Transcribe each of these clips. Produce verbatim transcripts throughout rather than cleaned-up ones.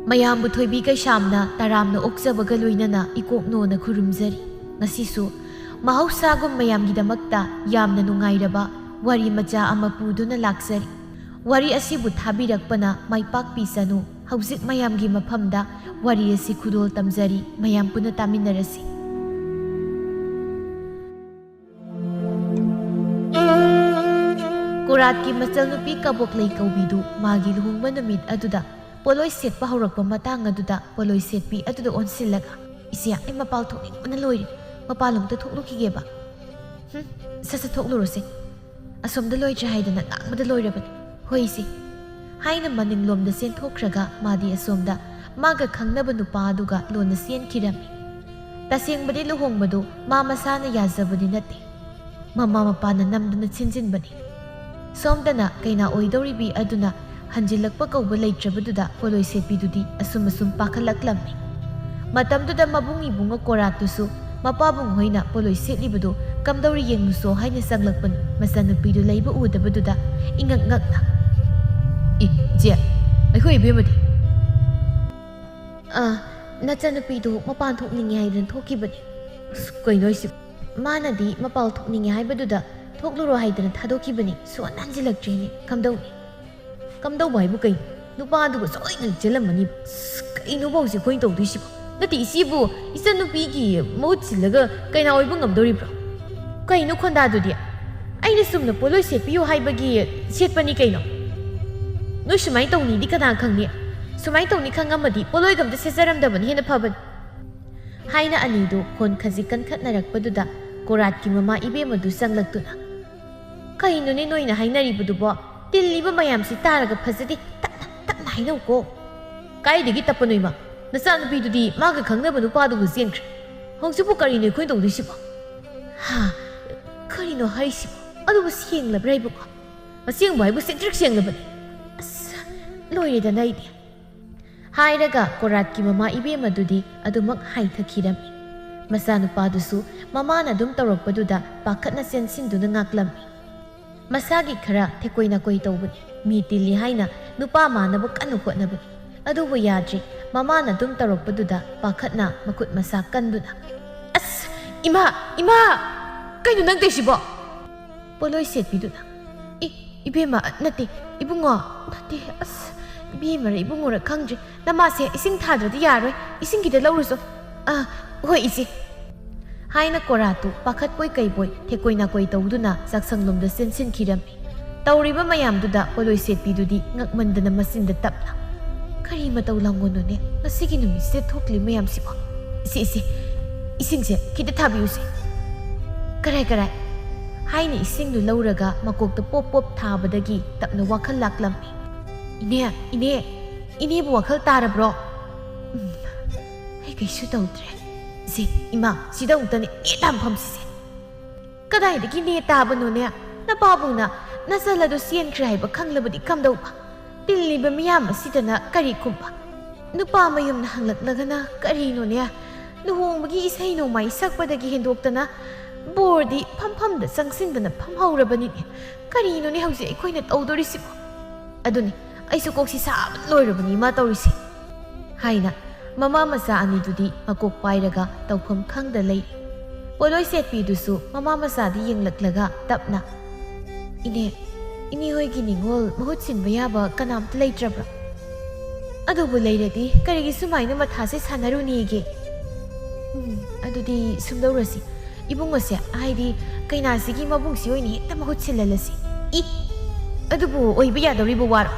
ꯃꯌꯥꯝꯕꯨ ꯊꯣꯏꯕꯤ ꯀꯩꯁꯥꯝꯅ ꯇꯔꯥꯝꯅ ꯑꯣꯛꯆꯕꯒ ꯂꯣꯏꯅꯅ ꯏꯀꯣꯛꯅꯣꯅ ꯈꯨꯔꯨꯝꯖꯔꯤ꯫ ꯉꯁꯤꯁꯨ ꯃꯍꯧꯁꯥꯒꯨꯝ ꯃꯌꯥꯝꯒꯤꯗꯃꯛꯇ ꯌꯥꯝꯅ ꯅꯨꯡꯉꯥꯏꯔꯕ ꯋꯥꯔꯤ ꯃꯆꯥ ꯑꯃ ꯄꯨꯗꯨꯅ ꯂꯥꯛꯆꯔꯤ꯫ ꯋꯥꯔꯤ ꯑꯁꯤꯕꯨ ꯊꯥꯕꯤꯔꯛꯄꯅ ꯃꯥꯏ ꯄꯥꯛꯄꯤꯁꯅꯨ꯫ ꯍꯧꯖꯤꯛ ꯃꯌꯥꯝꯒꯤ ꯃꯐꯝꯗ ꯋꯥꯔꯤ ꯑꯁꯤ ꯈꯨꯗꯣꯜ ꯇꯝꯖꯔꯤ, ꯃꯌꯥꯝ ꯄꯨꯟꯅ ꯇꯥꯃꯤꯟꯅꯔꯁꯤ꯫ ꯀꯣꯔꯥꯠꯀꯤ ꯃꯆꯜꯅꯨꯄꯤ ꯀꯕꯣꯛꯂꯩ ꯀꯧꯕꯤꯗꯨ ꯃꯥꯒꯤ ꯂꯨꯍꯣꯡꯕ ꯅꯨꯃꯤꯠ ꯑꯗꯨꯗ ꯄꯣꯠꯂꯣꯏ ꯁꯦꯠꯄ ꯍꯧꯔꯛꯄ ꯃꯇꯥꯡ ꯑꯗꯨꯗ ꯄꯣꯠꯂꯣꯏ ꯁꯦꯠꯄꯤ ꯑꯗꯨꯗ ꯑꯣꯟꯁꯤꯜꯂꯒ, "ꯏꯆꯦ, ꯑꯩ ꯃꯄꯥꯜ ꯊꯣꯛꯅꯤꯡꯕꯅ ꯂꯣꯏꯔꯦ꯫ ꯃꯄꯥꯜꯂꯣꯝꯗ ꯊꯣꯛꯂꯨꯈꯤꯒꯦꯕ꯫ ꯍꯨꯝ, ꯁꯠ ꯁꯠ ꯊꯣꯛꯂꯨꯔꯣꯁꯦ꯫ ꯑꯁꯣꯝꯗ ꯂꯣꯏꯗ꯭ꯔꯦ ꯍꯥꯏꯗꯅ ꯉꯥꯡꯕꯗ ꯂꯣꯏꯔꯕꯅꯤ꯫ ꯍꯣꯏ, ꯏꯆꯦ," ꯍꯥꯏꯅ ꯃꯅꯤꯡꯂꯣꯝꯗ ꯆꯦꯟꯊꯣꯛꯈ꯭ꯔꯒ ꯃꯥꯗꯤ ꯑꯁꯣꯝꯗ ꯃꯥꯒ ꯈꯪꯅꯕ ꯅꯨꯄꯥ ꯑꯗꯨꯒ ꯂꯣꯟꯅ ꯆꯦꯟꯈꯤꯔꯝꯃꯤ꯫ ꯇꯁꯦꯡꯕꯗꯤ ꯂꯨꯍꯣꯡꯕꯗꯨ ꯃꯥ ꯃꯁꯥꯅ ꯌꯥꯖꯕꯗꯤ ꯅꯠꯇꯦ꯫ ꯃꯃꯥ ꯃꯄꯥꯅ ꯅꯝꯗꯨꯅ ꯁꯤꯟꯖꯤꯟꯕꯅꯤ꯫ ꯁꯣꯝꯗꯅ ꯀꯩꯅꯥ ꯑꯣꯏꯗꯧꯔꯤꯕꯤ ꯑꯗꯨꯅ ꯍꯟꯖꯤꯜꯂꯛꯄ ꯀꯧꯕ ꯂꯩꯇ꯭ꯔꯕꯗꯨꯗ ꯄꯣꯠꯂꯣꯏ ꯁꯦꯠꯄꯤꯗꯨꯗꯤ ꯑꯁꯨꯝ ꯑꯁꯨꯝ ꯄꯥꯈꯠꯂꯛꯂꯝꯃꯤ꯫ ꯃꯇꯝꯗꯨꯗ ꯃꯕꯨꯡ ꯏꯕꯨꯡꯉꯣ ꯀꯣꯔꯥꯠꯇꯨꯁꯨ ꯃꯄꯥꯕꯨꯡ ꯍꯣꯏꯅ ꯄꯣꯠꯂꯣꯏ ꯁꯦꯠꯂꯤꯕꯗꯨ ꯀꯝꯗꯧꯔꯤ ꯌꯦꯡꯉꯨꯁꯣ ꯍꯥꯏꯅ ꯆꯪꯂꯛꯄꯅꯤ꯫ ꯃꯆꯥꯅꯨꯄꯤꯗꯨ ꯂꯩꯕ ꯎꯗꯕꯗꯨꯗ ꯏꯉꯛ ꯉꯛꯅ, "ꯏ, ꯏꯆꯦ, ꯑꯩꯈꯣꯏ ꯏꯕꯦꯝꯃꯗꯤ?" "ꯑꯥ, ꯅꯆꯥꯅꯨꯄꯤꯗꯨ ꯃꯄꯥꯟ ꯊꯣꯛꯅꯤꯡꯉꯦ ꯍꯥꯏꯗꯅ ꯊꯣꯛꯈꯤꯕꯅꯤ꯫" "ꯑꯁ, ꯀꯩꯅꯣ ꯍꯥꯏꯁꯤꯕꯨ?" "ꯃꯥꯅꯗꯤ ꯃꯄꯥꯟ ꯊꯣꯛꯅꯤꯡꯉꯦ ꯍꯥꯏꯕꯗꯨꯗ ꯊꯣꯛꯂꯨꯔꯣ ꯍꯥꯏꯗꯅ ꯊꯥꯗꯣꯛꯈꯤꯕꯅꯤ꯫ ꯁꯨꯡꯍꯟ ꯍꯟꯖꯤꯜꯂꯛꯇ꯭ꯔꯦꯅꯦ꯫ ꯀꯝꯗꯧꯅꯤ?" "ꯀꯝꯗꯧꯕ ꯍꯥꯏꯕꯨ ꯀꯩꯅꯣ? ꯅꯨꯄꯥꯗꯨꯒ ꯁꯣꯏꯗꯅ ꯆꯦꯜꯂꯝꯃꯅꯤꯕ꯫" "ꯑꯁ, ꯀꯩꯅꯣꯕ ꯍꯧꯖꯤꯛ ꯑꯩꯈꯣꯏꯅ ꯇꯧꯗꯣꯏꯁꯤꯕꯣ? ꯅꯠꯇꯦ, ꯏꯆꯦꯕꯨ ꯏꯆꯟꯅꯨꯄꯤꯒꯤ ꯃꯍꯨꯠ ꯁꯤꯜꯂꯒ ꯀꯩꯅꯥ ꯑꯣꯏꯕ ꯉꯝꯗꯧꯔꯤꯕ꯭ꯔꯣ? ꯀꯩꯅꯣ ꯈꯣꯟꯗꯥꯗꯨꯗꯤ? ꯑꯩꯅ ꯆꯨꯝꯅ ꯄꯣꯠꯂꯣꯏ ꯁꯦꯠꯄꯤꯌꯨ ꯍꯥꯏꯕꯒꯤ ꯁꯦꯠꯄꯅꯤ ꯀꯩꯅꯣ꯫ ꯅꯣꯏ ꯁꯨꯃꯥꯏꯅ ꯇꯧꯅꯤꯗꯤ ꯀꯅꯥ ꯈꯪꯅꯤ? ꯁꯨꯃꯥꯏꯅ ꯇꯧꯅꯤ ꯈꯪꯉꯝꯃꯗꯤ ꯄꯣꯠꯂꯣꯏꯒ ꯑꯝꯇ ꯁꯦꯠꯆꯔꯝꯗꯕꯅ ꯍꯦꯟꯅ ꯐꯕꯅꯤ꯫" ꯍꯥꯏꯅ ꯑꯅꯤꯗꯨ ꯈꯣꯟ ꯈꯖꯤꯛ ꯀꯟꯈꯠꯅꯔꯛꯄꯗꯨꯗ ꯀꯣꯔꯥꯠꯀꯤ ꯃꯃꯥ ꯏꯕꯦꯝꯃꯗꯨ ꯆꯪꯂꯛꯇꯨꯅ, "ꯀꯩꯅꯣꯅꯦ ꯅꯣꯏꯅ ꯍꯥꯏꯅꯔꯤꯕꯗꯨꯕꯣ? ꯇꯤꯜꯂꯤꯕ ꯃꯌꯥꯝꯁꯤ ꯇꯥꯔꯒ ꯐꯖꯗꯦ꯫ ꯇꯞꯅ, ꯇꯞꯅ ꯍꯥꯏꯅꯧꯀꯣ꯫" "ꯀꯥꯏꯗꯒꯤ ꯇꯞꯄꯅꯣ ꯏꯃꯥ? ꯅꯆꯥꯅꯨꯄꯤꯗꯨꯗꯤ ꯃꯥꯒ ꯈꯪꯅꯕ ꯅꯨꯄꯥꯗꯨꯒ ꯆꯦꯟꯈ꯭ꯔꯦ꯫ ꯍꯧꯖꯤꯛꯄꯨ ꯀꯔꯤꯅꯣ ꯑꯩꯈꯣꯏꯅ ꯇꯧꯗꯣꯏꯁꯤꯕꯣ?" "ꯍꯥ? ꯀꯔꯤꯅꯣ ꯍꯥꯏꯔꯤꯁꯤꯕꯣ? ꯑꯗꯨꯕꯨ ꯁꯦꯡꯂꯕ꯭ꯔꯥ ꯏꯕꯨꯡꯉꯣ? ꯑꯁꯦꯡꯕ ꯍꯥꯏꯕꯨ ꯁꯦꯡꯇ꯭ꯔꯤꯛ ꯁꯦꯡꯂꯕꯅꯤ꯫ ꯑꯁ, ꯂꯣꯏꯔꯦꯗꯅ ꯑꯩꯗꯤ꯫" ꯍꯥꯏꯔꯒ ꯀꯣꯔꯥꯠꯀꯤ ꯃꯃꯥ ꯏꯕꯦꯝꯃꯗꯨꯗꯤ ꯑꯗꯨꯃꯛ ꯍꯥꯏꯊꯈꯤꯔꯝꯃꯤ꯫ ꯃꯆꯥꯅꯨꯄꯥꯗꯨꯁꯨ ꯃꯃꯥꯅ ꯑꯗꯨꯝ ꯇꯧꯔꯛꯄꯗꯨꯗ ꯄꯥꯈꯠꯅ ꯆꯦꯟꯁꯤꯟꯗꯨꯅ ꯉꯥꯛꯂꯝꯃꯤ꯫ ꯃꯁꯥꯒꯤ ꯈꯔ ꯊꯦꯀꯣꯏ ꯅꯥꯀꯣꯏ ꯇꯧꯕꯅꯤ꯫ ꯃꯤ ꯇꯤꯜꯂꯤ ꯍꯥꯏꯅ ꯅꯨꯄꯥ ꯃꯥꯟꯅꯕ ꯀꯟꯅ ꯍꯣꯠꯅꯕꯅꯤ꯫ ꯑꯗꯨꯕꯨ ꯌꯥꯗ꯭ꯔꯤ꯫ ꯃꯃꯥꯅ ꯑꯗꯨꯝ ꯇꯧꯔꯛꯄꯗꯨꯗ ꯄꯥꯈꯠꯅ ꯃꯈꯨꯠ ꯃꯁꯥ ꯀꯟꯗꯨꯅ, "ꯑꯁ! ꯏꯃꯥ! ꯏꯃꯥ! ꯀꯩꯅꯣ ꯅꯪ ꯇꯧꯏꯁꯤꯕꯣ?" ꯄꯣꯠꯂꯣꯏ ꯁꯦꯠꯄꯤꯗꯨꯅ, "ꯏ, ꯏꯕꯦꯝꯃ, ꯅꯠꯇꯦ, ꯏꯕꯨꯡꯉꯣ, ꯅꯠꯇꯦ, ꯑꯁ, ꯏꯕꯦꯝꯃꯔ ꯏꯕꯨꯡꯉꯣꯔ ꯈꯪꯗ꯭ꯔꯦ, ꯅꯃꯥꯁꯦ ꯏꯁꯤꯡ ꯊꯥꯗ꯭ꯔꯗꯤ ꯌꯥꯔꯣꯏ, ꯏꯁꯤꯡ ꯈꯤꯇ ꯂꯧꯔꯨꯆꯣ꯫ ꯑ, ꯍꯣꯏ, ꯏꯆꯦ," ꯍꯥꯏꯅ ꯀꯣꯔꯥꯠꯇꯨ ꯄꯥꯈꯠꯄꯣꯏ ꯀꯩꯕꯣꯏ ꯊꯦꯛꯀꯣꯏ ꯅꯥꯀꯣꯏ ꯇꯧꯗꯨꯅ ꯆꯥꯛꯁꯪꯂꯣꯝꯗ ꯆꯦꯟꯁꯤꯟꯈꯤꯔꯝꯃꯤ꯫ ꯇꯧꯔꯤꯕ ꯃꯌꯥꯝꯗꯨꯗ ꯄꯣꯠꯂꯣꯏ ꯁꯦꯠꯄꯤꯗꯨꯗꯤ ꯉꯛꯃꯟꯗꯅ ꯃꯆꯤꯟꯗ ꯇꯞꯅ, "ꯀꯔꯤ ꯃꯇꯧ ꯂꯥꯡꯒꯣꯟꯅꯣꯅꯦ ꯉꯁꯤꯒꯤ ꯅꯨꯃꯤꯠꯁꯤꯗ ꯊꯣꯛꯂꯤ ꯃꯌꯥꯝꯁꯤꯕꯣ? ꯏꯆꯦ, ꯏꯆꯦ, ꯏꯁꯤꯡꯁꯦ ꯈꯤꯇ ꯊꯥꯕꯤꯌꯨꯁꯦ꯫ ꯀꯔꯥꯏ, ꯀꯔꯥꯏ?" ꯍꯥꯏꯅ ꯏꯁꯤꯡꯗꯨ ꯂꯧꯔꯒ ꯃꯀꯣꯛꯇ ꯄꯣꯞ ꯄꯣꯞ ꯊꯥꯕꯗꯒꯤ ꯇꯞꯅ ꯋꯥꯈꯜ ꯂꯥꯛꯂꯝꯃꯤ꯫ "ꯏꯅꯦ, ꯏꯅꯦ, ꯏꯅꯦꯕꯨ ꯋꯥꯈꯜ ꯇꯥꯔꯕ꯭ꯔꯣ?" "ꯎꯝ, ꯑꯩ ꯀꯩꯁꯨ ꯇꯧꯗ꯭ꯔꯦ꯫ ꯁꯤ, ꯏꯃꯥ, ꯁꯤꯗ ꯑꯃꯨꯛꯇꯅꯦ ꯅꯦ ꯇꯥꯕ ꯐꯝꯁꯤꯁꯦ꯫" "ꯀꯗꯥꯏꯗꯒꯤ ꯅꯦ ꯇꯥꯕꯅꯣꯅꯦ? ꯅꯄꯥꯕꯨꯡꯅ ꯅꯆꯜ ꯑꯗꯨ ꯆꯦꯟꯈ꯭ꯔꯦ ꯍꯥꯏꯕ ꯈꯪꯂꯕꯗꯤ ꯀꯝꯗꯧꯕ? ꯇꯤꯜꯂꯤꯕ ꯃꯤꯌꯥꯝ ꯑꯁꯤꯗꯅ ꯀꯔꯤ ꯈꯨꯝꯕ? ꯅꯨꯄꯥ ꯃꯌꯨꯝꯅ ꯍꯪꯂꯛꯂꯒꯅ ꯀꯔꯤꯅꯣꯅꯦ? ꯂꯨꯍꯣꯡꯕꯒꯤ ꯏꯁꯩ ꯅꯣꯡꯃꯥꯏ ꯁꯛꯄꯗꯒꯤ ꯍꯦꯟꯗꯣꯛꯇꯅ ꯕꯣꯔꯗꯤ ꯐꯝꯐꯝꯗ ꯆꯪꯁꯤꯟꯗꯅ ꯐꯝꯍꯧꯔꯕꯅꯤꯅꯦ꯫ ꯀꯔꯤꯅꯣꯅꯦ ꯍꯧꯖꯤꯛ ꯑꯩꯈꯣꯏꯅ ꯇꯧꯗꯣꯔꯤꯁꯤꯕꯣ? ꯑꯗꯨꯅꯤ, ꯑꯩꯁꯨ ꯀꯣꯛꯁꯤ ꯁꯥꯕꯅ ꯂꯣꯏꯔꯕꯅꯤ ꯏꯃꯥ ꯇꯧꯔꯤꯁꯤ," ꯍꯥꯏꯅ ꯃꯃꯥ ꯃꯆꯥ ꯑꯅꯤꯗꯨꯗꯤ ꯃꯀꯣꯛ ꯄꯥꯏꯔꯒ ꯇꯧꯐꯝ ꯈꯪꯗ ꯂꯩ꯫ ꯄꯣꯠꯂꯣꯏ ꯁꯦꯠꯄꯤꯗꯨꯁꯨ ꯃꯃꯥ ꯃꯆꯥꯗ ꯌꯦꯡꯂꯛꯂꯒ ꯇꯞꯅ, "ꯏꯅꯦ, ꯏꯅꯦ ꯍꯣꯏꯒꯤ ꯅꯤꯉꯣꯜ ꯃꯍꯨꯠ ꯁꯤꯟꯕ ꯌꯥꯕ ꯀꯅꯥꯝꯇ ꯂꯩꯇ꯭ꯔꯕ꯭ꯔꯥ?" "ꯑꯗꯨꯕꯨ ꯂꯩꯔꯗꯤ ꯀꯔꯤꯒꯤ ꯁꯨꯃꯥꯏꯅ ꯃꯊꯥꯁꯦ ꯁꯥꯟꯅꯔꯨꯅꯤꯒꯦ? ꯎꯝ, ꯑꯗꯨꯗꯤ ꯁꯨꯝꯗꯧꯔꯁꯤ, ꯏꯕꯨꯡꯉꯣꯁꯦ, ꯍꯥꯏꯗꯤ ꯀꯩꯅꯥꯁꯤꯒꯤ ꯃꯕꯨꯡꯁꯤ ꯑꯣꯏꯅ ꯍꯦꯛꯇ ꯃꯍꯨꯠ ꯁꯤꯜꯍꯜꯂꯁꯤ꯫" "ꯏ, ꯑꯗꯨꯕꯨ ꯑꯣꯏꯕ ꯌꯥꯗꯧꯔꯤꯕ ꯋꯥꯔꯣ?"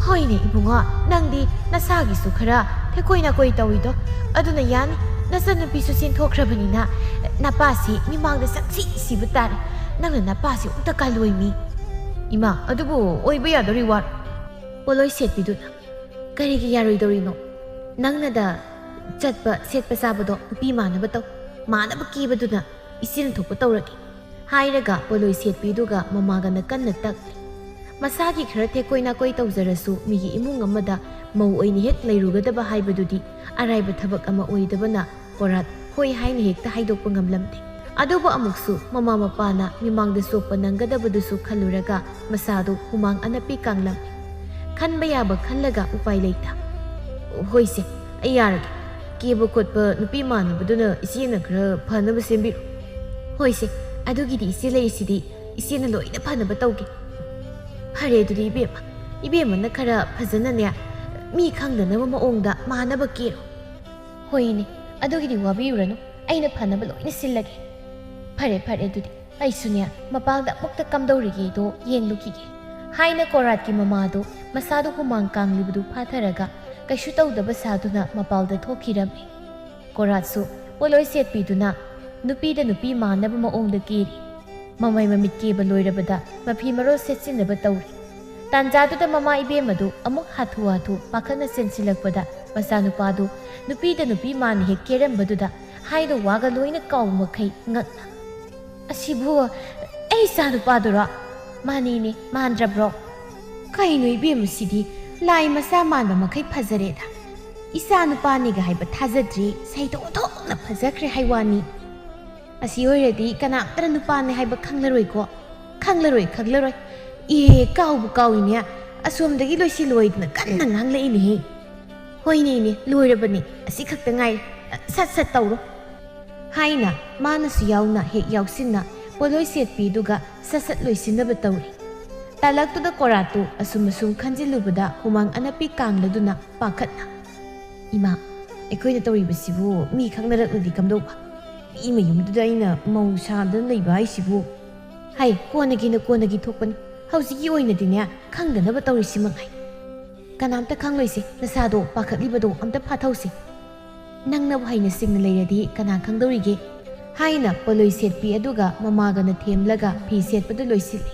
"ꯍꯣꯏꯅꯦ ꯏꯕꯨꯡꯉꯣ, ꯅꯪꯗꯤ ꯅꯁꯥꯒꯤꯁꯨ ꯈꯔ ꯊꯦꯛꯀꯣꯏ ꯅꯥꯀꯣꯏ ꯇꯧꯏꯗꯣ, ꯑꯗꯨꯅ ꯌꯥꯅꯤ꯫ ꯅꯆꯟꯅꯨꯄꯤꯁꯨ ꯆꯦꯟꯊꯣꯛꯈ꯭ꯔꯕꯅꯤꯅ ꯅꯄꯥꯁꯤ ꯃꯤꯃꯥꯡꯗ ꯁꯛꯁꯤ ꯁꯤꯕ ꯇꯥꯔꯦ꯫ ꯅꯪꯅ ꯅꯄꯥꯁꯤ ꯑꯃꯨꯛꯇ ꯀꯥꯜꯂꯣꯏꯃꯤ꯫" "ꯏꯃꯥ, ꯑꯗꯨꯕꯨ ꯑꯣꯏꯕ ꯌꯥꯗꯧꯔꯤ ꯋꯥꯔꯣ?" ꯄꯣꯠꯂꯣꯏ ꯁꯦꯠꯄꯤꯗꯨꯅ, "ꯀꯔꯤꯒꯤ ꯌꯥꯔꯣꯏꯗꯧꯔꯤꯅꯣ? ꯅꯪꯅꯗ ꯆꯠꯄ ꯁꯦꯠꯄ ꯆꯥꯕꯗꯣ ꯅꯨꯄꯤ ꯃꯥꯟꯅꯕ ꯇꯧ꯫ ꯃꯥꯟꯅꯕ ꯀꯦꯕꯗꯨꯅ ꯏꯆꯦꯅ ꯊꯣꯛꯄ ꯇꯧꯔꯒꯦ," ꯍꯥꯏꯔꯒ ꯄꯣꯠꯂꯣꯏ ꯁꯦꯠꯄꯤꯗꯨꯒ ꯃꯃꯥꯒꯅ ꯀꯟꯅ ꯇꯛꯂꯤ꯫ ꯃꯁꯥꯒꯤ ꯈꯔ ꯊꯦꯛꯀꯣꯏ ꯅꯥꯀꯣꯏ ꯇꯧꯖꯔꯁꯨ ꯃꯤꯒꯤ ꯏꯃꯨꯡ ꯑꯃꯗ ꯃꯧ ꯑꯣꯏꯅ ꯍꯦꯛ ꯂꯩꯔꯨꯒꯗꯕ ꯍꯥꯏꯕꯗꯨꯗꯤ ꯑꯔꯥꯏꯕ ꯊꯕꯛ ꯑꯃ ꯑꯣꯏꯗꯕꯅ ꯀꯣꯔꯥꯠ ꯍꯣꯏ ꯍꯥꯏꯅ ꯍꯦꯛꯇ ꯍꯥꯏꯗꯣꯛꯄ ꯉꯝꯂꯝꯗꯦ꯫ ꯑꯗꯨꯕꯨ ꯑꯃꯨꯛꯁꯨ ꯃꯃꯥ ꯃꯄꯥꯅ ꯃꯤꯃꯥꯡꯗ ꯆꯣꯞꯄ ꯅꯪꯒꯗꯕꯗꯨꯁꯨ ꯈꯜꯂꯨꯔꯒ ꯃꯁꯥꯗꯨ ꯍꯨꯃꯥꯡ ꯑꯅꯞꯄꯤ ꯀꯥꯡꯂꯝꯃꯤ꯫ ꯈꯟꯕ ꯌꯥꯕ ꯈꯜꯂꯒ ꯎꯄꯥꯏ ꯂꯩꯇ꯫ "ꯍꯣꯏꯁꯦ, ꯑꯩ ꯌꯥꯔꯒꯦ꯫ ꯀꯦꯕ ꯈꯣꯠꯄ ꯅꯨꯄꯤ ꯃꯥꯟꯅꯕꯗꯨꯅ ꯏꯆꯦꯅ ꯈꯔ ꯐꯅꯕ ꯁꯦꯝꯕꯤꯔꯣ꯫" "ꯍꯣꯏꯁꯦ, ꯑꯗꯨꯒꯤꯗꯤ ꯏꯆꯦ ꯂꯩꯔꯤꯁꯤꯗꯤ, ꯏꯆꯦꯅ ꯂꯣꯏꯅ ꯐꯅꯕ ꯇꯧꯒꯦ꯫" "ꯐꯔꯦ ꯑꯗꯨꯗꯤ ꯏꯕꯦꯝꯃ, ꯏꯕꯦꯝꯃꯅ ꯈꯔ ꯐꯖꯅꯅꯦ, ꯃꯤ ꯈꯪꯗꯅꯕ ꯃꯑꯣꯡꯗ ꯃꯥꯟꯅꯕ ꯀꯦꯔꯣ꯫" "ꯍꯣꯏꯅꯦ, ꯑꯗꯨꯒꯤꯗꯤ ꯋꯥꯕꯤꯔꯨꯔꯅꯨ, ꯑꯩꯅ ꯐꯅꯕ ꯂꯣꯏꯅ ꯁꯤꯜꯂꯒꯦ꯫" "ꯐꯔꯦ ꯐꯔꯦ, ꯑꯗꯨꯗꯤ ꯑꯩꯁꯨꯅꯦ ꯃꯄꯥꯜꯗ ꯑꯃꯨꯛꯇ ꯀꯝꯗꯧꯔꯤꯒꯦꯗꯣ ꯌꯦꯡꯂꯨꯈꯤꯒꯦ" ꯍꯥꯏꯅ ꯀꯣꯔꯥꯠꯀꯤ ꯃꯃꯥꯗꯣ ꯃꯁꯥꯗ ꯍꯨꯃꯥꯡ ꯀꯥꯡꯂꯤꯕꯗꯨ ꯐꯥꯊꯔꯒ ꯀꯩꯁꯨ ꯇꯧꯗꯕ ꯁꯥꯗꯨꯅ ꯃꯄꯥꯜꯗ ꯊꯣꯛꯈꯤꯔꯝꯃꯤ꯫ ꯀꯣꯔꯥꯠꯁꯨ ꯄꯣꯠꯂꯣꯏ ꯁꯦꯠꯄꯤꯗꯨꯅ ꯅꯨꯄꯤꯗ ꯅꯨꯄꯤ ꯃꯥꯟꯅꯕ ꯃꯑꯣꯡꯗ ꯀꯦꯔꯤ꯫ ꯃꯃꯩ ꯃꯃꯤꯠ ꯀꯦꯕ ꯂꯣꯏꯔꯕꯗ ꯃꯐꯤ ꯃꯔꯣꯜ ꯁꯦꯠꯆꯤꯟꯅꯕ ꯇꯧꯔꯤ꯫ ꯇꯥꯟꯖꯥꯗꯨꯗ ꯃꯃꯥ ꯏꯕꯦꯝꯃꯗꯨ ꯑꯃꯨꯛ ꯍꯥꯊꯨ ꯍꯥꯊꯨ ꯄꯥꯈꯠꯅ ꯆꯦꯟꯁꯤꯜꯂꯛꯄꯗ ꯃꯆꯥꯅꯨꯄꯥꯗꯨ ꯅꯨꯄꯤꯗ ꯅꯨꯄꯤ ꯃꯥꯟꯅ ꯍꯦꯛ ꯀꯦꯔꯝꯕꯗꯨꯗ ꯍꯥꯏꯗ ꯋꯥꯒ ꯂꯣꯏꯅ ꯀꯥꯎ ꯃꯈꯩ ꯉꯛꯅ, "ꯑꯁꯤꯕꯨ ꯑꯩ ꯏꯆꯥꯅꯨꯄꯥꯗꯨꯔꯣ? ꯃꯥꯅꯤꯅꯦ, ꯃꯥꯟꯗ꯭ꯔꯕ꯭ꯔꯣ?" "ꯀꯩꯅꯣ ꯏꯕꯦꯝꯃ, ꯁꯤꯗꯤ ꯂꯥꯏ ꯃꯆꯥ ꯃꯥꯟꯕ ꯃꯈꯩ ꯐꯖꯔꯦꯗ꯫ ꯏꯆꯥꯅꯨꯄꯥꯅꯤꯒ ꯍꯥꯏꯕ ꯊꯥꯖꯗ꯭ꯔꯤ, ꯁꯩꯗꯣꯛ ꯑꯣꯟꯊꯣꯛꯅ ꯐꯖꯈ꯭ꯔꯦ ꯍꯥꯏ ꯋꯥꯅꯤ꯫ ꯑꯁꯤ ꯑꯣꯏꯔꯗꯤ ꯀꯅꯥꯝꯇꯅ ꯅꯨꯄꯥꯅꯦ ꯍꯥꯏꯕ ꯈꯪꯂꯔꯣꯏꯀꯣ꯫ ꯈꯪꯂꯔꯣꯏ, ꯈꯪꯂꯔꯣꯏ꯫ ꯑꯦ, ꯀꯥꯎꯕꯨ ꯀꯥꯎꯏꯅꯦ꯫ ꯑꯁꯣꯝꯗꯒꯤ ꯂꯣꯏꯁꯤꯜꯂꯣꯏꯗꯅ ꯀꯟꯅ ꯉꯥꯡꯂꯛꯏꯅꯦꯍꯦ꯫ ꯍꯣꯏꯅꯦ ꯏꯅꯦ, ꯂꯣꯏꯔꯕꯅꯦ꯫ ꯑꯁꯤ ꯈꯛꯇ ꯉꯥꯏꯔꯦ꯫ ꯁꯠ ꯁꯠ ꯇꯧꯔꯣ꯫" ꯍꯥꯏꯅ ꯃꯥꯅꯁꯨ ꯌꯥꯎꯅ ꯍꯦꯛ ꯌꯥꯎꯁꯤꯟꯅ ꯄꯣꯠꯂꯣꯏ ꯁꯦꯠꯄꯤꯗꯨꯒ ꯁꯠ ꯁꯠ ꯂꯣꯏꯁꯤꯟꯅꯕ ꯇꯧꯔꯤ꯫ ꯇꯥꯂꯛꯇꯨꯗ ꯀꯣꯔꯥꯠꯇꯨ ꯑꯁꯨꯝ ꯑꯁꯨꯝ ꯈꯟꯖꯤꯜꯂꯨꯕꯗ ꯍꯨꯃꯥꯡ ꯑꯅꯞꯄꯤ ꯀꯥꯡꯂꯗꯨꯅ ꯄꯥꯈꯠꯅ, "ꯏꯃꯥ, ꯑꯩꯈꯣꯏꯅ ꯇꯧꯔꯤꯕꯁꯤꯕꯨ ꯃꯤ ꯈꯪꯅꯔꯛꯂꯗꯤ ꯀꯝꯗꯧꯕ? ꯃꯤ ꯃꯌꯨꯝꯗꯨꯗ ꯑꯩꯅ ꯃꯧ ꯁꯥꯗꯅ ꯂꯩꯕ ꯍꯥꯏꯁꯤꯕꯨ?" "ꯍꯩ, ꯀꯣꯟꯅꯒꯤꯅ ꯀꯣꯟꯅꯒꯤ ꯊꯣꯛꯄꯅꯤ꯫ ꯍꯧꯖꯤꯛꯀꯤ ꯑꯣꯏꯅꯗꯤꯅꯦ, ꯈꯪꯗꯅꯕ ꯇꯧꯔꯤꯁꯤ ꯃꯉꯥꯏ꯫ ꯀꯅꯥꯝꯇ ꯈꯪꯂꯣꯏꯁꯦ, ꯅꯁꯥꯗꯣ ꯄꯥꯈꯠꯂꯤꯕꯗꯣ ꯑꯝꯇ ꯐꯥꯊꯧꯁꯦ꯫ ꯅꯪꯅꯕꯨ ꯍꯩꯅ ꯁꯤꯡꯅ ꯂꯩꯔꯗꯤ ꯀꯅꯥ ꯈꯪꯗꯧꯔꯤꯒꯦ?" ꯍꯥꯏꯅ ꯄꯣꯠꯂꯣꯏ ꯁꯦꯠꯄꯤ ꯑꯗꯨꯒ ꯃꯃꯥꯒꯅ ꯊꯦꯝꯂꯒ ꯐꯤ ꯁꯦꯠꯄꯗꯨ ꯂꯣꯏꯁꯤꯜꯂꯤ꯫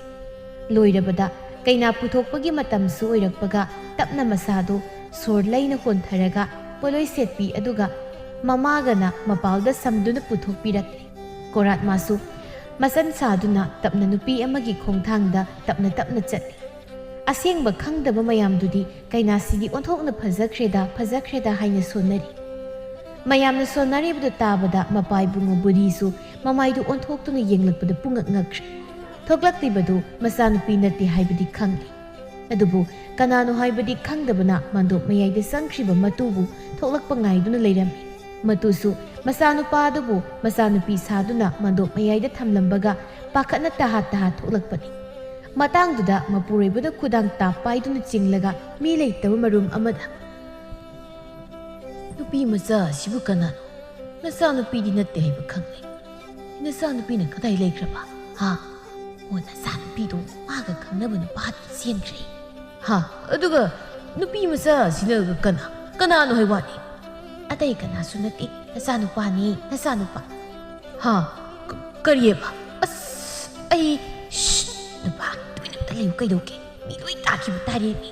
ꯂꯣꯏꯔꯕꯗ ꯀꯩꯅꯥ ꯄꯨꯊꯣꯛꯄꯒꯤ ꯃꯇꯝꯁꯨ ꯑꯣꯏꯔꯛꯄꯒ ꯇꯞꯅ ꯃꯁꯥꯗꯨ ꯁꯣꯔ ꯂꯩꯅ ꯍꯣꯟꯊꯔꯒ ꯄꯣꯠꯂꯣꯏ ꯁꯦꯠꯄꯤ ꯑꯗꯨꯒ ꯃꯃꯥꯒꯅ ꯃꯄꯥꯜꯗ ꯁꯝꯗꯨꯅ ꯄꯨꯊꯣꯛꯄꯤꯔꯛꯂꯤ꯫ ꯀꯣꯔꯥꯠ ꯃꯥꯁꯨ ꯃꯆꯟ ꯁꯥꯗꯨꯅ ꯇꯞꯅ ꯅꯨꯄꯤ ꯑꯃꯒꯤ ꯈꯣꯡꯊꯥꯡꯗ ꯇꯞꯅ ꯇꯞꯅ ꯆꯠꯂꯤ꯫ ꯑꯁꯦꯡꯕ ꯈꯪꯗꯕ ꯃꯌꯥꯝꯗꯨꯗꯤ ꯀꯩꯅꯥꯁꯤꯗꯤ ꯑꯣꯟꯊꯣꯛꯅ ꯐꯖꯈ꯭ꯔꯦꯗ, ꯐꯖꯈ꯭ꯔꯦꯗ ꯍꯥꯏꯅ ꯁꯣꯟꯅꯔꯤ꯫ ꯃꯌꯥꯝꯅ ꯁꯣꯟꯅꯔꯤꯕꯗꯨ ꯇꯥꯕꯗ ꯃꯄꯥ ꯏꯕꯨꯡꯉꯣ ꯕꯨꯙꯤꯁꯨ ꯃꯃꯥꯏꯗꯨ ꯑꯣꯟꯊꯣꯛꯇꯨꯅ ꯌꯦꯡꯂꯛꯄꯗ ꯄꯨꯡꯉꯛ ꯉꯛꯈ꯭ꯔꯦ꯫ ꯊꯣꯛꯂꯛꯂꯤꯕꯗꯨ ꯃꯆꯥꯅꯨꯄꯤ ꯅꯠꯇꯦ ꯍꯥꯏꯕꯗꯤ ꯈꯪꯂꯦ꯫ ꯑꯗꯨꯕꯨ ꯀꯅꯥꯅꯣ ꯍꯥꯏꯕꯗꯤ ꯈꯪꯗꯕꯅ ꯃꯥꯟꯗꯣꯞ ꯃꯌꯥꯏꯗ ꯆꯪꯈ꯭ꯔꯤꯕ ꯃꯇꯨꯕꯨ ꯊꯣꯛꯂꯛꯄ ꯉꯥꯏꯗꯨꯅ ꯂꯩꯔꯝꯃꯤ꯫ ꯃꯇꯨꯁꯨ ꯃꯆꯥꯅꯨꯄꯥ ꯑꯗꯨꯕꯨ ꯃꯆꯥꯅꯨꯄꯤ ꯁꯥꯗꯨꯅ ꯃꯥꯟꯗꯣꯞ ꯃꯌꯥꯏꯗ ꯊꯝꯂꯝꯕꯒ ꯄꯥꯈꯠꯅ ꯇꯍꯥ ꯇꯍꯥ ꯊꯣꯛꯂꯛꯄꯅꯤ꯫ ꯃꯇꯥꯡꯗꯨꯗ ꯃꯄꯨꯔꯣꯏꯕꯅ ꯈꯨꯗꯥꯡ ꯇꯥꯞ ꯄꯥꯏꯗꯨꯅ ꯆꯤꯡꯂꯒ ꯃꯤ ꯂꯩꯇꯕ ꯃꯔꯨꯝ ꯑꯃꯗ, "ꯅꯨꯄꯤ ꯃꯆꯥ ꯑꯁꯤꯕꯨ ꯀꯅꯥꯅꯣ? ꯅꯆꯥꯅꯨꯄꯤꯗꯤ ꯅꯠꯇꯦ ꯍꯥꯏꯕ ꯈꯪꯂꯦ꯫ ꯅꯆꯥꯅꯨꯄꯤꯅ ꯀꯗꯥꯏ ꯂꯩꯈ꯭ꯔꯕ? ꯍꯥ? ꯑꯣ, ꯅꯆꯥꯅꯨꯄꯤꯗꯣ ꯃꯥꯒ ꯈꯪꯅꯕ ꯅꯨꯄꯥꯗꯨ ꯆꯦꯟꯈ꯭ꯔꯦ꯫ ꯍꯥ? ꯑꯗꯨꯒ ꯅꯨꯄꯤ ꯃꯆꯥ ꯑꯁꯤꯅ ꯀꯅꯥ? ꯀꯅꯥꯅꯣ ꯍꯥꯏ ꯋꯥꯅꯤ?" "ꯑꯇꯩ ꯀꯅꯥꯁꯨ ꯅꯠꯇꯦ, ꯅꯆꯥꯅꯨꯄꯥꯅꯤ, ꯅꯆꯥꯅꯨꯄꯥ꯫" "ꯍꯥ? ꯀ-, ꯀꯔꯤꯑꯕ? ꯑꯁ, ꯑꯩ, ꯁ꯭ꯁ, ꯅꯨꯄꯥ, ꯇꯨꯃꯤꯟ ꯑꯝꯇ ꯂꯩꯌꯨ, ꯀꯩꯗꯧꯒꯦ? ꯃꯤ ꯂꯣꯏ ꯇꯥꯈꯤꯕ ꯇꯥꯔꯦ ꯃꯤ꯫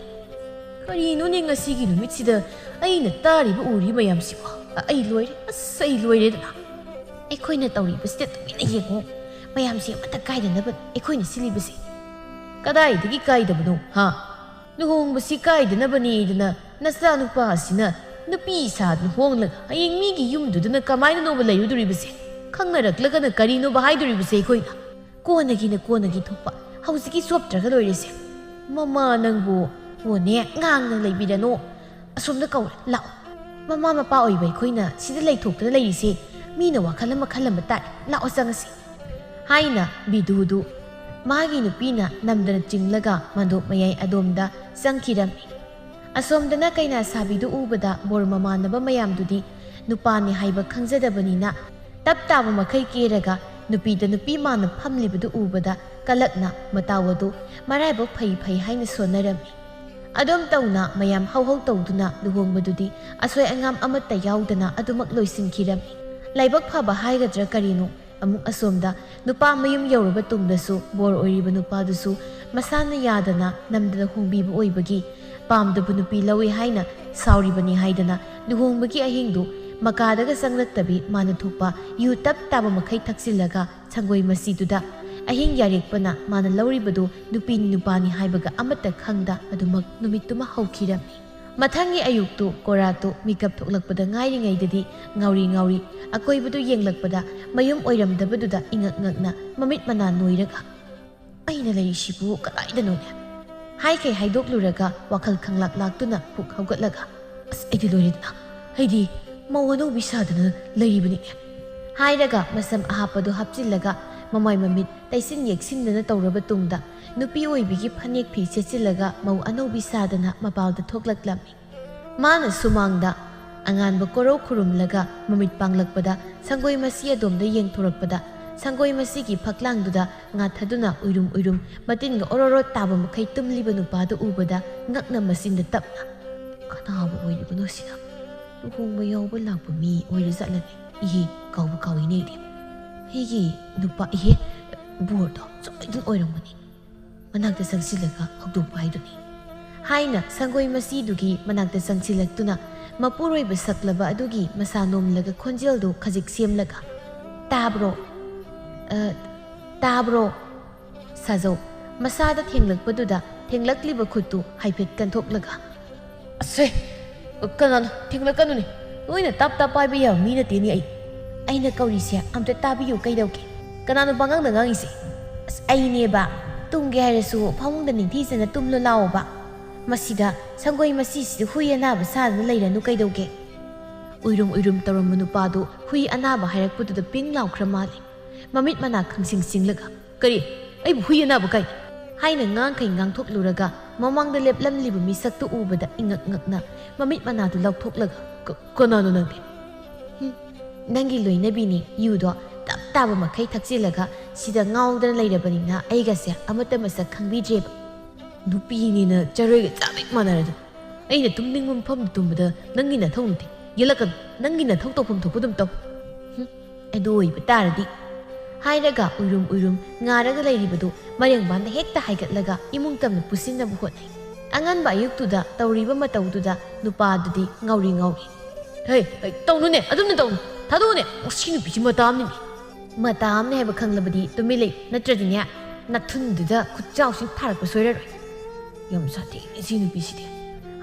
ꯀꯔꯤꯅꯣꯅꯦ ꯉꯁꯤꯒꯤ ꯅꯨꯃꯤꯠꯁꯤꯗ ꯑꯩꯅ ꯇꯥꯔꯤꯕ ꯎꯔꯤꯕ ꯃꯌꯥꯝꯁꯤꯕꯣ? ꯑ-, ꯑꯩ ꯂꯣꯏꯔꯦ, ꯑꯁ, ꯑꯩ ꯂꯣꯏꯔꯦꯗꯅ꯫ ꯑꯩꯈꯣꯏꯅ ꯇꯧꯔꯤꯕꯁꯤꯗ ꯇꯨꯃꯤꯟꯅ ꯌꯦꯡꯉꯨ꯫ ꯃꯌꯥꯝꯁꯦ ꯑꯃꯠꯇ ꯀꯥꯏꯗꯅꯕ ꯑꯩꯈꯣꯏꯅ ꯁꯤꯜꯂꯤꯕꯁꯦ꯫" "ꯀꯗꯥꯏꯗꯒꯤ ꯀꯥꯏꯗꯕꯅꯣ, ꯍꯥ? ꯂꯨꯍꯣꯡꯕꯁꯤ ꯀꯥꯏꯗꯅꯕꯅꯦꯗꯅ ꯅꯆꯥꯅꯨꯄꯥ ꯑꯁꯤꯅ ꯅꯨꯄꯤ ꯁꯥꯗꯨꯅ ꯍꯣꯡꯂꯒ ꯍꯌꯦꯡ ꯃꯤꯒꯤ ꯌꯨꯝꯗꯨꯗꯅ ꯀꯃꯥꯏꯅꯅꯣꯕ ꯂꯩꯔꯨꯗꯣꯔꯤꯕꯁꯦ? ꯈꯪꯅꯔꯛꯂꯒꯅ ꯀꯔꯤꯅꯣꯕ ꯍꯥꯏꯗꯣꯔꯤꯕꯁꯦ ꯑꯩꯈꯣꯏꯅ?" "ꯀꯣꯟꯅꯒꯤꯅ ꯀꯣꯟꯅꯒꯤ ꯊꯣꯛꯄ, ꯍꯧꯖꯤꯛꯀꯤ ꯆꯣꯞꯇ꯭ꯔꯒ ꯂꯣꯏꯔꯦꯁꯦ꯫" "ꯃꯃꯥ ꯅꯪꯕꯨ, ꯍꯣꯅꯦ, ꯉꯥꯡꯅ ꯂꯩꯕꯤꯔꯅꯨ꯫ ꯑꯁꯣꯝꯗ ꯀꯧꯔꯦ, ꯂꯥꯛꯑꯣ꯫ ꯃꯃꯥ ꯃꯄꯥ ꯑꯣꯏꯕ ꯑꯩꯈꯣꯏꯅ ꯁꯤꯗ ꯂꯩꯊꯣꯛꯇꯅ ꯂꯩꯔꯤꯁꯦ, ꯃꯤꯅ ꯋꯥꯈꯜ ꯑꯃ ꯈꯜꯂꯝꯕ ꯇꯥꯔꯦ꯫ ꯂꯥꯛꯑꯣ, ꯆꯪꯉꯁꯤ꯫" ꯍꯥꯏꯅ ꯕꯤꯗꯨꯗꯨ ꯃꯥꯒꯤ ꯅꯨꯄꯤꯅ ꯅꯝꯗꯅ ꯆꯤꯡꯂꯒ ꯃꯥꯟꯗꯣꯞ ꯃꯌꯥꯏ ꯑꯗꯣꯝꯗ ꯆꯪꯈꯤꯔꯝꯃꯤ꯫ ꯑꯁꯣꯝꯗꯅ ꯀꯩꯅꯥ ꯁꯥꯕꯤꯗꯨ ꯎꯕꯗ ꯕꯣꯔ ꯃꯃꯥꯟꯅꯕ ꯃꯌꯥꯝꯗꯨꯗꯤ ꯅꯨꯄꯥꯅꯤ ꯍꯥꯏꯕ ꯈꯪꯖꯗꯕꯅꯤꯅ ꯇꯞ ꯇꯥꯕ ꯃꯈꯩ ꯀꯦꯔꯒ ꯅꯨꯄꯤꯗ ꯅꯨꯄꯤ ꯃꯥꯟꯅ ꯐꯝꯂꯤꯕꯗꯨ ꯎꯕꯗ ꯀꯂꯛꯅ ꯃꯇꯥꯎ ꯑꯗꯨ ꯃꯔꯥꯏꯕꯛ ꯐꯩ ꯐꯩ ꯍꯥꯏꯅ ꯁꯣꯟꯅꯔꯝꯃꯤ꯫ ꯑꯗꯨꯝ ꯇꯧꯅ ꯃꯌꯥꯝ ꯍꯧ ꯍꯧ ꯇꯧꯗꯨꯅ ꯂꯨꯍꯣꯡꯕꯗꯨꯗꯤ ꯑꯁꯣꯏ ꯑꯉꯥꯝ ꯑꯃꯠꯇ ꯌꯥꯎꯗꯅ ꯑꯗꯨꯃꯛ ꯂꯣꯏꯁꯤꯟꯈꯤꯔꯝꯃꯤ꯫ ꯂꯥꯏꯕꯛ ꯐꯕ ꯍꯥꯏꯒꯗ꯭ꯔꯥ ꯀꯔꯤꯅꯣ, ꯑꯃꯨꯛ ꯑꯁꯣꯝꯗ ꯅꯨꯄꯥ ꯃꯌꯨꯝ ꯌꯧꯔꯕ ꯇꯨꯡꯗꯁꯨ ꯕꯣꯔ ꯑꯣꯏꯔꯤꯕ ꯅꯨꯄꯥꯗꯨꯁꯨ ꯃꯁꯥꯅ ꯌꯥꯗꯅ ꯅꯝꯗꯅ ꯍꯣꯡꯕꯤꯕ ꯑꯣꯏꯕꯒꯤ ꯄꯥꯝꯗꯕ ꯅꯨꯄꯤ ꯂꯧꯏ ꯍꯥꯏꯅ ꯁꯥꯎꯔꯤꯕꯅꯤ ꯍꯥꯏꯗꯅ ꯂꯨꯍꯣꯡꯕꯒꯤ ꯑꯍꯤꯡꯗꯨ ꯃꯀꯥꯗꯒ ꯆꯪꯂꯛꯇꯕꯤ ꯃꯥꯅ ꯊꯣꯛꯄ ꯌꯨ ꯇꯞ ꯇꯥꯕ ꯃꯈꯩ ꯊꯛꯆꯤꯜꯂꯒ ꯁꯪꯒꯣꯏ ꯃꯆꯤꯗꯨꯗ ꯑꯍꯤꯡ ꯌꯥꯔꯦꯛꯄꯅ ꯃꯥꯅ ꯂꯧꯔꯤꯕꯗꯨ ꯅꯨꯄꯤꯅꯤ ꯅꯨꯄꯥꯅꯤ ꯍꯥꯏꯕꯒ ꯑꯃꯠꯇ ꯈꯪꯗ ꯑꯗꯨꯃꯛ ꯅꯨꯃꯤꯠꯇꯨꯃ ꯍꯧꯈꯤꯔꯝꯃꯤ꯫ ꯃꯊꯪꯒꯤ ꯑꯌꯨꯛꯇꯨ ꯀꯣꯔꯥꯇꯨ ꯃꯤꯀꯞ ꯊꯣꯛꯂꯛꯄꯗ ꯉꯥꯏꯔꯤꯉꯩꯗꯗꯤ ꯉꯥꯎꯔꯤ ꯉꯥꯎꯔꯤ ꯑꯀꯣꯏꯕꯗꯨ ꯌꯦꯡꯂꯛꯄꯗ ꯃꯌꯨꯝ ꯑꯣꯏꯔꯝꯗꯕꯗꯨꯗ ꯏꯉꯛ ꯉꯛꯅ ꯃꯃꯤꯠ ꯃꯅꯥ ꯅꯣꯏꯔꯒ, "ꯑꯩꯅ ꯂꯩꯔꯤꯁꯤꯕꯨ ꯀꯗꯥꯏꯗꯅꯣꯅꯦ?" ꯍꯥꯏꯈꯩ ꯍꯥꯏꯗꯣꯛꯂꯨꯔꯒ ꯋꯥꯈꯜ ꯈꯪꯂꯥꯛ ꯂꯥꯛꯇꯨꯅ ꯍꯨꯛ ꯍꯧꯒꯠꯂꯒ, "ꯑꯁ, ꯑꯩꯗꯤ ꯂꯣꯏꯔꯦꯗꯅ, ꯑꯩꯗꯤ ꯃꯧ ꯑꯅꯧꯕꯤ ꯁꯥꯗꯅ ꯂꯩꯔꯤꯕꯅꯤꯅꯦ" ꯍꯥꯏꯔꯒ ꯃꯁꯝ ꯑꯍꯥꯞꯄꯗꯨ ꯍꯥꯞꯆꯤꯜꯂꯒ ꯃꯃꯥꯏ ꯃꯃꯤꯠ ꯇꯩꯁꯤꯟ ꯌꯦꯛꯁꯤꯟꯗꯅ ꯇꯧꯔꯕ ꯇꯨꯡꯗ ꯅꯨꯄꯤ ꯑꯣꯏꯕꯤꯒꯤ ꯐꯅꯦꯛ ꯐꯤ ꯁꯦꯠꯆꯤꯜꯂꯒ ꯃꯧ ꯑꯅꯧꯕꯤ ꯁꯥꯗꯅ ꯃꯄꯥꯜꯗ ꯊꯣꯛꯂꯛꯂꯝꯃꯤ꯫ ꯃꯥꯅ ꯁꯨꯃꯥꯡꯗ ꯑꯉꯥꯟꯕ ꯀꯣꯔꯧ ꯈꯨꯔꯨꯝꯂꯒ ꯃꯃꯤꯠ ꯄꯥꯡꯂꯛꯄꯗ ꯁꯪꯒꯣꯏ ꯃꯁꯤ ꯑꯗꯣꯝꯗ ꯌꯦꯡꯊꯣꯔꯛꯄꯗ ꯁꯪꯒꯣꯏ ꯃꯁꯤꯒꯤ ꯐꯛꯂꯥꯡꯗꯨꯗ ꯉꯥꯊꯗꯨꯅ ꯎꯏꯔꯨꯝ ꯎꯏꯔꯨꯝ ꯃꯇꯤꯟꯒ ꯑꯣꯔꯣꯔꯣ ꯇꯥꯕ ꯃꯈꯩ ꯇꯨꯝꯂꯤꯕ ꯅꯨꯄꯥꯗꯨ ꯎꯕꯗ ꯉꯛꯅ ꯃꯆꯤꯟꯗ ꯇꯞꯅ, "ꯀꯅꯥꯕꯨ ꯑꯣꯏꯔꯤꯕꯅꯣ ꯁꯤꯅ? ꯂꯨꯍꯣꯡꯕ ꯌꯥꯎꯕ ꯂꯥꯛꯄ ꯃꯤ ꯑꯣꯏꯔꯖꯥꯠꯂꯅꯦ? ꯏꯍꯦ, ꯀꯥꯎꯕ ꯀꯥꯎꯏꯅꯦ ꯑꯩꯗꯤ꯫ ꯑꯩꯒꯤ ꯅꯨꯄꯥ, ꯏꯍꯦ, ꯕꯣꯔꯗꯣ ꯁꯣꯏꯗꯅ ꯑꯣꯏꯔꯝꯒꯅꯤ꯫ ꯃꯅꯥꯛꯇ ꯆꯪꯁꯤꯜꯂꯒ ꯍꯧꯗꯣꯛꯄ ꯍꯥꯏꯗꯨꯅꯤ" ꯍꯥꯏꯅ ꯁꯪꯒꯣꯏ ꯃꯁꯤꯗꯨꯒꯤ ꯃꯅꯥꯛꯇ ꯆꯪꯁꯤꯜꯂꯛꯇꯨꯅ ꯃꯄꯨꯔꯣꯏꯕ ꯁꯛꯂꯕ ꯑꯗꯨꯒꯤ ꯃꯁꯥ ꯅꯣꯝꯂꯒ ꯈꯣꯟꯖꯦꯜꯗꯨ ꯈꯖꯤꯛ ꯁꯦꯝꯂꯒ, "ꯇꯥꯕ꯭ꯔꯣ? ꯑ, ꯇꯥꯕ꯭ꯔꯣ?" ꯁꯥꯖꯧ ꯃꯁꯥꯗ ꯊꯦꯡꯂꯛꯄꯗꯨꯗ ꯊꯦꯡꯂꯛꯂꯤꯕ ꯈꯨꯠꯇꯨ ꯍꯥꯏꯐꯦꯠ ꯀꯟꯊꯣꯛꯂꯒ, "ꯑꯁꯦ, ꯀꯅꯥꯅꯣ? ꯊꯦꯡꯂꯛꯀꯅꯨꯅꯦ꯫ ꯅꯣꯏꯅ ꯇꯞ ꯇꯞ ꯄꯥꯏꯕ ꯌꯥꯕ ꯃꯤ ꯅꯠꯇꯦꯅꯦ ꯑꯩ꯫ ꯑꯩꯅ ꯀꯧꯔꯤꯁꯦ ꯑꯝꯇ ꯇꯥꯕꯤꯌꯨ ꯀꯩꯗꯧꯒꯦ? ꯀꯅꯥꯅꯣ ꯄꯉꯥꯡꯗ ꯉꯥꯡꯉꯤꯁꯦ?" "ꯑꯁ, ꯑꯩꯅꯦꯕ꯫ ꯇꯨꯝꯒꯦ ꯍꯥꯏꯔꯁꯨ ꯐꯃꯨꯡꯗ ꯅꯤꯡꯊꯤꯖꯅ ꯇꯨꯝꯂꯣ ꯂꯥꯛꯑꯣꯕ꯫ ꯃꯁꯤꯗ ꯁꯪꯒꯣꯏ ꯃꯁꯤꯁꯤꯗ ꯍꯨꯏ ꯑꯅꯥꯕ ꯁꯥꯗꯅ ꯂꯩꯔꯅꯨ ꯀꯩꯗꯧꯒꯦ?" ꯎꯏꯔꯨꯝ ꯎꯏꯔꯨꯝ ꯇꯧꯔꯝꯕ ꯅꯨꯄꯥꯗꯨ ꯍꯨꯏ ꯑꯅꯥꯕ ꯍꯥꯏꯔꯛꯄꯗꯨꯗ ꯄꯤꯡ ꯂꯥꯎꯈ꯭ꯔ ꯃꯥꯜꯂꯦ꯫ ꯃꯃꯤꯠ ꯃꯅꯥ ꯈꯪꯁꯤꯡ ꯁꯤꯡꯂꯒ, "ꯀꯔꯤ? ꯑꯩꯕꯨ ꯍꯨꯏ ꯑꯅꯥꯕ ꯀꯥꯏꯅ?" ꯍꯥꯏꯅ ꯉꯥꯡꯈꯩ ꯉꯥꯡꯊꯣꯛꯂꯨꯔꯒ ꯃꯃꯥꯡꯗ ꯂꯦꯞꯂꯝꯂꯤꯕ ꯃꯤꯁꯛꯇꯨ ꯎꯕꯗ ꯏꯉꯛ ꯉꯛꯅ ꯃꯃꯤꯠ ꯃꯅꯥꯗꯨ ꯂꯥꯎꯊꯣꯛꯂꯒ, "ꯀ-, ꯀꯅꯥꯅꯣ ꯅꯪꯗꯤ?" "ꯍꯨꯝ, ꯅꯪꯒꯤ ꯂꯣꯏꯅꯕꯤꯅꯤ꯫ ꯌꯨꯗꯣ ꯇꯞ ꯇꯥꯕ ꯃꯈꯩ ꯊꯛꯆꯤꯜꯂꯒ ꯁꯤꯗ ꯉꯥꯎꯗꯅ ꯂꯩꯔꯕꯅꯤꯅ ꯑꯩꯒꯁꯦ ꯑꯃꯠꯇ ꯃꯁꯛ ꯈꯪꯕꯤꯗ꯭ꯔꯦꯕ꯫ ꯅꯨꯄꯤꯅꯤꯅ ꯆꯔꯣꯏꯒ ꯆꯞ ꯍꯦꯛ ꯃꯥꯟꯅꯔꯗꯅ꯫ ꯑꯩꯅ ꯇꯨꯝꯅꯤꯡꯕ ꯃꯐꯝꯗ ꯇꯨꯝꯕꯗ ꯅꯪꯒꯤ ꯅꯊꯧ ꯅꯠꯇꯦ꯫ ꯌꯦꯜꯂꯛꯀꯅꯨ꯫ ꯅꯪꯒꯤ ꯅꯊꯧ ꯇꯧꯐꯝ ꯊꯣꯛꯄ ꯑꯗꯨꯝ ꯇꯧ꯫ ꯍꯨꯝ, ꯑꯗꯨ ꯑꯣꯏꯕ ꯇꯥꯔꯗꯤ" ꯍꯥꯏꯔꯒ ꯎꯏꯔꯨꯝ ꯎꯏꯔꯨꯝ ꯉꯥꯔꯒ ꯂꯩꯔꯤꯕꯗꯨ ꯃꯔꯦꯡꯕꯥꯟꯗ ꯍꯦꯛꯇ ꯍꯥꯏꯒꯠꯂꯒ ꯏꯃꯨꯡ ꯇꯝꯅ ꯄꯨꯁꯤꯟꯅꯕ ꯍꯣꯠꯅꯩ꯫ ꯑꯉꯟꯕ ꯑꯌꯨꯛꯇꯨꯗ ꯇꯧꯔꯤꯕ ꯃꯇꯧꯗꯨꯗ ꯅꯨꯄꯥꯗꯨꯗꯤ ꯉꯥꯎꯔꯤ ꯉꯥꯎꯔꯤ꯫ "ꯍꯦ, ꯍꯦ, ꯇꯧꯅꯨꯅꯦ, ꯑꯗꯨꯝꯅ ꯇꯧꯅꯨ꯫ ꯊꯥꯗꯣꯛꯎꯅꯦ꯫ ꯃꯁꯤ ꯅꯨꯄꯤꯁꯤ ꯃꯇꯥ ꯑꯃꯅꯤꯅꯦ꯫" ꯃꯇꯥ ꯑꯃꯅꯦ ꯍꯥꯏꯕ ꯈꯪꯂꯕꯗꯤ ꯇꯨꯃꯤꯟ ꯂꯩ, ꯅꯠꯇ꯭ꯔꯗꯤꯅꯦ, ꯅꯊꯨꯟꯗꯨꯗ ꯈꯨꯠꯆꯥꯎꯁꯤꯡ ꯊꯥꯔꯛꯄ ꯁꯣꯏꯔꯔꯣꯏ꯫ "ꯌꯥꯝ ꯁꯥꯊꯤꯅꯦ ꯁꯤ ꯅꯨꯄꯤꯁꯤꯗꯤ"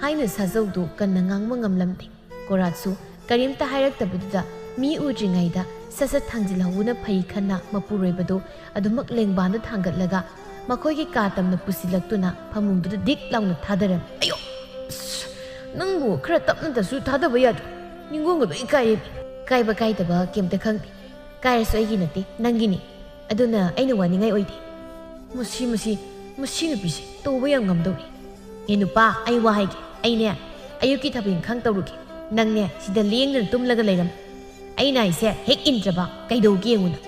ꯍꯥꯏꯅ ꯁꯥꯖꯧꯗꯨ ꯀꯟꯅ ꯉꯥꯡꯕ ꯉꯝꯂꯝꯗꯦ꯫ ꯀꯣꯔꯥꯠꯁꯨ ꯀꯔꯤꯝꯇ ꯍꯥꯏꯔꯛꯇꯕꯗꯨꯗ ꯃꯤ ꯎꯗ꯭ꯔꯤꯉꯩꯗ ꯁꯠ ꯁꯠ ꯊꯥꯡꯖꯤꯜꯍꯧꯕꯅ ꯐꯩ ꯈꯟꯅ ꯃꯄꯨꯔꯣꯏꯕꯗꯨ ꯑꯗꯨꯃꯛ ꯂꯦꯡꯕꯥꯟꯗ ꯊꯥꯡꯒꯠꯂꯒ, ꯃꯈꯣꯏꯒꯤ ꯀꯥ ꯇꯝꯅ ꯄꯨꯁꯤꯜꯂꯛꯇꯨꯅ ꯐꯃꯨꯡꯗꯨꯗ ꯗꯤꯛ ꯂꯥꯎꯅ ꯊꯥꯗꯔꯝꯃꯤ꯫ "ꯑꯌꯣ! ꯑꯁ, ꯅꯪꯕꯨ ꯈꯔ ꯇꯞꯅꯗꯁꯨ ꯊꯥꯗꯕ ꯌꯥꯗ꯭ꯔꯣ? ꯅꯤꯡꯒꯣꯡꯒ ꯂꯣꯏ ꯀꯥꯏꯔꯦ꯫" "ꯀꯥꯏꯕ ꯀꯥꯏꯗꯕ ꯀꯩꯝꯇ ꯈꯪꯗꯦ꯫ ꯀꯥꯏꯔꯁꯨ ꯑꯩꯒꯤ ꯅꯠꯇꯦ, ꯅꯪꯒꯤꯅꯤ꯫ ꯑꯗꯨꯅ ꯑꯩꯅ ꯋꯥꯅꯤꯡꯉꯥꯏ ꯑꯣꯏꯗꯦ꯫" "ꯃꯁꯤ, ꯃꯁꯤ, ꯃꯁꯤ ꯅꯨꯄꯤꯁꯦ ꯇꯧꯕ ꯌꯥꯝ ꯉꯝꯗꯧꯔꯤ꯫" "ꯑꯦ ꯅꯨꯄꯥ, ꯑꯩ ꯋꯥ ꯍꯥꯏꯒꯦ꯫ ꯑꯩꯅꯦ ꯑꯌꯨꯛꯀꯤ ꯊꯕꯛ ꯏꯪꯈꯥꯡ ꯇꯧꯔꯨꯒꯦ꯫ ꯅꯪꯅꯦ ꯁꯤꯗ ꯂꯦꯡꯗꯅ ꯇꯨꯝꯂꯒ ꯂꯩꯔꯝꯃꯨ꯫ ꯑꯩꯅ ꯍꯥꯏꯁꯦ ꯍꯦꯛ ꯏꯟꯗ꯭ꯔꯕ ꯀꯩꯗꯧꯒꯦ ꯌꯦꯡꯉꯨ ꯅꯪ꯫"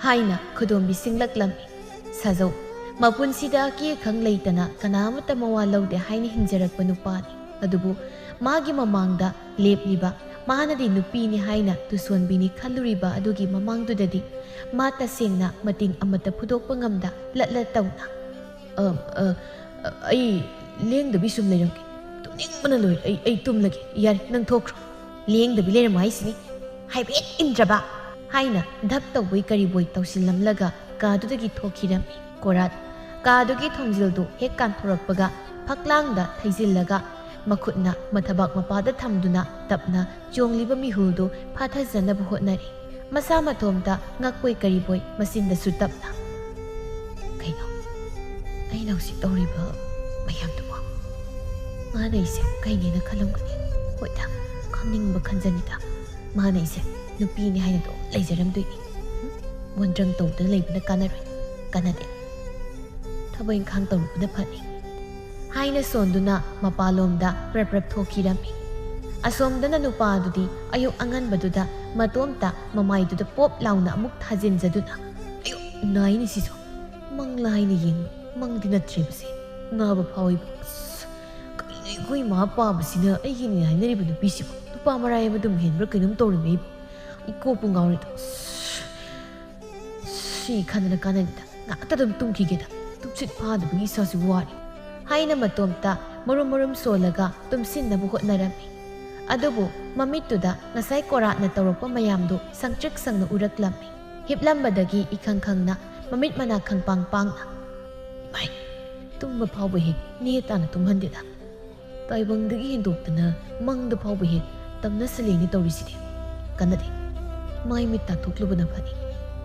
ꯍꯥꯏꯅ ꯈꯨꯗꯣꯝꯕꯤ ꯁꯤꯡꯂꯛꯂꯝꯃꯤ꯫ ꯁꯥꯖꯧ, ꯃꯄꯨꯟꯁꯤꯗ ꯑꯀꯤ ꯑꯈꯪ ꯂꯩꯇꯅ ꯀꯅꯥ ꯑꯃꯠꯇ ꯃꯋꯥ ꯂꯧꯗꯦ ꯍꯥꯏꯅ ꯍꯤꯡꯖꯔꯛꯄ ꯅꯨꯄꯥꯅꯤ꯫ ꯑꯗꯨꯕꯨ ꯃꯥꯒꯤ ꯃꯃꯥꯡꯗ ꯂꯦꯞꯂꯤꯕ, ꯃꯥꯅꯗꯤ ꯅꯨꯄꯤꯅꯤ ꯍꯥꯏꯅ ꯇꯨꯁꯣꯟꯕꯤꯅꯤ ꯈꯜꯂꯨꯔꯤꯕ ꯑꯗꯨꯒꯤ ꯃꯃꯥꯡꯗꯨꯗꯗꯤ ꯃꯥ ꯇꯁꯦꯡꯅ ꯃꯇꯤꯡ ꯑꯃꯠꯇ ꯐꯨꯗꯣꯛꯄ ꯉꯝꯗ ꯂꯠꯂ ꯇꯧꯅ, "ꯑ, ꯑ, ꯑ, ꯑꯩ ꯂꯦꯡꯗꯕꯤ ꯁꯨꯝ ꯂꯩꯔꯝꯒꯦ꯫ ꯇꯨꯝꯅꯤꯡꯕꯅ ꯂꯣꯏꯔꯦ꯫ ꯑꯩ, ꯑꯩ ꯇꯨꯝꯂꯒꯦ꯫ ꯌꯥꯔꯦ, ꯅꯪ ꯊꯣꯛꯈ꯭ꯔꯣ꯫ ꯂꯦꯡꯗꯕꯤ ꯂꯩꯔꯝꯃꯣ ꯍꯥꯏꯁꯤꯅꯤ꯫ ꯍꯥꯏꯐꯦꯠ ꯏꯟꯗ꯭ꯔꯕ?" ꯍꯥꯏꯅ ꯙꯞ ꯇꯧꯕꯣꯏ ꯀꯔꯤꯕꯣꯏ ꯇꯧꯁꯤꯜꯂꯝꯂꯒ ꯀꯥꯗꯨꯗꯒꯤ ꯊꯣꯛꯈꯤꯔꯝꯃꯤ꯫ ꯀꯣꯔꯥꯠ ꯀꯥꯗꯨꯒꯤ ꯊꯣꯡꯖꯤꯜꯗꯨ ꯍꯦꯛ ꯀꯥꯟꯊꯣꯔꯛꯄꯒ ꯐꯛꯂꯥꯡꯗ ꯊꯩꯖꯤꯜꯂꯒ ꯃꯈꯨꯠꯅ ꯃꯊꯕꯥꯛ ꯃꯄꯥꯗ ꯊꯝꯗꯨꯅ ꯇꯞꯅ ꯆꯣꯡꯂꯤꯕ ꯃꯤꯍꯨꯜꯗꯨ ꯐꯥꯊꯖꯅꯕ ꯍꯣꯠꯅꯔꯤ꯫ ꯃꯁꯥ ꯃꯇꯣꯝꯇ ꯉꯛꯄꯣꯏ ꯀꯔꯤꯕꯣꯏ ꯃꯆꯤꯟꯗꯁꯨ ꯇꯞꯅ, "ꯀꯩꯅꯣ ꯑꯩꯅ ꯍꯧꯖꯤꯛ ꯇꯧꯔꯤꯕ ꯃꯌꯥꯝꯗꯨꯕꯣ? ꯃꯥꯅ ꯑꯩꯁꯦ ꯀꯩꯅꯦꯅ ꯈꯜꯂꯝꯒꯅꯤ? ꯍꯣꯏꯗ, ꯈꯟꯅꯤꯡꯕ ꯈꯟꯖꯅꯤꯗ꯫ ꯃꯥꯅ ꯑꯩꯁꯦ ꯅꯨꯄꯤꯅꯤ ꯍꯥꯏꯅ ꯑꯗꯨꯝ ꯂꯩꯖꯔꯝꯗꯣꯏꯅꯤ꯫ ꯍꯨꯝ, ꯃꯣꯟꯗ꯭ꯔꯪ ꯇꯧꯗꯨꯅ ꯂꯩꯕꯅ ꯀꯥꯟꯅꯔꯣꯏ, ꯀꯥꯟꯅꯗꯦ꯫ ꯊꯕꯛ ꯏꯪꯈꯥꯡ ꯇꯧꯔꯨꯕꯅ ꯐꯅꯤ" ꯍꯥꯏꯅ ꯁꯣꯟꯗꯨꯅ ꯃꯄꯥꯟꯂꯣꯝꯗ ꯄ꯭ꯔꯞ ꯄ꯭ꯔꯞ ꯊꯣꯛꯈꯤꯔꯝꯃꯤ꯫ ꯑꯁꯣꯝꯗꯅ ꯅꯨꯄꯥꯗꯨꯗꯤ ꯑꯌꯨꯛ ꯑꯉꯟꯕꯗꯨꯗ ꯃꯇꯣꯝꯇ ꯃꯃꯥꯏꯗꯨꯗ ꯄꯣꯞ ꯂꯥꯎꯅ ꯑꯃꯨꯛ ꯊꯥꯖꯤꯟꯖꯗꯨꯅ, "ꯑꯌꯣ, ꯅꯥꯏꯅꯦ ꯁꯤꯁꯨ꯫ ꯃꯪꯂꯥ ꯍꯥꯏꯅ ꯌꯦꯡꯕ, ꯃꯪꯗꯤ ꯅꯠꯇ꯭ꯔꯦꯕꯁꯦ꯫ ꯉꯥꯕ ꯐꯥꯎꯏꯕ꯫ ꯑꯁ, ꯀꯩꯅꯣ ꯑꯩꯈꯣꯏ ꯏꯃꯥ ꯄꯥꯕꯁꯤꯅ ꯑꯩꯒꯤꯅꯤ ꯍꯥꯏꯅꯔꯤꯕ ꯅꯨꯄꯤꯁꯤꯕꯨ ꯅꯨꯄꯥ ꯃꯔꯥꯏ ꯑꯃ ꯑꯗꯨꯝ ꯍꯦꯟꯕ꯭ꯔꯥ ꯀꯩꯅꯣꯝ ꯇꯧꯔꯦꯅꯦ ꯑꯩꯕꯨ꯫ ꯑꯩ ꯀꯣꯛꯄꯨ ꯉꯥꯎꯔꯦꯗ꯫ ꯑꯁ, ꯁꯤ ꯈꯟꯗꯅ ꯀꯥꯟꯅꯗꯦꯗ꯫ ꯉꯥꯛꯇ ꯑꯗꯨꯝ ꯇꯨꯝꯈꯤꯒꯦꯗ꯫ ꯇꯨꯝꯁꯤꯠ ꯐꯥꯗꯕꯒꯤ ꯏꯁꯥꯁꯤ ꯋꯥꯔꯦ" ꯍꯥꯏꯅ ꯃꯇꯣꯝꯇ ꯃꯔꯨꯝ ꯃꯔꯨꯝ ꯁꯣꯜꯂꯒ ꯇꯨꯝꯁꯤꯟꯅꯕ ꯍꯣꯠꯅꯔꯝꯃꯤ꯫ ꯑꯗꯨꯕꯨ ꯃꯃꯤꯠꯇꯨꯗ ꯉꯁꯥꯏ ꯀꯣꯔꯥꯠꯅ ꯇꯧꯔꯛꯄ ꯃꯌꯥꯝꯗꯨ ꯁꯪꯇ꯭ꯔꯤꯛ ꯁꯪꯅ ꯎꯔꯛꯂꯝꯃꯤ꯫ ꯍꯤꯞꯂꯝꯕꯗꯒꯤ ꯏꯈꯪ ꯈꯪꯅ ꯃꯃꯤꯠ ꯃꯅꯥ ꯈꯪꯄꯥꯡ ꯄꯥꯡꯅ, "ꯏꯃꯥꯏ, ꯇꯨꯝꯕ ꯐꯥꯎꯕ ꯍꯦꯛ ꯅꯦ ꯇꯥꯅ ꯇꯨꯝꯍꯟꯗꯦꯗ꯫ ꯇꯥꯏꯕꯪꯗꯒꯤ ꯍꯦꯟꯗꯣꯛꯇꯅ ꯃꯪꯗ ꯐꯥꯎꯕ ꯍꯦꯛ ꯇꯝꯅ ꯁꯂꯦꯡꯅꯤ ꯇꯧꯔꯤꯁꯤꯗꯤ꯫ ꯀꯥꯟꯅꯗꯦ꯫ ꯃꯥꯏ ꯃꯤꯠ ꯇꯥꯊꯣꯛꯂꯨꯕꯅ ꯐꯅꯤ꯫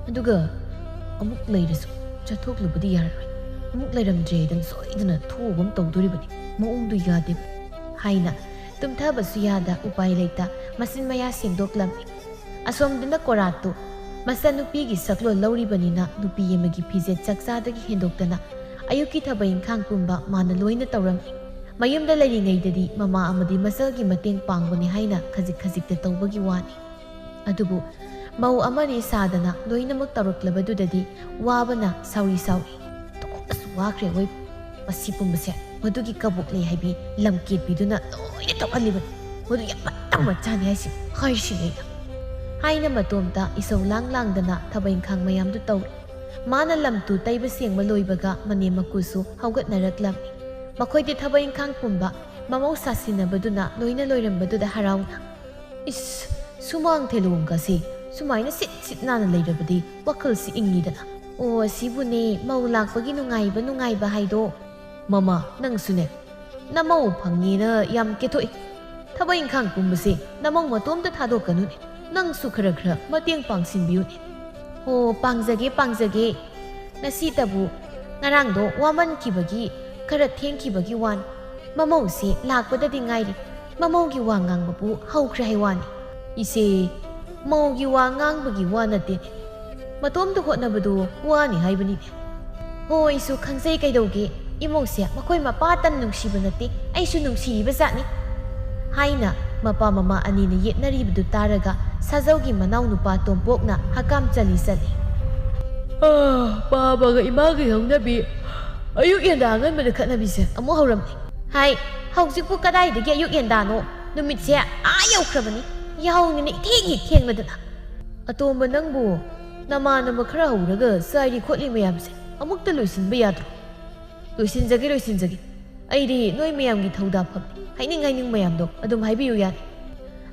ꯑꯗꯨꯒ ꯑꯃꯨꯛ ꯂꯩꯔꯁꯨ ꯆꯠꯊꯣꯛꯂꯨꯕꯗꯤ ꯌꯥꯔꯔꯣꯏ꯫ ꯑꯃꯨꯛ ꯂꯩꯔꯝꯗ꯭ꯔꯦ ꯍꯥꯏꯗꯅ ꯁꯣꯏꯗꯅ ꯊꯣꯛꯑꯒꯨꯝ ꯇꯧꯗꯣꯔꯤꯕꯅꯤ꯫ ꯃꯑꯣꯡꯗꯨ ꯌꯥꯗꯦ ꯍꯥꯏꯅ ꯇꯨꯝꯊꯕꯁꯨ ꯌꯥꯗ ꯎꯄꯥꯏ ꯂꯩꯇ ꯃꯆꯤꯟ ꯃꯌꯥ ꯁꯦꯡꯗꯣꯛꯂꯝꯃꯤ꯫ ꯑꯁꯣꯝꯗꯅ ꯀꯣꯔꯥꯠꯇꯨ ꯃꯆꯟꯅꯨꯄꯤꯒꯤ ꯁꯛꯂꯣꯟ ꯂꯧꯔꯤꯕꯅꯤꯅ ꯅꯨꯄꯤ ꯑꯃꯒꯤ ꯐꯤꯖꯦꯠ ꯆꯥꯛꯆꯥꯗꯒꯤ ꯍꯦꯟꯗꯣꯛꯇꯅ ꯑꯌꯨꯛꯀꯤ ꯊꯕꯛ ꯏꯪꯈꯥꯡ ꯄꯨꯝꯕ ꯃꯥꯅ ꯂꯣꯏꯅ ꯇꯧꯔꯝꯃꯤ꯫ ꯃꯌꯨꯝꯗ ꯂꯩꯔꯤꯉꯩꯗꯗꯤ ꯃꯃꯥ ꯑꯃꯗꯤ ꯃꯆꯜꯒꯤ ꯃꯇꯦꯡ ꯄꯥꯡꯕꯅꯤ ꯍꯥꯏꯅ ꯈꯖꯤꯛ ꯈꯖꯤꯛꯇ ꯇꯧꯕꯒꯤ ꯋꯥꯅꯤ꯫ ꯑꯗꯨꯕꯨ ꯃꯧ ꯑꯃꯅꯤ ꯁꯥꯗꯅ ꯂꯣꯏꯅꯃꯛ ꯇꯧꯔꯛꯂꯕꯗꯨꯗꯗꯤ ꯋꯥꯕꯅ ꯁꯥꯎꯔꯤ ꯁꯥꯎꯔꯤ꯫ ꯊꯣꯛꯑꯁꯨ ꯋꯥꯈ꯭ꯔꯦ ꯑꯣꯏ꯫ ꯃꯁꯤ ꯄꯨꯝꯕꯁꯦ ꯃꯗꯨꯒꯤ ꯀꯕꯣꯛ ꯂꯩ ꯍꯥꯏꯕꯤ ꯂꯝꯀꯦꯠꯄꯤꯗꯨꯅ ꯂꯣꯏꯅ ꯇꯧꯍꯜꯂꯤꯕꯅꯤ꯫ ꯃꯗꯨ ꯌꯥꯝ ꯃꯇꯝ ꯆꯥꯅꯤ ꯍꯥꯏꯁꯤ ꯍꯥꯏꯔꯤꯁꯤꯅꯤ ꯑꯩꯅ꯫ ꯍꯥꯏꯅ ꯃꯇꯣꯝꯇ ꯏꯁꯧ ꯂꯥꯡ ꯂꯥꯡꯗꯅ ꯊꯕꯛ ꯏꯪꯈꯥꯡ ꯃꯌꯥꯝꯗꯨ ꯇꯧꯔꯤ꯫ ꯃꯥꯅ ꯂꯝ ꯇꯨ ꯇꯩꯕ ꯁꯦꯡꯕ ꯂꯣꯏꯕꯒ ꯃꯅꯦꯝ ꯃꯀꯨꯁꯨ ꯍꯧꯒꯠꯅꯔꯛꯂꯝꯃꯤ꯫ ꯃꯈꯣꯏꯗꯤ ꯊꯕꯛ ꯏꯪꯈꯥꯡ ꯄꯨꯝꯕ ꯃꯃꯧ ꯁꯥꯁꯤꯟꯅꯕꯗꯨꯅ ꯂꯣꯏꯅ ꯂꯣꯏꯔꯝꯕꯗꯨꯗ ꯍꯔꯥꯎꯅ, "ꯏꯁ, ꯁꯨꯃꯥꯡ ꯊꯦꯂꯣꯡꯒꯁꯦ ꯁꯨꯃꯥꯏꯅ ꯁꯤꯠ ꯁꯤꯠ ꯅꯥꯟꯅ ꯂꯩꯔꯕꯗꯤ ꯋꯥꯈꯜꯁꯤ ꯏꯪꯉꯤꯗꯅ꯫ ꯑꯣ, ꯑꯁꯤꯕꯨꯅꯦ ꯃꯧ ꯂꯥꯛꯄꯒꯤ ꯅꯨꯡꯉꯥꯏꯕ ꯅꯨꯡꯉꯥꯏꯕ ꯍꯥꯏꯗꯣ꯫ ꯃꯃꯥ, ꯅꯪꯁꯨꯅꯦ ꯅꯃꯧ ꯐꯪꯉꯦꯅ ꯌꯥꯝ ꯀꯦꯊꯣꯛꯏ꯫ ꯊꯕꯛ ꯏꯪꯈꯥꯡ ꯄꯨꯝꯕꯁꯦ ꯅꯃꯧ ꯃꯇꯣꯝꯇ ꯊꯥꯗꯣꯛꯀꯅꯨꯅꯦ꯫ ꯅꯪꯁꯨ ꯈꯔ ꯈꯔ ꯃꯇꯦꯡ ꯄꯥꯡꯁꯤꯟꯕꯤꯌꯨꯅꯦ꯫" "ꯍꯣ, ꯄꯥꯡꯖꯒꯦ, ꯄꯥꯡꯖꯒꯦ꯫ ꯉꯁꯤꯇꯕꯨ ꯉꯔꯥꯡꯗꯣ ꯋꯥꯃꯟꯈꯤꯕꯒꯤ ꯈꯔ ꯊꯦꯡꯈꯤꯕꯒꯤ ꯋꯥꯅꯤ꯫ ꯃꯃꯧꯁꯦ ꯂꯥꯛꯄꯗꯗꯤ ꯉꯥꯏꯔꯤ꯫ ꯃꯃꯧꯒꯤ ꯋꯥ ꯉꯥꯡꯕꯕꯨ ꯍꯧꯈ꯭ꯔꯦ ꯍꯥꯏ ꯋꯥꯅꯤ꯫" "ꯏꯆꯦ, ꯃꯧꯒꯤ ꯋꯥ ꯉꯥꯡꯕꯒꯤ ꯋꯥ ꯅꯠꯇꯦꯅꯦ꯫ ꯃꯇꯣꯝꯇ ꯍꯣꯠꯅꯕꯗꯨ ꯋꯥꯅꯤ ꯍꯥꯏꯕꯅꯤꯅꯦ꯫" "ꯍꯣ, ꯑꯩꯁꯨ ꯈꯪꯖꯩ ꯀꯩꯗꯧꯒꯦ꯫ ꯏꯃꯧꯁꯦ ꯃꯈꯣꯏ ꯃꯄꯥꯇ ꯅꯨꯡꯁꯤꯕ ꯅꯠꯇꯦ, ꯑꯩꯁꯨ ꯅꯨꯡꯁꯤꯔꯤꯕ ꯖꯥꯠꯅꯤ꯫" ꯍꯥꯏꯅ ꯃꯄꯥ ꯃꯃꯥ ꯑꯅꯤꯅ ꯌꯦꯠꯅꯔꯤꯕꯗꯨ ꯇꯥꯔꯒ ꯁꯥꯖꯧꯒꯤ ꯃꯅꯥꯎꯅꯨꯄꯥ ꯇꯣꯝꯄꯣꯛꯅ ꯍꯀꯥꯝ ꯆꯜꯂꯤ ꯆꯜꯂꯤ꯫ "ꯑꯥ, ꯄꯥꯕꯒ ꯏꯃꯥꯒꯤ ꯍꯧꯅꯕꯤ, ꯑꯌꯨꯛ ꯌꯦꯟꯗꯥ ꯑꯉꯟꯕꯗ ꯈꯠꯅꯕꯤꯁꯦ ꯑꯃꯨꯛ ꯍꯧꯔꯝꯃꯦ꯫" "ꯍꯥꯏ, ꯍꯧꯖꯤꯛꯄꯨ ꯀꯗꯥꯏꯗꯒꯤ ꯑꯌꯨꯛ ꯌꯦꯟꯗꯥꯅꯣ? ꯅꯨꯃꯤꯠꯁꯦ ꯑꯥ ꯌꯧꯈ꯭ꯔꯕꯅꯤ꯫ ꯌꯥꯍꯧꯅꯤꯅ ꯏꯊꯦꯡ ꯍꯦꯛ ꯊꯦꯡꯂꯗꯅ꯫" "ꯑꯇꯣꯝꯕ, ꯅꯪꯕꯨ ꯅꯃꯥꯟꯅꯕ ꯈꯔ ꯍꯧꯔꯒ ꯆꯥꯏꯔꯤ ꯈꯣꯠꯂꯤ ꯃꯌꯥꯝꯁꯦ ꯑꯃꯨꯛꯇ ꯂꯣꯏꯁꯤꯟꯕ ꯌꯥꯗ꯭ꯔꯣ?" "ꯂꯣꯏꯁꯤꯟꯖꯒꯦ, ꯂꯣꯏꯁꯤꯟꯖꯒꯦ꯫ ꯑꯩꯗꯤ ꯅꯣꯏ ꯃꯌꯥꯝꯒꯤ ꯊꯧꯗꯥꯐꯝꯅꯤ꯫ ꯍꯥꯏꯅꯤꯡ ꯍꯥꯏꯅꯤꯡ ꯃꯌꯥꯝꯗꯣ ꯑꯗꯨꯝ ꯍꯥꯏꯕꯤꯌꯨ ꯌꯥꯅꯤ꯫"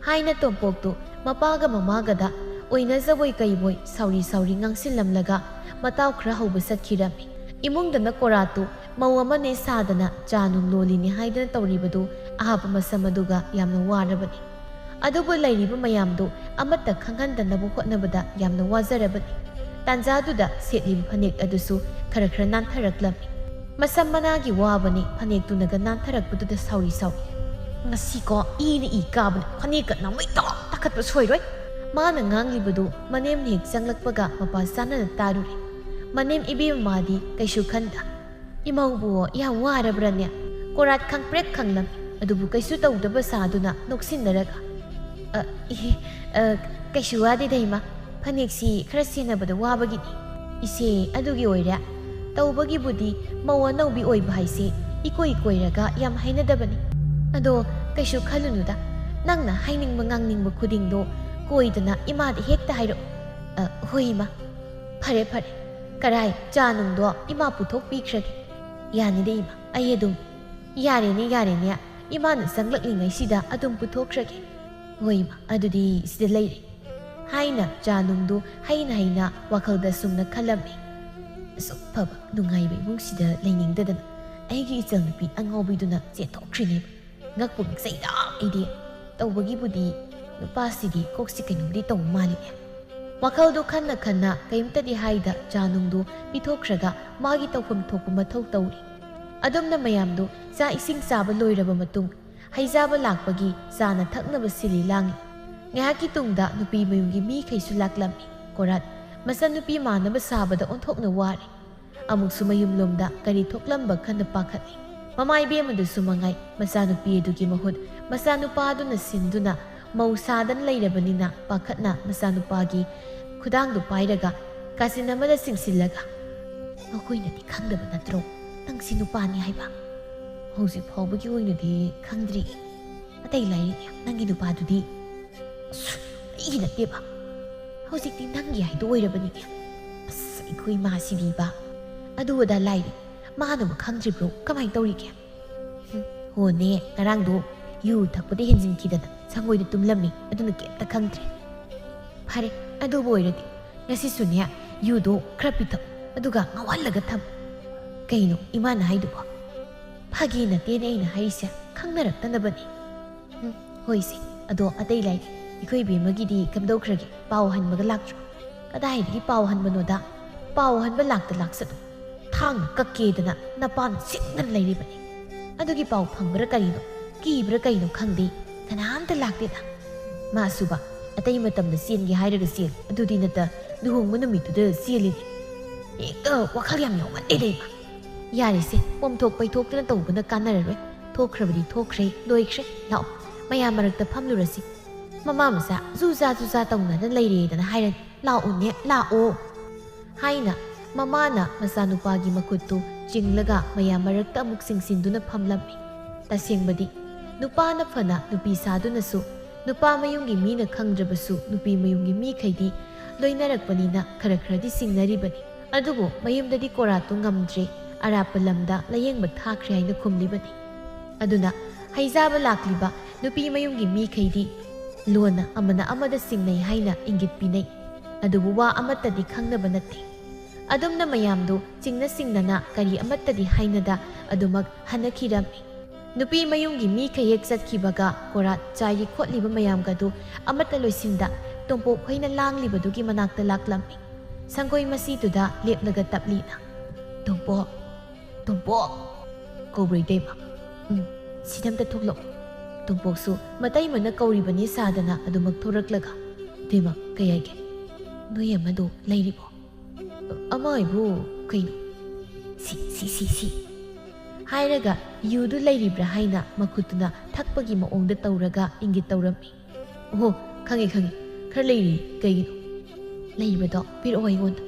ꯍꯥꯏꯅ ꯇꯣꯝꯄꯣꯛꯇꯨ ꯃꯄꯥꯒ ꯃꯃꯥꯒꯗ ꯑꯣꯏꯅꯖꯕꯣꯏ ꯀꯩꯕꯣꯏ ꯁꯥꯎꯔꯤ ꯁꯥꯎꯔꯤ ꯉꯥꯡꯁꯤꯜꯂꯝꯂꯒ ꯃꯇꯥꯎ ꯈꯔ ꯍꯧꯕ ꯆꯠꯈꯤꯔꯝꯃꯤ꯫ ꯏꯃꯨꯡꯗꯅ ꯀꯣꯔꯥꯠꯇꯨ ꯃꯧ ꯑꯃꯅꯦ ꯁꯥꯗꯅ ꯆꯥ ꯅꯨꯡ ꯂꯣꯜꯂꯤꯅꯦ ꯍꯥꯏꯗꯅ ꯇꯧꯔꯤꯕꯗꯨ ꯑꯍꯥꯞꯄ ꯃꯁꯝ ꯑꯗꯨꯒ ꯌꯥꯝꯅ ꯋꯥꯔꯕꯅꯤ꯫ ꯑꯗꯨꯕꯨ ꯂꯩꯔꯤꯕ ꯃꯌꯥꯝꯗꯨ ꯑꯃꯠꯇ ꯈꯪꯍꯟꯗꯅꯕ ꯍꯣꯠꯅꯕꯗ ꯌꯥꯝꯅ ꯋꯥꯖꯔꯕꯅꯤ꯫ ꯇꯥꯟꯖꯥꯗꯨꯗ ꯁꯦꯠꯂꯤꯕ ꯐꯅꯦꯛ ꯑꯗꯨꯁꯨ ꯈꯔ ꯈꯔ ꯅꯥꯟꯊꯔꯛꯂꯝꯃꯤ꯫ ꯃꯁꯝ ꯃꯅꯥꯒꯤ ꯋꯥꯕꯅꯤ, ꯐꯅꯦꯛꯇꯨꯅꯒ ꯅꯥꯟꯊꯔꯛꯄꯗꯨꯗ ꯁꯥꯎꯔꯤ ꯁꯥꯎꯔꯤ꯫ "ꯉꯁꯤꯀꯣ ꯏꯅ ꯏ ꯀꯥꯕꯅ ꯐꯅꯦꯛꯀ ꯅꯥꯃꯩ ꯇꯥ ꯇꯥꯈꯠꯄ ꯁꯣꯏꯔꯣꯏ"꯫ ꯃꯥꯅ ꯉꯥꯡꯂꯤꯕꯗꯨ ꯃꯅꯦꯝꯅ ꯍꯦꯛ ꯆꯪꯂꯛꯄꯒ ꯃꯄꯥ ꯆꯥꯅꯅ ꯇꯥꯔꯨꯔꯦ꯫ ꯃꯅꯦꯝ ꯏꯕꯦꯝꯃꯗꯤ ꯀꯩꯁꯨ ꯈꯟꯗ, "ꯏꯃꯧꯕꯨ ꯌꯥꯝ ꯋꯥꯔꯕ꯭ꯔꯅꯦ?" ꯀꯣꯔꯥꯠ ꯈꯪꯄ꯭ꯔꯦꯛ ꯈꯪꯂꯝꯃꯤ꯫ ꯑꯗꯨꯕꯨ ꯀꯩꯁꯨ ꯇꯧꯗꯕ ꯁꯥꯗꯨꯅ ꯅꯣꯛꯁꯤꯟꯅꯔꯒ, "ꯑ, ꯏꯍꯦ, ꯑ, ꯀꯩꯁꯨ ꯋꯥꯗꯦꯗ ꯏꯃꯥ꯫ ꯐꯅꯦꯛꯁꯤ ꯈꯔ ꯁꯦꯟꯅꯕꯗ ꯋꯥꯕꯒꯤꯅꯤ꯫ ꯏꯆꯦ, ꯑꯗꯨꯒꯤ ꯑꯣꯏꯔꯦ꯫ ꯇꯧꯕꯒꯤꯕꯨꯗꯤ ꯃꯧ ꯑꯅꯧꯕꯤ ꯑꯣꯏꯕ ꯍꯥꯏꯁꯦ ꯏꯀꯣꯏ ꯀꯣꯏꯔꯒ ꯌꯥꯝ ꯍꯩꯅꯗꯕꯅꯤ꯫ ꯑꯗꯣ ꯀꯩꯁꯨ ꯈꯜꯂꯨꯅꯨꯗ, ꯅꯪꯅ ꯍꯥꯏꯅꯤꯡꯕ ꯉꯥꯡꯅꯤꯡꯕ ꯈꯨꯗꯤꯡꯗꯣ ꯀꯣꯏꯗꯅ ꯏꯃꯥꯗ ꯍꯦꯛꯇ ꯍꯥꯏꯔꯛꯎ"꯫ "ꯑ, ꯍꯣꯏ ꯏꯃꯥ"꯫ "ꯐꯔꯦ ꯐꯔꯦ, ꯀꯔꯥꯏ ꯆꯥ ꯅꯨꯡꯗꯣ ꯏꯃꯥ ꯄꯨꯊꯣꯛꯄꯤꯈ꯭ꯔꯒꯦ"꯫ "ꯌꯥꯅꯤꯗ ꯏꯃꯥ, ꯑꯩ ꯑꯗꯨꯝ"꯫ "ꯌꯥꯔꯦꯅꯦ ꯌꯥꯔꯦꯅꯦ, ꯏꯃꯥꯅ ꯆꯪꯂꯛꯂꯤꯉꯩꯁꯤꯗ ꯑꯗꯨꯝ ꯄꯨꯊꯣꯛꯈ꯭ꯔꯒꯦ"꯫ "ꯍꯣꯏ ꯏꯃꯥ, ꯑꯗꯨꯗꯤ ꯁꯤꯗ ꯂꯩꯔꯦ"꯫ ꯍꯥꯏꯅ ꯆꯥ ꯅꯨꯡꯗꯨ ꯍꯩꯅ ꯍꯩꯅ ꯋꯥꯈꯜꯗ ꯁꯨꯝꯅ ꯈꯜꯂꯝꯃꯤ꯫ "ꯑꯁꯨꯛ ꯐꯕ ꯅꯨꯡꯉꯥꯏꯕ ꯏꯃꯨꯡꯁꯤꯗ ꯂꯩꯅꯤꯡꯗꯗꯅ ꯑꯩꯒꯤ ꯏꯆꯜꯅꯨꯄꯤ ꯑꯉꯥꯎꯕꯤꯗꯨꯅ ꯆꯦꯟꯊꯣꯛꯈ꯭ꯔꯤꯅꯦꯕ꯫ ꯉꯛꯄꯨ ꯉꯛꯆꯩꯗ ꯑꯩꯗꯤ꯫ ꯇꯧꯕꯒꯤꯕꯨꯗꯤ ꯅꯨꯄꯥꯁꯤꯗꯤ ꯀꯣꯛꯁꯤ ꯀꯩꯅꯣꯝꯗꯤ ꯇꯧꯕ ꯃꯥꯜꯂꯤꯅꯦ"꯫ ꯋꯥꯈꯜꯗꯨ ꯈꯟꯅ ꯈꯟꯅ ꯀꯩꯝꯇꯗꯤ ꯍꯥꯏꯗ ꯆꯥ ꯅꯨꯡꯗꯨ ꯄꯤꯊꯣꯛꯈ꯭ꯔꯒ ꯃꯥꯒꯤ ꯇꯧꯐꯝ ꯊꯣꯛꯄ ꯃꯊꯧ ꯇꯧꯔꯤ꯫ ꯑꯗꯨꯝꯅ ꯃꯌꯥꯝꯗꯨ ꯆꯥꯛ ꯏꯁꯤꯡ ꯆꯥꯕ ꯂꯣꯏꯔꯕ ꯃꯇꯨꯡ ꯍꯩꯖꯥꯕ ꯂꯥꯛꯄꯒꯤ ꯆꯥꯅ ꯊꯛꯅꯕ ꯁꯤꯜꯂꯤ ꯂꯥꯡꯂꯤ꯫ ꯉꯥꯏꯍꯥꯛꯀꯤ ꯇꯨꯡꯗ ꯅꯨꯄꯤ ꯃꯌꯨꯝꯒꯤ ꯃꯤꯈꯩꯁꯨ ꯂꯥꯛꯂꯝꯃꯤ꯫ ꯀꯣꯔꯥꯠ ꯃꯆꯟꯅꯨꯄꯤ ꯃꯥꯟꯅꯕ ꯁꯥꯕꯗ ꯑꯣꯟꯊꯣꯛꯅ ꯋꯥꯔꯦ꯫ ꯑꯃꯨꯛꯁꯨ ꯃꯌꯨꯝꯂꯣꯝꯗ ꯀꯔꯤ ꯊꯣꯛꯂꯝꯕ ꯈꯟꯅ ꯄꯥꯈꯠꯂꯤ꯫ ꯃꯃꯥ ꯏꯕꯦꯝꯃꯗꯨꯁꯨ ꯃꯉꯥꯏ ꯃꯆꯥꯅꯨꯄꯤ ꯑꯗꯨꯒꯤ ꯃꯍꯨꯠ ꯃꯆꯥꯅꯨꯄꯥꯗꯨꯅ ꯁꯤꯟꯗꯨꯅ ꯃꯧ ꯁꯥꯗꯅ ꯂꯩꯔꯕꯅꯤꯅ ꯄꯥꯈꯠꯅ ꯃꯆꯥꯅꯨꯄꯥꯒꯤ ꯈꯨꯗꯥꯡꯗꯨ ꯄꯥꯏꯔꯒ ꯀꯥꯆꯤꯟ ꯑꯃꯗ ꯆꯤꯡꯁꯤꯜꯂꯒ, "ꯃꯈꯣꯏꯅꯗꯤ ꯈꯪꯗꯕ ꯅꯠꯇ꯭ꯔꯣ ꯅꯪꯁꯤ ꯅꯨꯄꯥꯅꯤ ꯍꯥꯏꯕ?" "ꯍꯧꯖꯤꯛ ꯐꯥꯎꯕꯒꯤ ꯑꯣꯏꯅꯗꯤ ꯈꯪꯗ꯭ꯔꯤ꯫ ꯑꯇꯩ ꯂꯥꯏꯔꯤꯅꯦ ꯅꯪꯒꯤ ꯅꯨꯄꯥꯗꯨꯗꯤ"꯫ "ꯑꯁ, ꯑꯩꯒꯤ ꯅꯠꯇꯦꯕ꯫ ꯍꯧꯖꯤꯛꯇꯤ ꯅꯪꯒꯤ ꯍꯥꯏꯗꯣ ꯑꯣꯏꯔꯕꯅꯤꯅꯦ꯫ ꯑꯁ, ꯑꯩꯈꯣꯏ ꯃꯥꯁꯤꯗꯤꯕ꯫ ꯑꯗꯨ ꯑꯗꯥ ꯂꯥꯏꯔꯤ꯫ ꯃꯥꯅꯕꯨ ꯈꯪꯗ꯭ꯔꯤꯕ꯭ꯔꯣ? ꯀꯃꯥꯏꯅ ꯇꯧꯔꯤꯒꯦ?" "ꯍꯨꯝ, ꯍꯣꯅꯦ, ꯉꯔꯥꯡꯗꯣ ꯌꯨ ꯊꯛꯄꯗ ꯍꯦꯟꯖꯤꯟꯈꯤꯗꯅ ꯁꯪꯒꯣꯏꯗ ꯇꯨꯝꯂꯝꯃꯤ꯫ ꯑꯗꯨꯅ ꯀꯩꯝꯇ ꯈꯪꯗ꯭ꯔꯦ꯫ ꯐꯔꯦ, ꯑꯗꯨꯕꯨ ꯑꯣꯏꯔꯗꯤ ꯉꯁꯤꯁꯨꯅꯦ ꯌꯨꯗꯣ ꯈꯔ ꯄꯤꯊꯛꯎ, ꯑꯗꯨꯒ ꯉꯥꯎꯍꯜꯂꯒ ꯊꯝꯃꯨ"꯫ "ꯀꯩꯅꯣ ꯏꯃꯥꯅ ꯍꯥꯏꯗꯨꯕꯣ?" "ꯐꯥꯒꯤ ꯅꯠꯇꯦꯅꯦ ꯑꯩꯅ ꯍꯥꯏꯔꯤꯁꯦ, ꯈꯪꯅꯔꯛꯇꯅꯕꯅꯤ"꯫ "ꯎꯝ, ꯍꯣꯏꯁꯦ꯫ ꯑꯗꯣ ꯑꯇꯩ ꯂꯥꯏꯔꯤ, ꯑꯩꯈꯣꯏ ꯏꯕꯦꯝꯃꯒꯤꯗꯤ ꯀꯝꯗꯧꯈ꯭ꯔꯒꯦ? ꯄꯥꯎ ꯍꯟꯕꯒ ꯂꯥꯛꯇ꯭ꯔꯣ?" "ꯀꯗꯥꯏꯗꯒꯤ ꯄꯥꯎ ꯍꯟꯕꯅꯣꯗ? ꯄꯥꯎ ꯍꯟꯕ ꯂꯥꯛꯇ ꯂꯥꯛꯁꯅꯨ꯫ ꯊꯥꯡꯅ ꯀꯛꯀꯦꯗꯅ ꯅꯄꯥꯅ ꯁꯤꯡꯗꯅ ꯂꯩꯔꯤꯕꯅꯤ꯫ ꯑꯗꯨꯒꯤ ꯄꯥꯎ ꯐꯪꯕ꯭ꯔꯥ ꯀꯔꯤꯅꯣ, ꯀꯤꯕ꯭ꯔꯥ ꯀꯩꯅꯣ ꯈꯪꯗꯦ, ꯀꯅꯥꯝꯇ ꯂꯥꯛꯇꯦꯗ꯫ ꯃꯥꯁꯨꯕ ꯑꯇꯩ ꯃꯇꯝꯗ ꯆꯦꯟꯒꯦ ꯍꯥꯏꯔꯒ ꯆꯦꯜ, ꯑꯗꯨꯗꯤ ꯅꯠꯇ ꯂꯨꯍꯣꯡꯕ ꯅꯨꯃꯤꯠꯇꯨꯗ ꯆꯦꯜꯂꯤꯅꯦ꯫ ꯍꯦꯛꯇ ꯋꯥꯈꯜ ꯌꯥꯝ ꯌꯥꯎꯒꯟꯗꯦꯗ ꯏꯃꯥ꯫ ꯌꯥꯔꯦꯁꯦ, ꯄꯣꯝꯊꯣꯛ ꯄꯩꯊꯣꯛꯇꯅ ꯇꯧꯕꯅ ꯀꯥꯟꯅꯔꯔꯣꯏ꯫ ꯊꯣꯛꯈ꯭ꯔꯕꯗꯤ ꯊꯣꯛꯈ꯭ꯔꯦ, ꯂꯣꯏꯈ꯭ꯔꯦ꯫ ꯂꯥꯛꯑꯣ, ꯃꯌꯥꯝ ꯃꯔꯛꯇ ꯐꯝꯂꯨꯔꯁꯤ꯫ ꯃꯃꯥ ꯃꯆꯥ ꯖꯨꯖꯥ ꯖꯨꯖꯥ ꯇꯧꯅꯗꯅ ꯂꯩꯔꯦꯗꯅ ꯍꯥꯏꯔꯅꯤ꯫ "ꯂꯥꯛꯑꯣꯅꯦ, ꯂꯥꯛꯑꯣ" ꯍꯥꯏꯅ ꯃꯃꯥꯅ ꯃꯆꯥꯅꯨꯄꯥꯒꯤ ꯃꯈꯨꯠꯇꯨ ꯆꯤꯡꯂꯒ ꯃꯌꯥꯝ ꯃꯔꯛꯇ ꯑꯃꯨꯛ ꯆꯤꯡꯁꯤꯟꯗꯨꯅ ꯐꯝꯂꯝꯃꯤ꯫ ꯇꯁꯦꯡꯕꯗꯤ ꯅꯨꯄꯥꯅ ꯐꯅ ꯅꯨꯄꯤ ꯁꯥꯗꯨꯅꯁꯨ, ꯅꯨꯄꯥ ꯃꯌꯨꯝꯒꯤ ꯃꯤꯅ ꯈꯪꯗ꯭ꯔꯕꯁꯨ, ꯅꯨꯄꯤ ꯃꯌꯨꯝꯒꯤ ꯃꯤꯈꯩꯗꯤ ꯂꯣꯏꯅꯔꯛꯄꯅꯤꯅ ꯈꯔ ꯈꯔꯗꯤ ꯆꯤꯡꯅꯔꯤꯕꯅꯤ꯫ ꯑꯗꯨꯕꯨ ꯃꯌꯨꯝꯗꯗꯤ ꯀꯣꯔꯥꯠꯇꯨ ꯉꯝꯗ꯭ꯔꯦ, ꯑꯔꯥꯞꯄ ꯂꯝꯗ ꯂꯥꯌꯦꯡꯕ ꯊꯥꯈ꯭ꯔꯦ ꯍꯥꯏꯅ ꯈꯨꯝꯂꯤꯕꯅꯤ꯫ ꯑꯗꯨꯅ ꯍꯩꯖꯥꯕ ꯂꯥꯛꯂꯤꯕ ꯅꯨꯄꯤ ꯃꯌꯨꯝꯒꯤ ꯃꯤꯈꯩꯗꯤ ꯂꯣꯟꯅ ꯑꯃꯅ ꯑꯃꯗ ꯆꯤꯡꯅꯩ ꯍꯥꯏꯅ ꯏꯪꯒꯤꯠ ꯄꯤꯅꯩ꯫ ꯑꯗꯨꯕꯨ ꯋꯥ ꯑꯃꯠꯇꯗꯤ ꯈꯪꯅꯕ ꯅꯠꯇꯦ꯫ ꯑꯗꯨꯝꯅ ꯃꯌꯥꯝꯗꯨ ꯆꯤꯡꯅ ꯆꯤꯡꯅꯅ ꯀꯔꯤ ꯑꯃꯠꯇꯗꯤ ꯍꯥꯏꯅꯗ ꯑꯗꯨꯃꯛ ꯍꯟꯅꯈꯤꯔꯝꯃꯤ꯫ ꯅꯨꯄꯤ ꯃꯌꯨꯝꯒꯤ ꯃꯤꯈꯩ ꯍꯦꯛ ꯆꯠꯈꯤꯕꯒ ꯀꯣꯔꯥꯠ ꯆꯥꯏꯔꯤ ꯈꯣꯠꯂꯤꯕ ꯃꯌꯥꯝꯒꯗꯨ ꯑꯃꯠꯇ ꯂꯣꯏꯁꯤꯟꯗ ꯇꯣꯝꯄꯣꯛ ꯍꯣꯏꯅ ꯂꯥꯡꯂꯤꯕꯗꯨꯒꯤ ꯃꯅꯥꯛꯇ ꯂꯥꯛꯂꯝꯃꯤ꯫ ꯁꯪꯒꯣꯏ ꯃꯁꯤꯗꯨꯗ ꯂꯦꯞꯂꯒ ꯇꯞꯂꯤꯅ, "ꯇꯣꯝꯄꯣꯛ, ꯇꯣꯝꯄꯣꯛ!" ꯀꯧꯕ꯭ꯔꯥ ꯏꯇꯩꯃ? "ꯎꯝ, ꯁꯤꯗ ꯑꯝꯇ ꯊꯣꯛꯂꯛꯑꯣ꯫" ꯇꯣꯝꯄꯣꯛꯁꯨ ꯃꯇꯩꯃꯅ ꯀꯧꯔꯤꯕꯅꯤ ꯁꯥꯗꯅ ꯑꯗꯨꯃꯛ ꯊꯣꯔꯛꯂꯒ, "ꯏꯇꯩꯃ, ꯀꯩ ꯍꯥꯏꯒꯦ? ꯅꯣꯏ ꯑꯃꯗꯣ ꯂꯩꯔꯤꯕꯣ?" "ꯑꯃ ꯍꯥꯏꯕꯨ ꯀꯩꯅꯣ?" "ꯁꯤ, ꯁꯤ, ꯁꯤ, ꯁꯤ" ꯍꯥꯏꯔꯒ ꯌꯨꯗꯨ ꯂꯩꯔꯤꯕ꯭ꯔꯥ ꯍꯥꯏꯅ ꯃꯈꯨꯠꯇꯨꯅ ꯊꯛꯄꯒꯤ ꯃꯑꯣꯡꯗ ꯇꯧꯔꯒ ꯏꯪꯒꯤꯠ ꯇꯧꯔꯝꯃꯤ꯫ "ꯑꯣꯍꯣ, ꯈꯪꯉꯦ, ꯈꯪꯉꯦ꯫ ꯈꯔ ꯂꯩꯔꯤ꯫ ꯀꯩꯒꯤꯅꯣ?" "ꯂꯩꯕꯗꯣ ꯄꯤꯔꯛꯑꯣ ꯑꯩꯉꯣꯟꯗ꯫"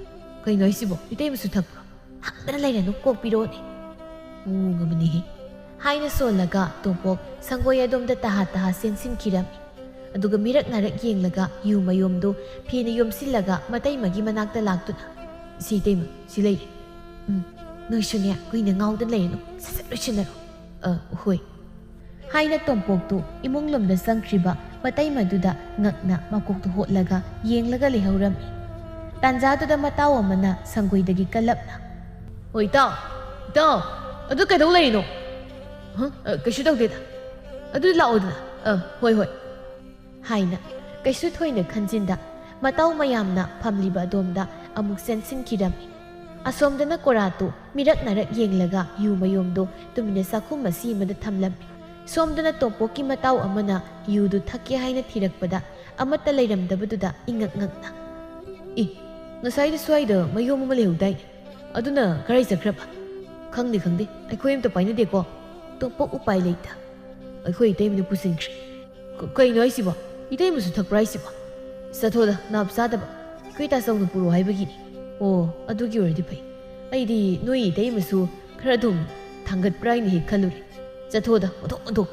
"ꯀꯩꯅꯣ ꯍꯥꯏꯁꯤꯕꯣ? ꯏꯇꯩꯃꯁꯨ ꯊꯛꯄ꯭ꯔꯣ? ꯍꯪꯗꯅ ꯂꯩꯔꯅꯨ, ꯀꯣꯛ ꯄꯤꯔꯛꯑꯣꯅꯦ꯫" "ꯃꯑꯣꯡ ꯑꯃꯅꯤꯍꯦ" ꯍꯥꯏꯅ ꯁꯣꯜꯂꯒ ꯇꯣꯝꯄꯣꯛ ꯁꯪꯒꯣꯏ ꯑꯗꯣꯝꯗ ꯇꯍꯥ ꯇꯍꯥ ꯆꯦꯟꯁꯤꯟꯈꯤꯔꯝꯃꯤ꯫ ꯑꯗꯨꯒ ꯃꯤꯔꯛ ꯅꯥꯔꯛ ꯌꯦꯡꯂꯒ ꯌꯨ ꯃꯌꯣꯝꯗꯨ ꯐꯤꯅ ꯌꯣꯝꯁꯤꯜꯂꯒ ꯃꯇꯩꯃꯒꯤ ꯃꯅꯥꯛꯇ ꯂꯥꯛꯇꯨꯅ, "ꯁꯤ ꯏꯇꯩꯃ, ꯁꯤ ꯂꯩꯔꯦ꯫ ꯎꯝ, ꯅꯣꯏꯁꯨꯅꯦ ꯀꯨꯏꯅ ꯉꯥꯎꯗꯅ ꯂꯩꯔꯅꯨ, ꯁꯠ ꯁꯠ ꯂꯣꯏꯁꯤꯟꯅꯔꯣ꯫" "ꯑ, ꯍꯣꯏ" ꯍꯥꯏꯅ ꯇꯣꯝꯄꯣꯛꯇꯨ ꯏꯃꯨꯡ ꯂꯣꯝꯗ ꯆꯪꯈ꯭ꯔꯤꯕ ꯃꯇꯩꯃꯗꯨꯗ ꯉꯛꯅ ꯃꯀꯣꯛꯇꯨ ꯍꯣꯠꯂꯒ ꯌꯦꯡꯂꯒ ꯂꯩꯍꯧꯔꯝꯃꯤ꯫ ꯇꯥꯟꯖꯥꯗꯨꯗ ꯃꯇꯥꯎ ꯑꯃꯅ ꯁꯪꯒꯣꯏꯗꯒꯤ ꯀꯜꯂꯞꯅ, "ꯍꯣꯏ ꯏꯇꯥꯎ, ꯏꯇꯥꯎ, ꯑꯗꯨ ꯀꯩꯗꯧ ꯂꯩꯔꯤꯅꯣ?" "ꯍ? ꯑ, ꯀꯩꯁꯨ ꯇꯧꯗꯦꯗ꯫ ꯑꯗꯨꯗꯤ ꯂꯥꯛꯑꯣꯗꯅ꯫" "ꯑ, ꯍꯣꯏ, ꯍꯣꯏ" ꯍꯥꯏꯅ ꯀꯩꯁꯨ ꯊꯣꯏꯅ ꯈꯟꯖꯤꯟꯗ ꯃꯇꯥꯎ ꯃꯌꯥꯝꯅ ꯐꯝꯂꯤꯕ ꯑꯗꯣꯝꯗ ꯑꯃꯨꯛ ꯆꯦꯟꯁꯤꯟꯈꯤꯔꯝꯃꯤ꯫ ꯑꯁꯣꯝꯗꯅ ꯀꯣꯔꯥꯠꯇꯨ ꯃꯤꯔꯛ ꯅꯥꯔꯛ ꯌꯦꯡꯂꯒ ꯌꯨ ꯃꯌꯣꯝꯗꯨ ꯇꯨꯃꯤꯟꯅ ꯆꯥꯛꯈꯨꯝ ꯃꯆꯤ ꯑꯃꯗ ꯊꯝꯂꯝꯃꯤ꯫ ꯁꯣꯝꯗꯅ ꯇꯣꯝꯄꯣꯛꯀꯤ ꯃꯇꯥꯎ ꯑꯃꯅ ꯌꯨꯗꯨ ꯊꯛꯀꯦ ꯍꯥꯏꯅ ꯊꯤꯔꯛꯄꯗ ꯑꯃꯠꯇ ꯂꯩꯔꯝꯗꯕꯗꯨꯗ ꯏꯉꯛ ꯉꯛꯅ, "ꯏ, ꯉꯁꯥꯏꯗꯤ ꯁ꯭ꯋꯥꯏꯗ ꯃꯌꯣꯝ ꯑꯃ ꯂꯩꯍꯧꯗꯥꯏꯅꯦ? ꯑꯗꯨꯅ ꯀꯔꯥꯏ ꯆꯠꯈ꯭ꯔꯕ?" "ꯈꯪꯗꯦ, ꯈꯪꯗꯦ, ꯑꯩꯈꯣꯏ ꯑꯝꯇ ꯄꯥꯏꯅꯗꯦꯀꯣ꯫" ꯇꯣꯝꯄꯣꯛ ꯎꯄꯥꯏ ꯂꯩꯇ, "ꯑꯩꯈꯣꯏ ꯏꯇꯩꯃꯅ ꯄꯨꯁꯤꯟꯈ꯭ꯔꯦ꯫" "ꯀ-, ꯀꯩꯅꯣ ꯍꯥꯏꯁꯤꯕꯣ? ꯏꯇꯩꯃꯁꯨ ꯊꯛꯄ꯭ꯔꯥ ꯍꯥꯏꯁꯤꯕꯣ?" "ꯆꯠꯊꯣꯗ, ꯅꯥꯞ ꯆꯥꯗꯕ꯫ ꯑꯩꯈꯣꯏ ꯇꯥꯆꯧꯅ ꯄꯨꯔꯛꯑꯣ ꯍꯥꯏꯕꯒꯤꯅꯤ꯫" "ꯑꯣ, ꯑꯗꯨꯒꯤ ꯑꯣꯏꯔꯗꯤ ꯐꯩ꯫ ꯑꯩꯗꯤ ꯅꯣꯏ ꯏꯇꯩꯃꯁꯨ ꯈꯔ ꯑꯗꯨꯝ ꯊꯥꯡꯒꯠꯄ꯭ꯔꯥ ꯍꯥꯏꯅ ꯍꯦꯛ ꯈꯜꯂꯨꯔꯦ꯫ ꯆꯠꯊꯣꯗ, ꯑꯣꯟꯊꯣꯛ, ꯑꯣꯟꯊꯣꯛ꯫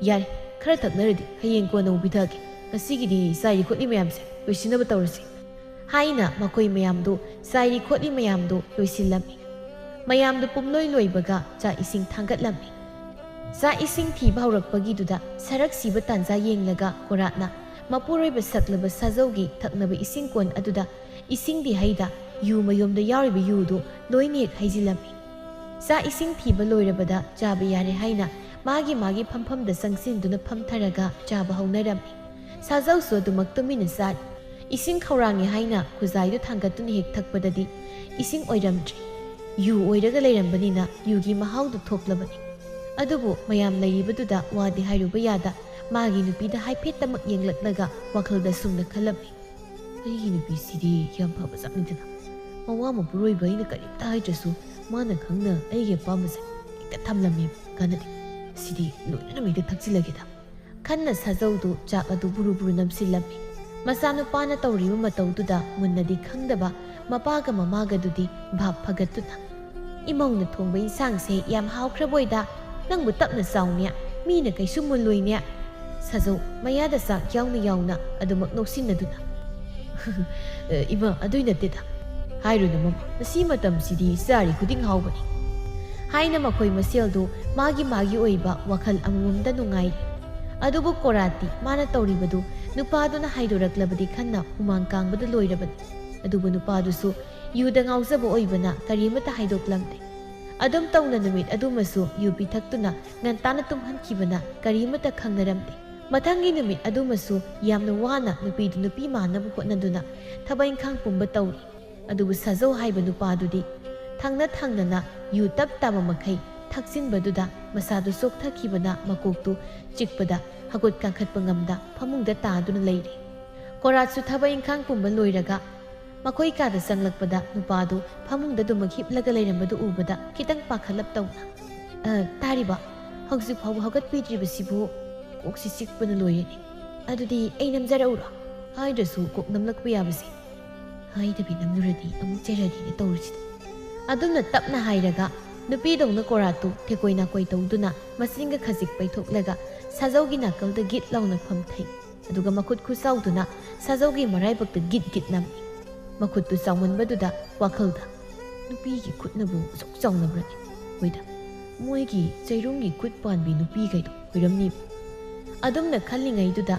ꯌꯥꯔꯦ, ꯈꯔ ꯊꯛꯅꯔꯗꯤ ꯍꯌꯦꯡ ꯀꯣꯟꯅ ꯑꯃꯨꯛ ꯄꯤꯊꯛꯑꯒꯦ꯫ ꯉꯁꯤꯒꯤꯗꯤ ꯆꯥꯏꯔꯤ ꯈꯣꯠꯂꯤ ꯃꯌꯥꯝꯁꯦ ꯂꯣꯏꯁꯤꯟꯅꯕ ꯇꯧꯔꯁꯤ꯫" ꯍꯥꯏꯅ ꯃꯈꯣꯏ ꯃꯌꯥꯝꯗꯨ ꯆꯥꯏꯔꯤ ꯈꯣꯠꯂꯤ ꯃꯌꯥꯝꯗꯨ ꯂꯣꯏꯁꯤꯜꯂꯝꯃꯤ꯫ ꯃꯌꯥꯝꯗꯨ ꯄꯨꯝꯂꯣꯏ ꯂꯣꯏꯕꯒ ꯆꯥꯛ ꯏꯁꯤꯡ ꯊꯥꯡꯒꯠꯂꯝꯃꯤ꯫ ꯆꯥꯛ ꯏꯁꯤꯡ ꯊꯤꯕ ꯍꯧꯔꯛꯄꯒꯤꯗꯨꯗ ꯁꯔꯛ ꯁꯤꯕ ꯇꯥꯟꯖꯥ ꯌꯦꯡꯂꯒ ꯀꯣꯔꯥꯠꯅ ꯃꯄꯨꯔꯣꯏꯕ ꯁꯛꯂꯕ ꯁꯥꯖꯧꯒꯤ ꯊꯛꯅꯕ ꯏꯁꯤꯡ ꯀꯣꯟ ꯑꯗꯨꯗ ꯏꯁꯤꯡꯗꯤ ꯍꯩꯗ ꯌꯨ ꯃꯌꯣꯝꯗ ꯌꯥꯎꯔꯤꯕ ꯌꯨꯗꯨ ꯂꯣꯏꯅ ꯍꯦꯛ ꯍꯩꯖꯤꯜꯂꯝꯃꯤ꯫ ꯆꯥꯛ ꯏꯁꯤꯡ ꯊꯤꯕ ꯂꯣꯏꯔꯕꯗ ꯆꯥꯕ ꯌꯥꯔꯦ ꯍꯥꯏꯅ ꯃꯥꯒꯤ ꯃꯥꯒꯤ ꯐꯝꯐꯝꯗ ꯆꯪꯁꯤꯟꯗꯨꯅ ꯐꯝꯊꯔꯒ ꯆꯥꯕ ꯍꯧꯅꯔꯝꯃꯤ꯫ ꯁꯥꯖꯧꯁꯨ ꯑꯗꯨꯃꯛ ꯇꯨꯃꯤꯟꯅ ꯆꯥꯔꯤ꯫ ꯏꯁꯤꯡ ꯈꯧꯔꯥꯡꯉꯦ ꯍꯥꯏꯅ ꯈꯨꯖꯥꯏꯗꯨ ꯊꯥꯡꯒꯠꯇꯨꯅ ꯍꯦꯛ ꯊꯛꯄꯗꯗꯤ ꯏꯁꯤꯡ ꯑꯣꯏꯔꯝꯗ꯭ꯔꯦ꯫ ꯌꯨ ꯑꯣꯏꯔꯒ ꯂꯩꯔꯝꯕꯅꯤꯅ ꯌꯨꯒꯤ ꯃꯍꯥꯎꯗꯨ ꯊꯣꯛꯂꯕꯅꯤ꯫ ꯑꯗꯨꯕꯨ ꯃꯌꯥꯝ ꯂꯩꯔꯤꯕꯗꯨꯗ ꯋꯥꯗꯤ ꯍꯥꯏꯔꯨꯕ ꯌꯥꯗ ꯃꯥꯒꯤ ꯅꯨꯄꯤꯗ ꯍꯥꯏꯐꯦꯠꯇꯃꯛ ꯌꯦꯡꯂꯛꯂꯒ ꯋꯥꯈꯜꯗ ꯁꯨꯝꯅ ꯈꯜꯂꯝꯃꯤ, "ꯑꯩꯒꯤ ꯅꯨꯄꯤꯁꯤꯗꯤ ꯌꯥꯝ ꯐꯕ ꯖꯥꯠꯅꯤꯗꯅ꯫ ꯃꯋꯥ ꯃꯄꯨꯔꯣꯏꯕ ꯑꯩꯅ ꯀꯔꯤꯝꯇ ꯍꯥꯏꯗ꯭ꯔꯁꯨ ꯃꯥꯅ ꯈꯪꯅ ꯑꯩꯒꯤ ꯑꯄꯥꯝꯕꯁꯦ ꯍꯦꯛꯇ ꯊꯝꯂꯝꯃꯦꯕ꯫ ꯀꯥꯟꯅꯗꯦ꯫ ꯁꯤꯗꯤ ꯂꯣꯏꯅꯃꯛ ꯍꯦꯛꯇ ꯊꯛꯆꯤꯜꯂꯒꯦꯗ꯫" ꯈꯟꯅ ꯁꯥꯖꯧꯗꯨ ꯆꯥꯛ ꯑꯗꯨ ꯕꯨꯔꯨ ꯕꯨꯔꯨ ꯅꯝꯁꯤꯜꯂꯝꯃꯤ꯫ ꯃꯆꯥꯅꯨꯄꯥꯅ ꯇꯧꯔꯤꯕ ꯃꯇꯧꯗꯨꯗ ꯃꯨꯟꯅꯗꯤ ꯈꯪꯗꯕ ꯃꯄꯥꯒ ꯃꯃꯥꯒꯗꯨꯗꯤ ꯚꯥꯞ ꯐꯒꯠꯇꯨꯅ, "ꯏꯃꯧꯅ ꯊꯣꯡꯕ ꯏꯟꯁꯥꯡꯁꯦ ꯌꯥꯝ ꯍꯥꯎꯈ꯭ꯔꯕꯣꯏꯗ, ꯅꯪꯕꯨ ꯇꯞꯅ ꯆꯥꯎꯅꯦ, ꯃꯤꯅ ꯀꯩꯁꯨ ꯃꯨꯜꯂꯣꯏꯅꯦ꯫" ꯁꯥꯖꯧ ꯃꯌꯥꯗ ꯆꯥꯛ ꯌꯥꯎꯅ ꯌꯥꯎꯅ ꯑꯗꯨꯃꯛ ꯅꯣꯛꯁꯤꯟꯅꯗꯨꯅ, "ꯑꯦ, ꯏꯃꯥ, ꯑꯗꯨꯏ ꯅꯠꯇꯦꯗ꯫ ꯍꯥꯏꯔꯨꯅꯨ ꯃꯃꯥ, ꯉꯁꯤ ꯃꯇꯝꯁꯤꯗꯤ ꯆꯥꯔꯤ ꯈꯨꯗꯤꯡ ꯍꯥꯎꯕꯅꯤ꯫" ꯍꯥꯏꯅ ꯃꯈꯣꯏ ꯃꯁꯦꯜꯗꯨ ꯃꯥꯒꯤ ꯃꯥꯒꯤ ꯑꯣꯏꯕ ꯋꯥꯈꯜ ꯑꯃꯃꯝꯗ ꯅꯨꯡꯉꯥꯏꯔꯤ꯫ ꯑꯗꯨꯕꯨ ꯀꯣꯔꯥꯠꯇꯤ ꯃꯥꯅ ꯇꯧꯔꯤꯕꯗꯨ ꯅꯨꯄꯥꯗꯨꯅ ꯍꯥꯏꯗꯣꯔꯛꯂꯕꯗꯤ ꯈꯟꯅ ꯍꯨꯃꯥꯡ ꯀꯥꯡꯕꯗ ꯂꯣꯏꯔꯕꯅꯤ꯫ ꯑꯗꯨꯕꯨ ꯅꯨꯄꯥꯗꯨꯁꯨ ꯌꯨꯗ ꯉꯥꯎꯖꯕ ꯑꯣꯏꯕꯅ ꯀꯔꯤꯃꯠꯇ ꯍꯥꯏꯗꯣꯛꯂꯝꯗꯦ꯫ ꯑꯗꯨꯝ ꯇꯧꯅ ꯅꯨꯃꯤꯠ ꯑꯗꯨꯃꯁꯨ ꯌꯨ ꯄꯤꯊꯛꯇꯨꯅ ꯉꯟꯇꯥꯅ ꯇꯨꯝꯍꯟꯈꯤꯕꯅ ꯀꯔꯤꯃꯠꯇ ꯈꯪꯅꯔꯝꯗꯦ꯫ ꯃꯊꯪꯒꯤ ꯅꯨꯃꯤꯠ ꯑꯗꯨꯃꯁꯨ ꯌꯥꯝꯅ ꯋꯥꯅ ꯅꯨꯄꯤꯗꯨ ꯅꯨꯄꯤ ꯃꯥꯟꯅꯕ ꯍꯣꯠꯅꯗꯨꯅ ꯊꯕꯛ ꯏꯪꯈꯥꯡ ꯄꯨꯝꯕ ꯇꯧꯔꯤ꯫ ꯑꯗꯨꯕꯨ ꯁꯥꯖꯧ ꯍꯥꯏꯕ ꯅꯨꯄꯥꯗꯨꯗꯤ ꯊꯪꯅ ꯊꯪꯅꯅ ꯌꯨ ꯇꯞ ꯇꯥꯕ ꯃꯈꯩ ꯊꯛꯆꯤꯟꯕꯗꯨꯗ ꯃꯁꯥꯗꯨ ꯆꯣꯛꯊꯈꯤꯕꯅ ꯃꯀꯣꯛꯇꯨ ꯆꯤꯛꯄꯗ ꯍꯧꯒꯠ ꯀꯥꯡꯈꯠꯄ ꯉꯝꯗ ꯐꯃꯨꯡꯗ ꯇꯥꯗꯨꯅ ꯂꯩꯔꯦ꯫ ꯀꯣꯔꯥꯠꯁꯨ ꯊꯕꯛ ꯏꯪꯈꯥꯡ ꯄꯨꯝꯕ ꯂꯣꯏꯔꯒ ꯃꯈꯣꯏ ꯀꯥꯗ ꯆꯪꯂꯛꯄꯗ ꯅꯨꯄꯥꯗꯨ ꯐꯃꯨꯡꯗ ꯑꯗꯨꯃꯛ ꯍꯤꯞꯂꯒ ꯂꯩꯔꯝꯕꯗꯨ ꯎꯕꯗ ꯈꯤꯇꯪ ꯄꯥꯈꯠꯂꯞ ꯇꯧꯅ, "ꯑ, ꯇꯥꯔꯤꯕ? ꯍꯧꯖꯤꯛ ꯐꯥꯎꯕ ꯍꯧꯒꯠꯄꯤꯗ꯭ꯔꯤꯕꯁꯤꯕꯨ? ꯀꯣꯛꯁꯤ ꯆꯤꯛꯄꯅ ꯂꯣꯏꯔꯦꯅꯦ꯫ ꯑꯗꯨꯗꯤ ꯑꯩ ꯅꯝꯖꯔꯛꯎꯔꯣ?" ꯍꯥꯏꯗ꯭ꯔꯁꯨ ꯀꯣꯛ ꯅꯝꯂꯛꯄ ꯌꯥꯕꯁꯦ꯫ ꯍꯥꯏꯗꯕꯤ ꯅꯝꯂꯨꯔꯗꯤ ꯑꯃꯨꯛ ꯆꯩꯔꯗꯤꯅꯦ ꯇꯧꯔꯤꯁꯤꯗꯤ꯫ ꯑꯗꯨꯝꯅ ꯇꯞꯅ ꯍꯥꯏꯔꯒ ꯅꯨꯄꯤꯗꯧꯅ ꯀꯣꯔꯥꯠꯇꯨ ꯊꯦꯀꯣꯏ ꯅꯥꯀꯣꯏ ꯇꯧꯗꯨꯅ ꯃꯆꯤꯟꯒ ꯈꯖꯤꯛ ꯄꯩꯊꯣꯛꯂꯒ ꯁꯥꯖꯧꯒꯤ ꯅꯥꯀꯜꯗ ꯒꯤꯠ ꯂꯥꯎꯅ ꯐꯝꯊꯩ꯫ ꯑꯗꯨꯒ ꯃꯈꯨꯠ ꯈꯨꯆꯥꯎꯗꯨꯅ ꯁꯥꯖꯧꯒꯤ ꯃꯔꯥꯏꯕꯛꯇ ꯒꯤꯠ ꯒꯤꯠ ꯅꯝꯃꯤ꯫ ꯃꯈꯨꯠꯇꯨ ꯆꯥꯎꯃꯟꯕꯗꯨꯗ ꯋꯥꯈꯜꯗ, "ꯅꯨꯄꯤꯒꯤ ꯈꯨꯠꯅꯕꯨ ꯑꯁꯨꯛ ꯆꯥꯎꯅꯕ꯭ꯔꯅꯦ? ꯍꯣꯏꯗ, ꯃꯣꯏꯒꯤ ꯆꯩꯔꯨꯡꯒꯤ ꯈꯨꯠ ꯄꯥꯟꯕꯤ ꯅꯨꯄꯤꯈꯩꯗꯣ ꯑꯣꯏꯔꯝꯅꯤꯕ"꯫ ꯑꯗꯨꯝꯅ ꯈꯜꯂꯤꯉꯩꯗꯨꯗ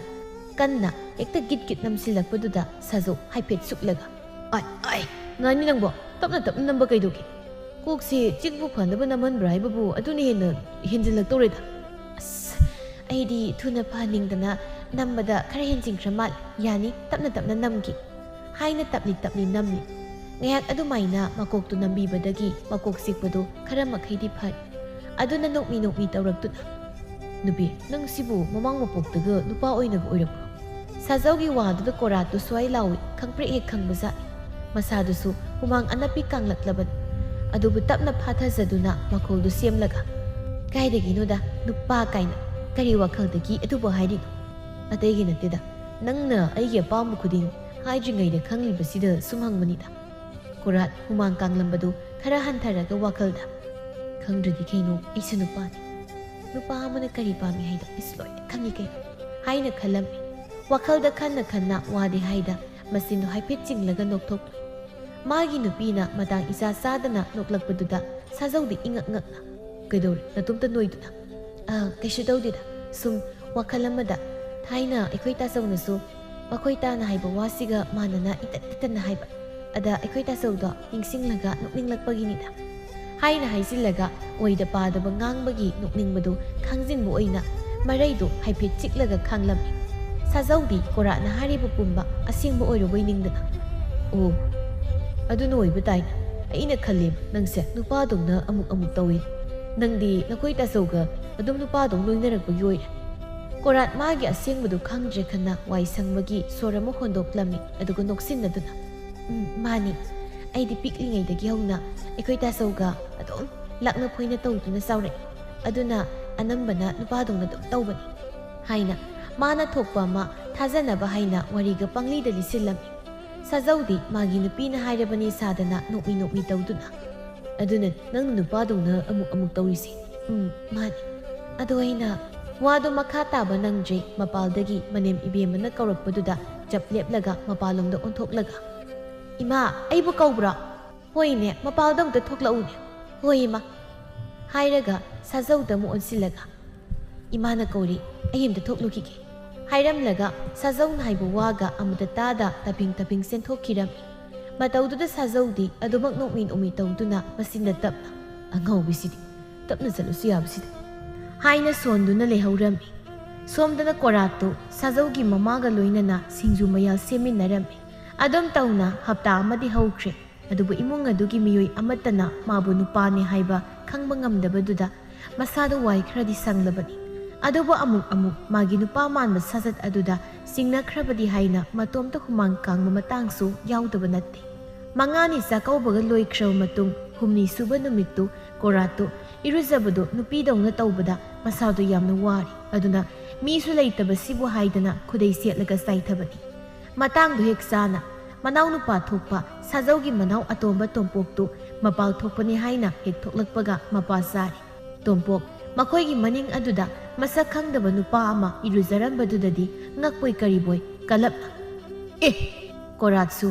ꯀꯟꯅ ꯍꯦꯛꯇ ꯒꯤꯠ ꯒꯤꯠ ꯅꯝꯁꯤꯜꯂꯛꯄꯗꯨꯗ ꯁꯥꯖꯧ ꯍꯥꯏꯐꯦꯠ ꯁꯨꯛꯂꯒ, "ꯑꯥꯏ, ꯑꯥꯏ, ꯉꯥꯏꯅꯤ ꯅꯪꯕꯣ, ꯇꯞꯅ ꯇꯞꯅ ꯅꯝꯕ ꯀꯩꯗꯧꯒꯦ? ꯀꯣꯛꯁꯦ ꯆꯤꯛꯄꯨ ꯐꯅꯕ ꯅꯝꯍꯟꯕ꯭ꯔꯥ ꯍꯥꯏꯕꯕꯨ ꯑꯗꯨꯅ ꯍꯦꯟꯅ ꯍꯦꯟꯖꯤꯜꯂꯛꯇꯧꯔꯦꯗ꯫ ꯑꯁ, ꯑꯩꯗꯤ ꯊꯨꯅ ꯐꯍꯟꯅꯤꯡꯗꯅ ꯅꯝꯕꯗ ꯈꯔ ꯍꯦꯟꯖꯤꯟꯈ꯭ꯔ ꯃꯥꯜꯂꯦ꯫ ꯌꯥꯅꯤ, ꯇꯞꯅ ꯇꯞꯅ ꯅꯝꯒꯦ" ꯍꯥꯏꯅ ꯇꯞꯂꯤ ꯇꯞꯂꯤ ꯅꯝꯂꯤ꯫ ꯉꯥꯏꯍꯥꯛ ꯑꯗꯨꯃꯥꯏꯅ ꯃꯀꯣꯛꯇꯨ ꯅꯝꯕꯤꯕꯗꯒꯤ ꯃꯀꯣꯛ ꯆꯤꯛꯄꯗꯨ ꯈꯔ ꯃꯈꯩꯗꯤ ꯐꯔꯦ꯫ ꯑꯗꯨꯅ ꯅꯣꯛꯃꯤ ꯅꯣꯛꯃꯤ ꯇꯧꯔꯛꯇꯨꯅ, "ꯅꯨꯄꯤ, ꯅꯪ ꯁꯤꯕꯨ ꯃꯃꯥꯡ ꯃꯄꯣꯛꯇꯒ ꯅꯨꯄꯥ ꯑꯣꯏꯅꯒ ꯑꯣꯏꯔꯛꯄ꯭ꯔꯣ?" ꯁꯥꯖꯧꯒꯤ ꯋꯥꯗꯨꯗ ꯀꯣꯔꯥꯠꯇꯨ ꯁ꯭ꯋꯥꯏ ꯂꯥꯎꯏ, ꯈꯪꯄ꯭ꯔꯦꯛ ꯍꯦꯛ ꯈꯪꯕꯖꯥꯠꯅꯤ꯫ ꯃꯁꯥꯗꯨꯁꯨ ꯍꯨꯃꯥꯡ ꯑꯅꯞꯄꯤ ꯀꯥꯡꯂꯛꯂꯕꯅꯤ꯫ ꯑꯗꯨꯕꯨ ꯇꯞꯅ ꯐꯥꯊꯖꯗꯨꯅ ꯃꯈꯣꯜꯗꯨ ꯁꯦꯝꯂꯒ, "ꯀꯥꯏꯗꯒꯤꯅꯣꯗ, ꯅꯨꯄꯥ ꯀꯥꯏꯅ, ꯀꯔꯤ ꯋꯥꯈꯜꯗꯒꯤ ꯑꯗꯨꯕꯨ ꯍꯥꯏꯔꯤꯅꯣ? ꯑꯇꯩꯒꯤ ꯅꯠꯇꯦꯗ, ꯅꯪꯅ ꯑꯩꯒꯤ ꯑꯄꯥꯝꯕ ꯈꯨꯗꯤꯡ ꯍꯥꯏꯗ꯭ꯔꯤꯉꯩꯗ ꯈꯪꯂꯤꯕꯁꯤꯗ ꯁꯨꯝ ꯍꯪꯕꯅꯤꯗ"꯫ ꯀꯣꯔꯥꯠ ꯍꯨꯃꯥꯡ ꯀꯥꯡꯂꯝꯕꯗꯨ ꯈꯔ ꯍꯟꯊꯔꯒ ꯋꯥꯈꯜꯗ, "ꯈꯪꯗ꯭ꯔꯗꯤ ꯀꯩꯅꯣ, ꯑꯩꯁꯨ ꯅꯨꯄꯥꯅꯤ꯫ ꯅꯨꯄꯥ ꯑꯃꯅ ꯀꯔꯤ ꯄꯥꯝꯃꯤ ꯍꯥꯏꯗꯣ ꯑꯩꯁꯨ ꯂꯣꯏꯅ ꯈꯪꯉꯤ ꯀꯩꯅꯣ" ꯍꯥꯏꯅ ꯈꯜꯂꯝꯃꯤ꯫ ꯋꯥꯈꯜꯗ ꯈꯟꯅ ꯈꯟꯅ ꯋꯥꯗꯤ ꯍꯥꯏꯗ ꯃꯆꯤꯟꯗꯨ ꯍꯥꯏꯐꯦꯠ ꯆꯤꯡꯂꯒ ꯅꯣꯛꯊꯣꯛꯂꯨꯏ꯫ ꯃꯥꯒꯤ ꯅꯨꯄꯤꯅ ꯃꯇꯥꯡ ꯏꯆꯥ ꯆꯥꯗꯅ ꯅꯣꯛꯂꯛꯄꯗꯨꯗ ꯁꯥꯖꯧꯗꯤ ꯏꯉꯛ ꯉꯛꯅ, "ꯀꯩꯗꯧꯔꯦ ꯅꯇꯣꯝꯇ ꯅꯣꯏꯗꯨꯅ?" "ꯑ, ꯀꯩꯁꯨ ꯇꯧꯗꯦꯗ, ꯁꯨꯝ ꯋꯥꯈꯜ ꯑꯃꯗ꯫ ꯊꯥꯏꯅ ꯑꯩꯈꯣꯏ ꯇꯥꯆꯧꯅꯁꯨ ꯃꯈꯣꯏ ꯇꯥꯅ ꯍꯥꯏꯕ ꯋꯥꯁꯤꯒ ꯃꯥꯟꯅꯅ ꯏꯇꯠ ꯏꯇꯟꯅ ꯍꯥꯏꯕ꯫ ꯑꯗ ꯑꯩꯈꯣꯏ ꯇꯥꯆꯧꯗꯣ ꯅꯤꯡꯁꯤꯡꯂꯒ ꯅꯣꯛꯅꯤꯡꯂꯛꯄꯒꯤꯅꯤꯗ" ꯍꯥꯏꯅ ꯍꯥꯏꯖꯤꯜꯂꯒ ꯑꯣꯏꯗ ꯄꯥꯗꯕ ꯉꯥꯡꯕꯒꯤ ꯅꯣꯛꯅꯤꯡꯕꯗꯨ ꯈꯥꯡꯖꯤꯟꯕ ꯑꯣꯏꯅ ꯃꯔꯩꯗꯨ ꯍꯥꯏꯐꯦꯠ ꯆꯤꯛꯂꯒ ꯈꯥꯡꯂꯝꯃꯤ꯫ ꯁꯥꯖꯧꯗꯤ ꯀꯣꯔꯥꯠꯅ ꯍꯥꯏꯔꯤꯕ ꯄꯨꯝꯕ ꯑꯁꯦꯡꯕ ꯑꯣꯏꯔꯕꯣꯏ ꯅꯤꯡꯗꯅ, "ꯑꯣ, ꯑꯗꯨꯅ ꯑꯣꯏꯕ ꯇꯥꯏꯅ꯫ ꯑꯩꯅ ꯈꯜꯂꯦꯕ ꯅꯪꯁꯦ ꯅꯨꯄꯥꯗꯧꯅ ꯑꯃꯨꯛ ꯑꯃꯨꯛ ꯇꯧꯏ꯫ ꯅꯪꯗꯤ ꯅꯈꯣꯏ ꯇꯥꯆꯧꯒ ꯑꯗꯨꯝ ꯅꯨꯄꯥꯗꯧ ꯂꯣꯏꯅꯔꯛꯄꯒꯤ ꯑꯣꯏꯔꯦ꯫ ꯀꯣꯔꯥꯠ ꯃꯥꯒꯤ ꯑꯁꯦꯡꯕꯗꯨ ꯈꯪꯗ꯭ꯔꯦ ꯈꯟꯅ ꯋꯥꯏ ꯁꯪꯕꯒꯤ ꯁꯣꯔ ꯑꯃ ꯍꯣꯟꯗꯣꯛꯂꯝꯃꯤ, ꯑꯗꯨꯒ ꯅꯣꯛꯁꯤꯟꯅꯗꯨꯅ, "ꯎꯝ, ꯃꯥꯅꯤ꯫ ꯑꯩꯗꯤ ꯄꯤꯛꯂꯤꯉꯩꯗꯒꯤ ꯍꯧꯅ ꯑꯩꯈꯣꯏ ꯇꯥꯆꯧꯒ ꯑꯗꯨꯝ ꯂꯥꯛꯅ ꯐꯣꯏꯅ ꯇꯧꯗꯨꯅ ꯆꯥꯎꯔꯛꯏ꯫ ꯑꯗꯨꯅ ꯑꯅꯝꯕꯅ ꯅꯨꯄꯥꯗꯧꯅ ꯑꯗꯨꯝ ꯇꯧꯕꯅꯤ," ꯍꯥꯏꯅ ꯃꯥꯅ ꯊꯣꯛꯄ ꯑꯃ ꯊꯥꯖꯅꯕ ꯍꯥꯏꯅ ꯋꯥꯔꯤꯒ ꯄꯪꯂꯤꯗ ꯂꯤꯁꯤꯜꯂꯝꯃꯤ꯫ ꯁꯥꯖꯧꯗꯤ ꯃꯥꯒꯤ ꯅꯨꯄꯤꯅ ꯍꯥꯏꯔꯕꯅꯤ ꯁꯥꯗꯅ ꯅꯣꯛꯃꯤ ꯅꯣꯛꯃꯤ ꯇꯧꯗꯨꯅ, "ꯑꯗꯨꯅ ꯅꯪꯅ ꯅꯨꯄꯥꯗꯧꯅ ꯑꯃꯨꯛ ꯑꯃꯨꯛ ꯇꯧꯔꯤꯁꯦ?" "ꯎꯝ, ꯃꯥꯅꯤ꯫ ꯑꯗꯣ ꯑꯩꯅ" ꯋꯥꯗꯣ ꯃꯈꯥ ꯇꯥꯕ ꯅꯪꯗ꯭ꯔꯤ, ꯃꯄꯥꯜꯗꯒꯤ ꯃꯅꯦꯝ ꯏꯕꯦꯝꯃꯅ ꯀꯧꯔꯛꯄꯗꯨꯗ ꯆꯞ ꯂꯦꯞꯂꯒ ꯃꯄꯥꯜꯂꯣꯝꯗ ꯑꯣꯟꯊꯣꯛꯂꯒ, "ꯏꯃꯥ, ꯑꯩꯕꯨ ꯀꯧꯕ꯭ꯔꯣ?" "ꯍꯣꯏꯅꯦ, ꯃꯄꯥꯜꯗ ꯑꯝꯇ ꯊꯣꯛꯂꯛꯎꯅꯦ꯫" "ꯍꯣꯏ, ꯏꯃꯥ," ꯍꯥꯏꯔꯒ ꯁꯥꯖꯧꯗ ꯑꯃꯨꯛ ꯑꯣꯟꯁꯤꯜꯂꯒ, "ꯏꯃꯥꯅ ꯀꯧꯔꯤ, ꯑꯩ ꯑꯝꯇ ꯊꯣꯛꯂꯨꯈꯤꯒꯦ," ꯍꯥꯏꯔꯝꯂꯒ ꯁꯥꯖꯧꯅ ꯍꯥꯏꯕ ꯋꯥꯒ ꯑꯃꯨꯛꯇ ꯇꯥꯗ ꯇꯥꯐꯤꯡ ꯇꯥꯐꯤꯡ ꯆꯦꯟꯊꯣꯛꯈꯤꯔꯝꯃꯤ꯫ ꯃꯇꯧꯗꯨꯗ ꯁꯥꯖꯧꯗꯤ ꯑꯗꯨꯃꯛ ꯅꯣꯛꯃꯤ ꯅꯣꯛꯃꯤ ꯇꯧꯗꯨꯅ ꯃꯆꯤꯟꯗ ꯇꯞꯅ, "ꯑꯉꯥꯎꯕꯤꯁꯤꯗꯤ, ꯇꯞꯅ ꯆꯠꯂꯨꯁꯨ ꯌꯥꯕꯁꯤꯗ," ꯍꯥꯏꯅ ꯁꯣꯟꯗꯨꯅ ꯂꯩꯍꯧꯔꯝꯃꯤ꯫ ꯁꯣꯝꯗꯅ ꯀꯣꯔꯥꯠꯇꯨ ꯁꯥꯖꯧꯒꯤ ꯃꯃꯥꯒ ꯂꯣꯏꯅꯅ ꯁꯤꯡꯖꯨ ꯃꯌꯥꯜ ꯁꯦꯝꯃꯤꯟꯅꯔꯝꯃꯤ꯫ ꯑꯗꯨꯝ ꯇꯧꯅ ꯍꯞꯇꯥ ꯑꯃꯗꯤ ꯍꯧꯈ꯭ꯔꯦ꯫ ꯑꯗꯨꯕꯨ ꯏꯃꯨꯡ ꯑꯗꯨꯒꯤ ꯃꯤꯑꯣꯏ ꯑꯃꯠꯇꯅ ꯃꯥꯕꯨ ꯅꯨꯄꯥꯅꯤ ꯍꯥꯏꯕ ꯈꯪꯕ ꯉꯝꯗꯕꯗꯨꯗ ꯃꯁꯥꯗ ꯋꯥꯏ ꯈꯔꯗꯤ ꯁꯪꯂꯕꯅꯤ꯫ ꯑꯗꯨꯕꯨ ꯑꯃꯨꯛ ꯑꯃꯨꯛ ꯃꯥꯒꯤ ꯅꯨꯄꯥ ꯃꯥꯟꯕ ꯁꯥꯖꯠ ꯑꯗꯨꯗ ꯆꯤꯡꯅꯈ꯭ꯔꯕꯗꯤ ꯍꯥꯏꯅ ꯃꯇꯣꯝꯇ ꯍꯨꯃꯥꯡ ꯀꯥꯡꯕ ꯃꯇꯥꯡꯁꯨ ꯌꯥꯎꯗꯕ ꯅꯠꯇꯦ꯫ ꯃꯉꯥꯅꯤ ꯆꯥꯛꯀꯧꯕꯒ ꯂꯣꯏꯈ꯭ꯔꯕ ꯃꯇꯨꯡ ꯍꯨꯝꯅꯤ ꯁꯨꯕ ꯅꯨꯃꯤꯠꯇꯨ ꯀꯣꯔꯥꯠꯇꯨ ꯏꯔꯨꯖꯕꯗꯨ ꯅꯨꯄꯤꯗꯧꯅ ꯇꯧꯕꯗ ꯃꯁꯥꯗꯨ ꯌꯥꯝꯅ ꯋꯥꯔꯤ꯫ ꯑꯗꯨꯅ ꯃꯤꯁꯨ ꯂꯩꯇꯕꯁꯤꯕꯨ ꯍꯥꯏꯗꯅ ꯈꯨꯗꯩ ꯁꯦꯠꯂꯒ ꯆꯥꯏꯊꯕꯅꯤ꯫ ꯃꯇꯥꯡꯗꯨ ꯍꯦꯛ ꯆꯥꯅ ꯃꯅꯥꯎꯅꯨꯄꯥ ꯊꯣꯛꯄ ꯁꯥꯖꯧꯒꯤ ꯃꯅꯥꯎ ꯑꯇꯣꯝꯕ ꯇꯣꯝꯄꯣꯛꯇꯨ ꯃꯄꯥꯜ ꯊꯣꯛꯄꯅꯤ ꯍꯥꯏꯅ ꯍꯦꯛ ꯊꯣꯛꯂꯛꯄꯒ ꯃꯄꯥ ꯆꯥꯔꯤ꯫ ꯇꯣꯝꯄꯣꯛ ꯃꯈꯣꯏꯒꯤ ꯃꯅꯤꯡ ꯑꯗꯨꯗ ꯃꯁꯛ ꯈꯪꯗꯕ ꯅꯨꯄꯥ ꯑꯃ ꯏꯔꯨꯖꯔꯝꯕꯗꯨꯗꯗꯤ ꯉꯛꯄꯣꯏ ꯀꯔꯤꯕꯣꯏ ꯀꯂꯞꯅ, "ꯑꯦ!" ꯀꯣꯔꯥꯠꯁꯨ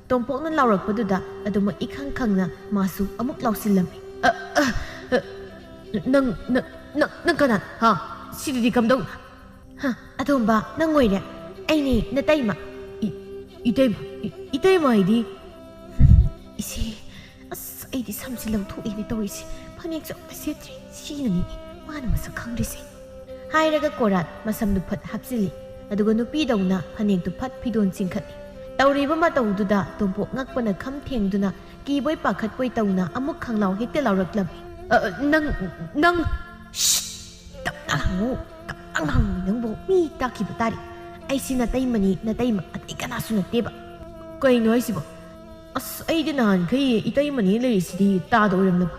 ꯇꯣꯝꯄꯣꯛꯅ ꯂꯥꯎꯔꯛꯄꯗꯨꯗ ꯑꯗꯨꯃꯛ ꯏꯈꯪ ꯈꯪꯅ ꯃꯥꯁꯨ ꯑꯃꯨꯛ ꯂꯥꯎꯁꯤꯜꯂꯝꯃꯤ꯫ "ꯑ, ꯑ, ꯑ, ꯅꯪ, ꯅꯪ, ꯅꯪ, ꯅꯪ ꯀꯅꯥ? ꯍꯥ? ꯁꯤꯗꯗꯤ ꯀꯝꯗꯧꯅ?" "ꯍ, ꯑꯇꯣꯝꯕ, ꯅꯪ ꯑꯣꯏꯔꯦ꯫ ꯑꯩꯅꯦ, ꯅꯇꯩꯃ꯫" "ꯏ-, ꯏꯇꯩꯃ? ꯏ-, ꯏꯇꯩꯃ ꯍꯥꯏꯗꯤ?" "ꯏꯆꯦ, ꯑꯁ, ꯑꯩꯗꯤ ꯁꯝꯁꯤ ꯂꯧꯊꯣꯛꯏꯅꯦ ꯇꯧꯔꯤꯁꯦ꯫ ꯐꯅꯦꯛꯁꯨ ꯑꯝꯇ ꯁꯦꯠꯇ꯭ꯔꯤ꯫ ꯁꯤꯅꯅꯤꯅꯦ ꯃꯥꯅ ꯃꯁꯛ ꯈꯪꯗ꯭ꯔꯤꯁꯦ," ꯍꯥꯏꯔꯒ ꯀꯣꯔꯥꯠ ꯃꯁꯝꯗꯨ ꯐꯠ ꯍꯥꯞꯆꯤꯜꯂꯤ꯫ ꯑꯗꯨꯒ ꯅꯨꯄꯤꯗꯧꯅ ꯐꯅꯦꯛꯇꯨ ꯐꯠ ꯐꯤꯗꯣꯟ ꯆꯤꯡꯈꯠꯂꯤ꯫ ꯇꯧꯔꯤꯕ ꯃꯇꯧꯗꯨꯗ ꯇꯣꯝꯄꯣꯛ ꯉꯛꯄꯅ ꯈꯝ ꯊꯦꯡꯗꯨꯅ ꯀꯤꯕꯣꯏ ꯄꯥꯈꯠꯄꯣꯏ ꯇꯧꯅ ꯑꯃꯨꯛ ꯈꯪꯂꯥꯎ ꯍꯦꯛꯇ ꯂꯥꯎꯔꯛꯂꯝꯃꯤ꯫ "ꯑ, ꯑ, ꯅꯪ, ꯅꯪ, ꯁꯤꯠ! ꯇꯞꯅ ꯍꯪꯉꯨ, ꯇꯞꯅ ꯍꯪꯉꯨ ꯅꯪꯕꯨ, ꯃꯤ ꯇꯥꯈꯤꯕ ꯇꯥꯔꯤ꯫ ꯑꯩꯁꯤ ꯅꯇꯩꯃꯅꯤ, ꯅꯇꯩꯃ, ꯑꯇꯩ ꯀꯅꯥꯁꯨ ꯅꯠꯇꯦꯕ꯫" "ꯀꯩꯅꯣ ꯍꯥꯏꯁꯤꯕꯣ? ꯑꯁ, ꯑꯩꯗꯤ ꯅꯍꯥꯟꯈꯩ ꯏꯇꯩꯃꯅꯤ ꯂꯩꯔꯤꯁꯤꯗꯤ ꯇꯥꯗ ꯑꯣꯏꯔꯝꯂꯕ꯫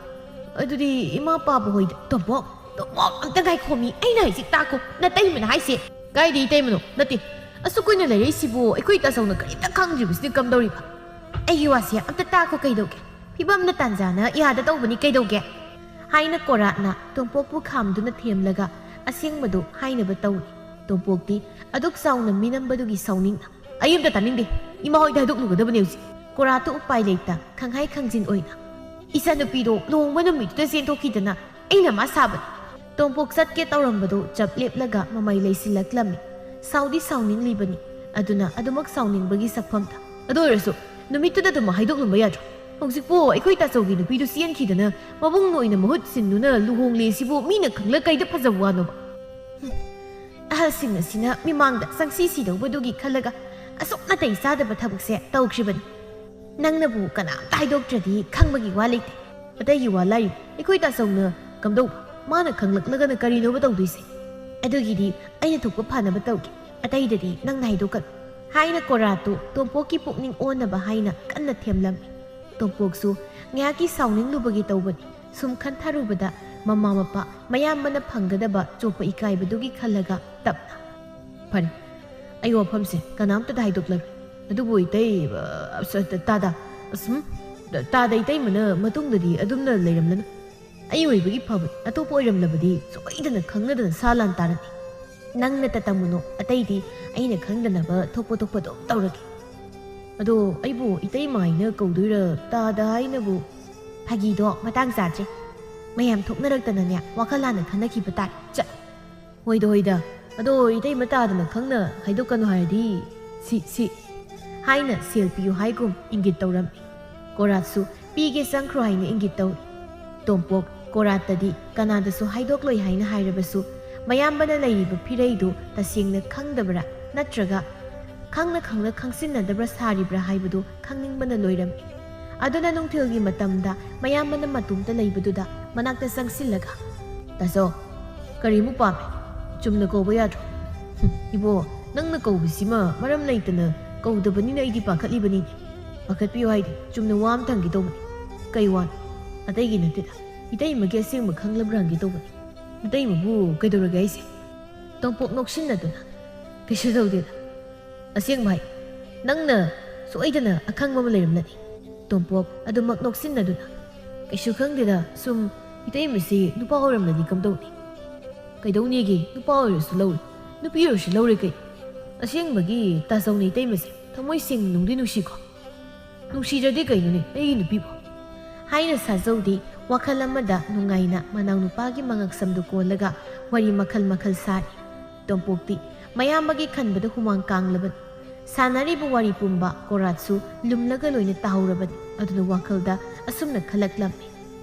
ꯑꯗꯨꯗꯤ ꯏꯃꯥ ꯄꯥꯕ ꯍꯣꯏꯗ꯫" "ꯇꯣꯝꯄꯣꯛ, ꯇꯣꯝꯄꯣꯛ, ꯑꯝꯇ ꯉꯥꯏꯈꯣꯃꯤ, ꯑꯩꯅ ꯍꯥꯏꯁꯤ ꯇꯥꯈꯣ, ꯅꯇꯩꯃꯅ ꯍꯥꯏꯁꯦ꯫" "ꯀꯥꯏꯗ ꯏꯇꯩꯃꯅꯣ? ꯅꯠꯇꯦ, ꯑꯁꯨꯛ ꯀꯨꯏꯅ ꯂꯩꯔꯛꯏꯁꯤꯕꯨ ꯑꯩꯈꯣꯏ ꯇꯥꯆꯧꯅ ꯀꯔꯤꯝꯇ ꯈꯪꯗ꯭ꯔꯤꯕꯁꯤꯗꯤ ꯀꯝꯗꯧꯔꯤꯕ?" "ꯑꯩꯒꯤ ꯋꯥꯁꯦ ꯑꯝꯇ ꯇꯥꯈꯣ ꯀꯩꯗꯧꯒꯦ? ꯐꯤꯕꯝꯅ ꯇꯥꯟꯖꯥꯅ ꯌꯥꯗ ꯇꯧꯕꯅꯤ ꯀꯩꯗꯧꯒꯦ?" ꯍꯥꯏꯅ ꯀꯣꯔꯥꯠꯅ ꯇꯣꯝꯄꯣꯛꯄꯨ ꯈꯥꯝꯗꯨꯅ ꯊꯦꯝꯂꯒ ꯑꯁꯦꯡꯕꯗꯨ ꯍꯥꯏꯅꯕ ꯇꯧꯔꯤ꯫ ꯇꯣꯝꯄꯣꯛꯇꯤ ꯑꯗꯨꯛ ꯆꯥꯎꯅ ꯃꯤꯅꯝꯕꯗꯨꯒꯤ ꯁꯥꯎꯅꯤꯡꯅ, "ꯑꯩ ꯑꯝꯇ ꯇꯥꯅꯤꯡꯗꯦ, ꯏꯃꯥ ꯍꯣꯏꯗ ꯍꯥꯏꯗꯣꯛꯂꯨꯒꯗꯕꯅꯦ ꯍꯧꯖꯤꯛ꯫" ꯀꯣꯔꯥꯠꯇꯨ ꯎꯄꯥꯏ ꯂꯩꯇ ꯈꯪꯍꯥꯏ ꯈꯪꯖꯤꯟ ꯑꯣꯏꯅ, "ꯏꯆꯥꯅꯨꯄꯤꯗꯣ ꯂꯨꯍꯣꯡꯕ ꯅꯨꯃꯤꯠꯇꯨꯗ ꯆꯦꯟꯊꯣꯛꯈꯤꯗꯅ ꯑꯩꯅ ꯃꯥ ꯁꯥꯕꯅꯤ꯫" ꯇꯣꯝꯄꯣꯛ ꯆꯠꯀꯦ ꯇꯧꯔꯝꯕꯗꯨ ꯆꯞ ꯂꯦꯞꯂꯒ ꯃꯃꯩ ꯂꯩꯁꯤꯜꯂꯛꯂꯝꯃꯤ꯫ ꯁꯥꯎꯗꯤ ꯁꯥꯎꯅꯤꯡꯂꯤꯕꯅꯤ, ꯑꯗꯨꯅ ꯑꯗꯨꯃꯛ ꯁꯥꯎꯅꯤꯡꯕꯒꯤ ꯁꯛꯐꯝꯗ, "ꯑꯗꯨ ꯑꯣꯏꯔꯁꯨ ꯅꯨꯃꯤꯠꯇꯨꯗ ꯑꯗꯨꯃꯛ ꯍꯥꯏꯗꯣꯛꯂꯝꯕ ꯌꯥꯗ꯭ꯔꯣ? ꯍꯧꯖꯤꯛꯄꯨ ꯑꯩꯈꯣꯏ ꯇꯥꯆꯧꯒꯤ ꯅꯨꯄꯤꯗꯨ ꯆꯦꯟꯈꯤꯗꯅ ꯃꯕꯨꯡ ꯑꯣꯏꯅ ꯃꯍꯨꯠ ꯁꯤꯟꯗꯨꯅ ꯂꯨꯍꯣꯡꯂꯦ ꯁꯤꯕꯨ ꯃꯤꯅ ꯈꯪꯂ ꯀꯩꯗ ꯐꯖꯕ ꯋꯥꯅꯣꯕ?" "ꯍꯨꯝ, ꯑꯍꯜꯁꯤꯡ ꯑꯁꯤꯅ ꯃꯤꯃꯥꯡꯗ ꯆꯪꯁꯤ ꯁꯤꯗꯧꯕꯗꯨꯒꯤ ꯈꯜꯂꯒ ꯑꯁꯨꯛ ꯅꯥꯇꯩ ꯆꯥꯗꯕ ꯊꯕꯛꯁꯦ ꯇꯧꯈ꯭ꯔꯤꯕꯅꯤ꯫ ꯅꯪꯅꯕꯨ ꯀꯅꯥꯝꯇ ꯍꯥꯏꯗꯣꯛꯇ꯭ꯔꯗꯤ ꯈꯪꯕꯒꯤ ꯋꯥ ꯂꯩꯇꯦ꯫ ꯑꯇꯩꯒꯤ ꯋꯥ ꯂꯥꯏꯔꯤ, ꯑꯩꯈꯣꯏ ꯇꯥꯆꯧꯅ ꯀꯝꯗꯧꯕ? ꯃꯥꯅ ꯈꯪꯂꯛꯂꯒꯅ ꯀꯔꯤꯅꯣꯕ ꯇꯧꯗꯣꯏꯁꯦ? ꯑꯗꯨꯒꯤꯗꯤ ꯑꯩꯅ ꯊꯣꯛꯄ ꯐꯅꯕ ꯇꯧꯒꯦ, ꯑꯇꯩꯗꯗꯤ ꯅꯪꯅ ꯍꯥꯏꯗꯣꯛꯀꯅꯨ", ꯍꯥꯏꯅ ꯀꯣꯔꯥꯠꯇꯨ ꯇꯣꯝꯄꯣꯛꯀꯤ ꯄꯨꯛꯅꯤꯡ ꯑꯣꯟꯅꯕ ꯍꯥꯏꯅ ꯀꯟꯅ ꯊꯦꯝꯂꯝꯃꯤ꯫ ꯇꯣꯝꯄꯣꯛꯁꯨ ꯉꯥꯏꯍꯥꯛꯀꯤ ꯁꯥꯎꯅꯤꯡꯂꯨꯕꯒꯤ ꯇꯧꯕꯅꯤ꯫ ꯁꯨꯝ ꯈꯟꯊꯔꯨꯕꯗ ꯃꯃꯥ ꯃꯄꯥ ꯃꯌꯥꯝꯕꯅ ꯐꯪꯒꯗꯕ ꯆꯣꯞꯄ ꯏꯀꯥꯏꯕꯗꯨꯒꯤ ꯈꯜꯂꯒ ꯇꯞꯅ, "ꯐꯔꯦ, ꯑꯩ ꯋꯥꯐꯝꯁꯦ ꯀꯅꯥꯝꯇꯗ ꯍꯥꯏꯗꯣꯛꯂꯔꯣꯏ꯫ ꯑꯗꯨꯕꯨ ꯏꯇꯩ, ꯑ, ꯑꯁ, ꯇꯥꯗ, ꯑꯁ, ꯎꯝ, ꯇꯥꯗ ꯏꯇꯩꯃꯅ ꯃꯇꯨꯡꯗꯗꯤ ꯑꯗꯨꯝꯅ ꯂꯩꯔꯝꯂꯅꯨ꯫ ꯑꯩ ꯑꯣꯏꯕꯒꯤ ꯐꯕꯅꯤ, ꯑꯇꯣꯞꯄ ꯑꯣꯏꯔꯝꯂꯕꯗꯤ ꯁꯣꯏꯗꯅ ꯈꯪꯅꯗꯅ ꯁꯥ ꯂꯥꯟ ꯇꯥꯔꯅꯤ꯫ ꯅꯪꯅ ꯇꯇꯝꯃꯨꯅꯣ, ꯑꯇꯩꯗꯤ ꯑꯩꯅ ꯈꯪꯗꯅꯕ ꯊꯣꯛꯄ ꯊꯣꯛꯄ ꯑꯗꯨꯝ ꯇꯧꯔꯒꯦ꯫" "ꯑꯗꯣ ꯑꯩꯕꯨ ꯏꯇꯩꯃ ꯍꯥꯏꯅ ꯀꯧꯗꯣꯏꯔꯥ, ꯇꯥꯗ ꯍꯥꯏꯅꯕꯨ?" "ꯐꯥꯒꯤꯗꯣ ꯃꯇꯥꯡ ꯆꯥꯗ꯭ꯔꯦ꯫ ꯃꯌꯥꯝ ꯊꯣꯛꯅꯔꯛꯇꯅꯅꯦ, ꯋꯥꯈꯜ ꯂꯥꯟꯅ ꯈꯟꯅꯈꯤꯕ ꯇꯥꯔꯦ꯫ ꯆꯠ!" "ꯍꯣꯏꯗ, ꯍꯣꯏꯗ꯫ ꯑꯗꯣ ꯏꯇꯩꯃ ꯇꯥꯗꯅ ꯈꯪꯅ ꯍꯥꯏꯗꯣꯛꯀꯅꯨ ꯍꯥꯏꯔꯗꯤ, ꯁꯤ, ꯁꯤ꯫" ꯍꯥꯏꯅ ꯁꯦꯜ ꯄꯤꯌꯨ ꯍꯥꯏꯒꯨꯝ ꯏꯪꯒꯤꯠ ꯇꯧꯔꯝꯃꯤ꯫ ꯀꯣꯔꯥꯠꯁꯨ "ꯄꯤꯒꯦ, ꯆꯪꯈ꯭ꯔꯣ" ꯍꯥꯏꯅ ꯏꯪꯒꯤꯠ ꯇꯧꯔꯤ꯫ ꯇꯣꯝꯄꯣꯛ ꯀꯣꯔꯥꯠꯇꯗꯤ ꯀꯅꯥꯗꯁꯨ ꯍꯥꯏꯗꯣꯛꯂꯣꯏ ꯍꯥꯏꯅ ꯍꯥꯏꯔꯕꯁꯨ, ꯃꯌꯥꯝꯕꯅ ꯂꯩꯔꯤꯕ ꯐꯤꯔꯩꯗꯨ ꯇꯁꯦꯡꯅ ꯈꯪꯗꯕ꯭ꯔꯥ, ꯅꯠꯇ꯭ꯔꯒ ꯈꯪꯅ ꯈꯪꯅ ꯈꯪꯁꯤꯟꯅꯗꯕ꯭ꯔꯥ ꯁꯥꯔꯤꯕ꯭ꯔꯥ ꯍꯥꯏꯕꯗꯨ ꯈꯪꯅꯤꯡꯕꯅ ꯂꯣꯏꯔꯝꯃꯤ꯫ ꯑꯗꯨꯅ ꯅꯨꯡꯊꯤꯜꯒꯤ ꯃꯇꯝꯗ ꯃꯌꯥꯝꯕꯅ ꯃꯇꯣꯝꯇ ꯂꯩꯕꯗꯨꯗ ꯃꯅꯥꯛꯇ ꯆꯪꯁꯤꯜꯂꯒ, "ꯇꯥꯆꯧ, ꯀꯔꯤꯃꯨꯛ ꯄꯥꯝꯃꯤ? ꯆꯨꯝꯅ ꯀꯧꯕ ꯌꯥꯗ꯭ꯔꯣ?" "ꯍꯨꯝ, ꯏꯕꯣ, ꯅꯪꯅ ꯀꯧꯕꯁꯤꯃ ꯃꯔꯝ ꯂꯩꯇꯅ ꯀꯧꯗꯕꯅꯤꯅ ꯑꯩꯗꯤ ꯄꯥꯈꯠꯂꯤꯕꯅꯤꯅꯦ꯫ ꯄꯥꯈꯠꯄꯤꯌꯨ ꯍꯥꯏꯗꯤ ꯆꯨꯝꯅ ꯋꯥ ꯑꯃ ꯊꯝꯒꯦ ꯇꯧꯕꯅꯤ꯫" "ꯀꯩ ꯋꯥꯅꯣ?" "ꯑꯇꯩꯒꯤ ꯅꯠꯇꯦꯗ, ꯏꯇꯩꯃꯒꯤ ꯑꯁꯦꯡꯕ ꯈꯪꯂꯕ꯭ꯔꯥ ꯍꯪꯒꯦ ꯇꯧꯕꯅꯤ꯫" "ꯏꯇꯩꯃꯕꯨ ꯀꯩꯗꯧꯔꯒꯦ ꯍꯥꯏꯁꯦ?" ꯇꯣꯝꯄꯣꯛ ꯅꯣꯛꯁꯤꯟꯅꯗꯨꯅ, "ꯀꯩꯁꯨ ꯇꯧꯗꯦꯗ꯫ ꯑꯁꯦꯡꯕ ꯍꯥꯏ, ꯅꯪꯅ ꯁꯣꯏꯗꯅ ꯑꯈꯪꯕ ꯑꯃ ꯂꯩꯔꯝꯂꯅꯤ꯫" ꯇꯣꯝꯄꯣꯛ ꯑꯗꯨꯃꯛ ꯅꯣꯛꯁꯤꯟꯅꯗꯨꯅ, "ꯀꯩꯁꯨ ꯈꯪꯗꯦꯗ, ꯁꯨꯝ ꯏꯇꯩꯃꯁꯤ ꯅꯨꯄꯥ ꯑꯣꯏꯔꯝꯂꯗꯤ ꯀꯝꯗꯧꯅꯤ?" "ꯀꯩꯗꯧꯅꯤꯒꯦ, ꯅꯨꯄꯥ ꯑꯣꯏꯔꯁꯨ ꯂꯧꯔꯦ, ꯅꯨꯄꯤ ꯑꯣꯏꯔꯁꯨ ꯂꯧꯔꯦ ꯀꯩ? ꯑꯁꯦꯡꯕꯒꯤ ꯇꯥꯆꯧꯅ ꯏꯇꯩꯃꯁꯦ ꯊꯃꯣꯏ ꯁꯦꯡꯅ ꯅꯨꯡꯗꯤ ꯅꯨꯡꯁꯤꯀꯣ?" "ꯅꯨꯡꯁꯤꯗ꯭ꯔꯗꯤ ꯀꯩꯅꯣꯅꯦ ꯑꯩꯒꯤ ꯅꯨꯄꯤꯕꯨ?" ꯍꯥꯏꯅ ꯁꯥꯖꯧꯗꯤ ꯋꯥꯈꯜ ꯑꯃꯗ ꯅꯨꯡꯉꯥꯏꯅ ꯃꯅꯥꯎꯅꯨꯄꯥꯒꯤ ꯃꯉꯛꯁꯝꯗꯨ ꯀꯣꯜꯂꯒ ꯋꯥꯔꯤ ꯃꯈꯜ ꯃꯈꯜ ꯁꯥꯔꯤ꯫ ꯇꯣꯝꯄꯣꯛꯇꯤ ꯃꯌꯥꯝꯕꯒꯤ ꯈꯟꯕꯗ ꯍꯨꯃꯥꯡ ꯀꯥꯡꯂꯕꯅꯤ꯫ ꯁꯥꯟꯅꯔꯤꯕ ꯋꯥꯔꯤ ꯄꯨꯝꯕ ꯀꯣꯔꯥꯠꯁꯨ ꯂꯨꯝꯂꯒ ꯂꯣꯏꯅ ꯇꯥꯍꯧꯔꯕꯅꯤ꯫ ꯑꯗꯨꯅ ꯋꯥꯈꯜꯗ ꯑꯁꯨꯝꯅ ꯈꯜꯂꯛꯂꯝꯃꯤ,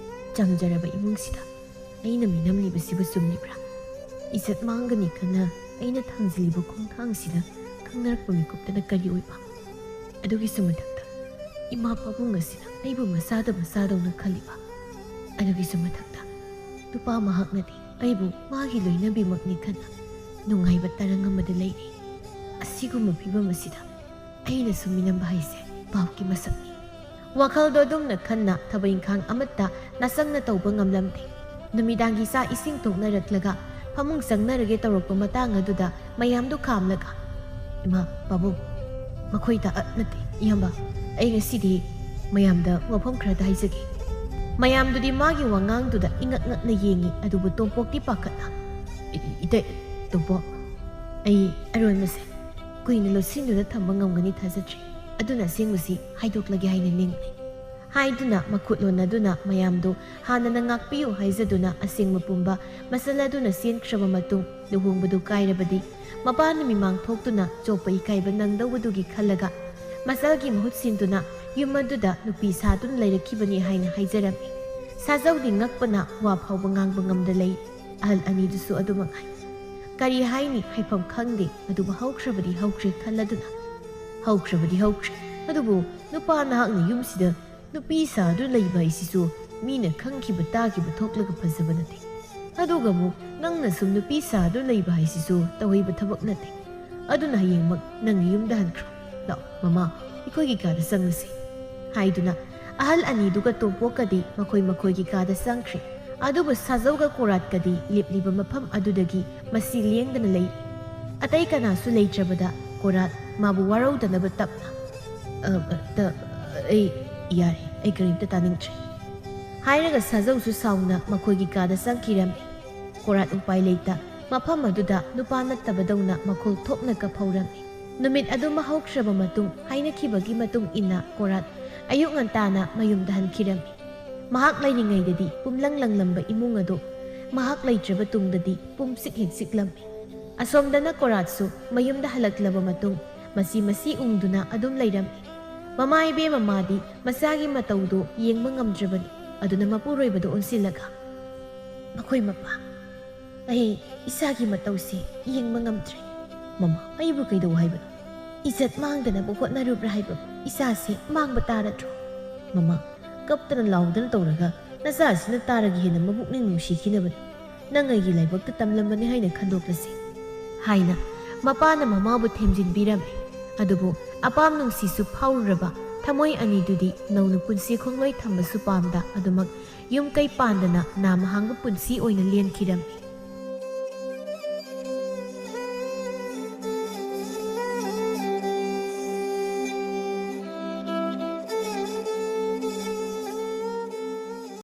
"ꯆꯝꯖꯔꯕ ꯏꯃꯨꯡꯁꯤꯗ ꯑꯩꯅ ꯃꯤꯅꯝꯂꯤꯕꯁꯤꯕꯨ ꯆꯨꯝꯂꯤꯕ꯭ꯔꯥ? ꯏꯖꯠ ꯃꯥꯡꯒꯅꯤ ꯈꯟꯅ ꯑꯩꯅ ꯊꯥꯡꯖꯤꯜꯂꯤꯕ ꯈꯣꯡꯊꯥꯡꯁꯤꯗ ꯈꯪꯅꯔꯛꯄ ꯃꯤꯀꯨꯞꯇꯅ ꯀꯔꯤ ꯑꯣꯏꯕ? ꯑꯗꯨꯒꯤꯁꯨ ꯃꯊꯛꯇ ꯏꯃꯥ ꯄꯥꯕꯨꯡ ꯑꯁꯤꯅ ꯑꯩꯕꯨ ꯃꯆꯥꯗ ꯃꯆꯥꯗꯧꯅ ꯈꯜꯂꯤꯕ꯫ ꯑꯗꯨꯒꯤꯁꯨ ꯃꯊꯛꯇ ꯅꯨꯄꯥ ꯃꯍꯥꯛꯅꯗꯤ ꯑꯩꯕꯨ ꯃꯥꯒꯤ ꯂꯣꯏꯅꯕꯤꯃꯛꯅꯤ ꯈꯟꯅ ꯅꯨꯡꯉꯥꯏꯕ ꯇꯔꯪ ꯑꯃꯗ ꯂꯩꯔꯤ꯫ ꯑꯁꯤꯒꯨꯝꯕ ꯐꯤꯕꯝ ꯑꯁꯤꯗ ꯑꯩꯅ ꯁꯨꯝ ꯃꯤꯅꯝꯕ ꯍꯥꯏꯁꯦ ꯄꯥꯞꯀꯤ ꯃꯁꯛꯅꯤ꯫" ꯋꯥꯈꯜꯗꯣ ꯑꯗꯨꯝꯅ ꯈꯟꯅ ꯊꯕꯛ ꯏꯪꯈꯥꯡ ꯑꯃꯠꯇ ꯅꯥꯆꯪꯅ ꯇꯧꯕ ꯉꯝꯂꯝꯗꯦ꯫ ꯅꯨꯃꯤꯗꯥꯡꯒꯤ ꯆꯥꯛ ꯏꯁꯤꯡ ꯇꯣꯛꯅꯔꯛꯂꯒ ꯐꯃꯨꯡ ꯆꯪꯅꯔꯒꯦ ꯇꯧꯔꯛꯄ ꯃꯇꯥꯡ ꯑꯗꯨꯗ ꯃꯌꯥꯝꯗꯨ ꯈꯥꯝꯂꯒ, "ꯏꯃꯥ, ꯄꯥꯕꯨꯡ, ꯃꯈꯣꯏꯗ, ꯑ, ꯅꯠꯇꯦ, ꯏꯌꯥꯝꯕ, ꯑꯩ ꯉꯁꯤꯗꯤ ꯃꯌꯥꯝꯗ ꯋꯥꯐꯝ ꯈꯔꯗ ꯍꯥꯏꯖꯒꯦ꯫" ꯃꯌꯥꯝꯗꯨꯗꯤ ꯃꯥꯒꯤ ꯋꯥꯉꯥꯡꯗꯨꯗ ꯏꯉꯛ ꯉꯛꯅ ꯌꯦꯡꯉꯤ, ꯑꯗꯨꯕꯨ ꯇꯣꯝꯄꯣꯛꯇꯤ ꯄꯥꯈꯠꯅ, "ꯏ-, ꯏ-, ꯏꯇꯩ, ꯇꯣꯝꯄꯣꯛ, ꯑꯩ ꯑꯔꯣꯟꯕꯁꯦ ꯀꯨꯏꯅ ꯂꯣꯠꯁꯤꯟꯗꯨꯅ ꯊꯝꯕ ꯉꯝꯒꯅꯤ ꯊꯥꯖꯗ꯭ꯔꯤ꯫ ꯑꯗꯨꯅ ꯑꯁꯦꯡꯕꯁꯤ ꯍꯥꯏꯗꯣꯛꯂꯒꯦ ꯍꯥꯏꯅ ꯅꯤꯡꯂꯤ꯫" ꯍꯥꯏꯗꯨꯅ ꯃꯈꯨꯠ ꯂꯣꯟꯅꯗꯨꯅ ꯃꯌꯥꯝꯗꯨ ꯍꯥꯟꯅꯅ ꯉꯥꯛꯄꯤꯌꯨ ꯍꯥꯏꯖꯗꯨꯅ ꯑꯁꯦꯡꯕ ꯄꯨꯝꯕ ꯃꯆꯜ ꯑꯗꯨꯅ ꯆꯦꯟꯈ꯭ꯔꯕ ꯃꯇꯨꯡ, ꯂꯨꯍꯣꯡꯕꯗꯨ ꯀꯥꯏꯔꯕꯗꯤ ꯃꯄꯥꯅ ꯃꯤꯃꯥꯡ ꯊꯣꯛꯇꯨꯅ ꯆꯣꯞꯄ ꯏꯀꯥꯏꯕ ꯅꯪꯗꯧꯕꯗꯨꯒꯤ ꯈꯜꯂꯒ ꯃꯆꯜꯒꯤ ꯃꯍꯨꯠ ꯁꯤꯟꯗꯨꯅ ꯌꯨꯝ ꯑꯗꯨꯗ ꯅꯨꯄꯤ ꯁꯥꯗꯨꯅ ꯂꯩꯔꯛꯈꯤꯕꯅꯤ ꯍꯥꯏꯅ ꯍꯥꯏꯖꯔꯝꯃꯤ꯫ ꯁꯥꯖꯧꯗꯤ ꯉꯛꯄꯅ ꯋꯥ ꯐꯥꯎꯕ ꯉꯥꯡꯕ ꯉꯝꯗ ꯂꯩ꯫ ꯑꯍꯜ ꯑꯅꯤꯗꯨꯁꯨ ꯑꯗꯨꯃꯛ ꯍꯥꯏ꯫ ꯀꯔꯤ ꯍꯥꯏꯅꯤ, ꯍꯥꯏꯐꯝ ꯈꯪꯗꯦ꯫ ꯑꯗꯨꯕꯨ ꯍꯧꯈ꯭ꯔꯕꯗꯤ ꯍꯧꯈ꯭ꯔꯦ ꯈꯜꯂꯗꯨꯅ "ꯍꯧꯈ꯭ꯔꯕꯗꯤ ꯍꯧꯈ꯭ꯔꯦ, ꯑꯗꯨꯕꯨ ꯅꯨꯄꯥ ꯅꯍꯥꯛꯅ ꯌꯨꯝꯁꯤꯗ ꯅꯨꯄꯤ ꯁꯥꯗꯨꯅ ꯂꯩꯕ ꯍꯥꯏꯁꯤꯁꯨ ꯃꯤꯅ ꯈꯪꯈꯤꯕ ꯇꯥꯈꯤꯕ ꯊꯣꯛꯂꯒ ꯐꯖꯕ ꯅꯠꯇꯦ꯫ ꯑꯗꯨꯒ ꯑꯃꯨꯛ ꯅꯪꯅ ꯁꯨꯝ ꯅꯨꯄꯤ ꯁꯥꯗꯨꯅ ꯂꯩꯕ ꯍꯥꯏꯁꯤꯁꯨ ꯇꯧꯍꯩꯕ ꯊꯕꯛ ꯅꯠꯇꯦ꯫ ꯑꯗꯨꯅ ꯍꯌꯦꯡꯃꯛ ꯅꯪꯒꯤ ꯌꯨꯝꯗ ꯍꯟꯈ꯭ꯔꯣ꯫ ꯂꯥꯛꯑꯣ ꯃꯃꯥ, ꯑꯩꯈꯣꯏꯒꯤ ꯀꯥꯗ ꯆꯪꯂꯁꯤ" ꯍꯥꯏꯗꯨꯅ ꯑꯍꯜ ꯑꯅꯤꯗꯨꯒ ꯇꯣꯝꯄꯣꯛꯀꯗꯤ ꯃꯈꯣꯏ ꯃꯈꯣꯏꯒꯤ ꯀꯥꯗ ꯆꯪꯈ꯭ꯔꯦ꯫ ꯑꯗꯨꯕꯨ ꯁꯥꯖꯧꯒ ꯀꯣꯔꯥꯠꯀꯗꯤ ꯂꯦꯞꯂꯤꯕ ꯃꯐꯝ ꯑꯗꯨꯗꯒꯤ ꯃꯁꯤ ꯂꯦꯡꯗꯅ ꯂꯩꯔꯤ꯫ ꯑꯇꯩ ꯀꯅꯥꯁꯨ ꯂꯩꯇ꯭ꯔꯕꯗ ꯀꯣꯔꯥꯠ ꯃꯥꯕꯨ ꯋꯥꯔꯧꯗꯅꯕ ꯇꯞꯅ, "ꯑ, ꯑ, ꯇ-, ꯑꯩ, ꯌꯥꯔꯦ, ꯑꯩ ꯀꯔꯤꯝꯇ ꯇꯥꯅꯤꯡꯗ꯭ꯔꯦ" ꯍꯥꯏꯔꯒ ꯁꯥꯖꯧꯁꯨ ꯁꯥꯎꯅ ꯃꯈꯣꯏꯒꯤ ꯀꯥꯗ ꯆꯪꯈꯤꯔꯝꯃꯤ꯫ ꯀꯣꯔꯥꯠ ꯎꯄꯥꯏ ꯂꯩꯇ ꯃꯐꯝ ꯑꯗꯨꯗ ꯅꯨꯄꯥ ꯅꯠꯇꯕꯗꯧꯅ ꯃꯈꯣꯜ ꯊꯣꯛꯅ ꯀꯞꯍꯧꯔꯝꯃꯤ꯫ ꯅꯨꯃꯤꯠ ꯑꯗꯨꯃ ꯍꯧꯈ꯭ꯔꯕ ꯃꯇꯨꯡ, ꯍꯥꯏꯅꯈꯤꯕꯒꯤ ꯃꯇꯨꯡ ꯏꯟꯅ ꯀꯣꯔꯥꯠ ꯑꯌꯨꯛ ꯉꯟꯇꯥꯅ ꯃꯌꯨꯝꯗ ꯍꯟꯈꯤꯔꯝꯃꯤ꯫ ꯃꯍꯥꯛ ꯂꯩꯔꯤꯉꯩꯗꯗꯤ ꯄꯨꯝꯂꯪ ꯂꯪꯂꯝꯕ ꯏꯃꯨꯡ ꯑꯗꯨ ꯃꯍꯥꯛ ꯂꯩꯇ꯭ꯔꯕ ꯇꯨꯡꯗꯗꯤ ꯄꯨꯝꯁꯤꯛ ꯍꯦꯛ ꯁꯤꯛꯂꯝꯃꯤ꯫ ꯑꯁꯣꯝꯗꯅ ꯀꯣꯔꯥꯠꯁꯨ ꯃꯌꯨꯝꯗ ꯍꯜꯂꯛꯂꯕ ꯃꯇꯨꯡ ꯃꯁꯤ ꯃꯁꯤ ꯎꯪꯗꯨꯅ ꯑꯗꯨꯝ ꯂꯩꯔꯝꯃꯤ꯫ ꯃꯃꯥ ꯏꯕꯦꯝꯃ ꯃꯥꯗꯤ ꯃꯆꯥꯒꯤ ꯃꯇꯧꯗꯨ ꯌꯦꯡꯕ ꯉꯝꯗ꯭ꯔꯕꯅꯤ꯫ ꯑꯗꯨꯅ ꯃꯄꯨꯔꯣꯏꯕꯗ ꯑꯣꯟꯁꯤꯜꯂꯒ, "ꯃꯈꯣꯏ ꯃꯄꯥ, ꯑꯩ ꯏꯆꯥꯒꯤ ꯃꯇꯧꯁꯦ ꯌꯦꯡꯕ ꯉꯝꯗ꯭ꯔꯦ꯫ ꯃꯃꯥ, ꯑꯩꯕꯨ ꯀꯩꯗꯧ ꯍꯥꯏꯕꯅꯣ? ꯏꯖꯠ ꯃꯥꯡꯗꯅꯕ ꯍꯣꯠꯅꯔꯨꯕ꯭ꯔꯥ ꯍꯥꯏꯕ ꯏꯆꯥꯁꯦ ꯃꯥꯡꯕ ꯇꯥꯔꯗ꯭ꯔꯣ? ꯃꯃꯥ, ꯀꯞꯇꯅ ꯂꯥꯎꯗꯅ ꯇꯧꯔꯒ ꯅꯆꯥꯁꯤꯅ ꯇꯥꯔꯒ ꯍꯦꯟꯅ ꯃꯕꯨꯛꯅꯤꯡ ꯅꯨꯡꯁꯤꯈꯤꯅꯕꯅꯤ꯫ ꯅꯪ ꯑꯩꯒꯤ ꯂꯥꯏꯕꯛꯇ ꯇꯝꯂꯝꯕꯅꯤ ꯍꯥꯏꯅ ꯈꯟꯗꯣꯛꯂꯁꯤ" ꯍꯥꯏꯅ ꯃꯄꯥꯅ ꯃꯃꯥꯕꯨ ꯊꯦꯝꯖꯤꯟꯕꯤꯔꯝꯃꯤ꯫ ꯑꯗꯨꯕꯨ ꯑꯄꯥꯝ ꯅꯨꯡꯁꯤꯁꯨ ꯐꯥꯎꯔꯨꯔꯕ ꯊꯃꯣꯏ ꯑꯅꯤꯗꯨꯗꯤ ꯅꯧꯅ ꯄꯨꯟꯁꯤ ꯈꯣꯡꯂꯣꯏ ꯊꯝꯕꯁꯨ ꯄꯥꯝꯗ ꯑꯗꯨꯃꯛ ꯌꯨꯝ ꯀꯩ ꯄꯥꯟꯗꯅ ꯅꯥꯃ ꯍꯥꯡꯕ ꯄꯨꯟꯁꯤ ꯑꯣꯏꯅ ꯂꯦꯟꯈꯤꯔꯝꯃꯤ꯫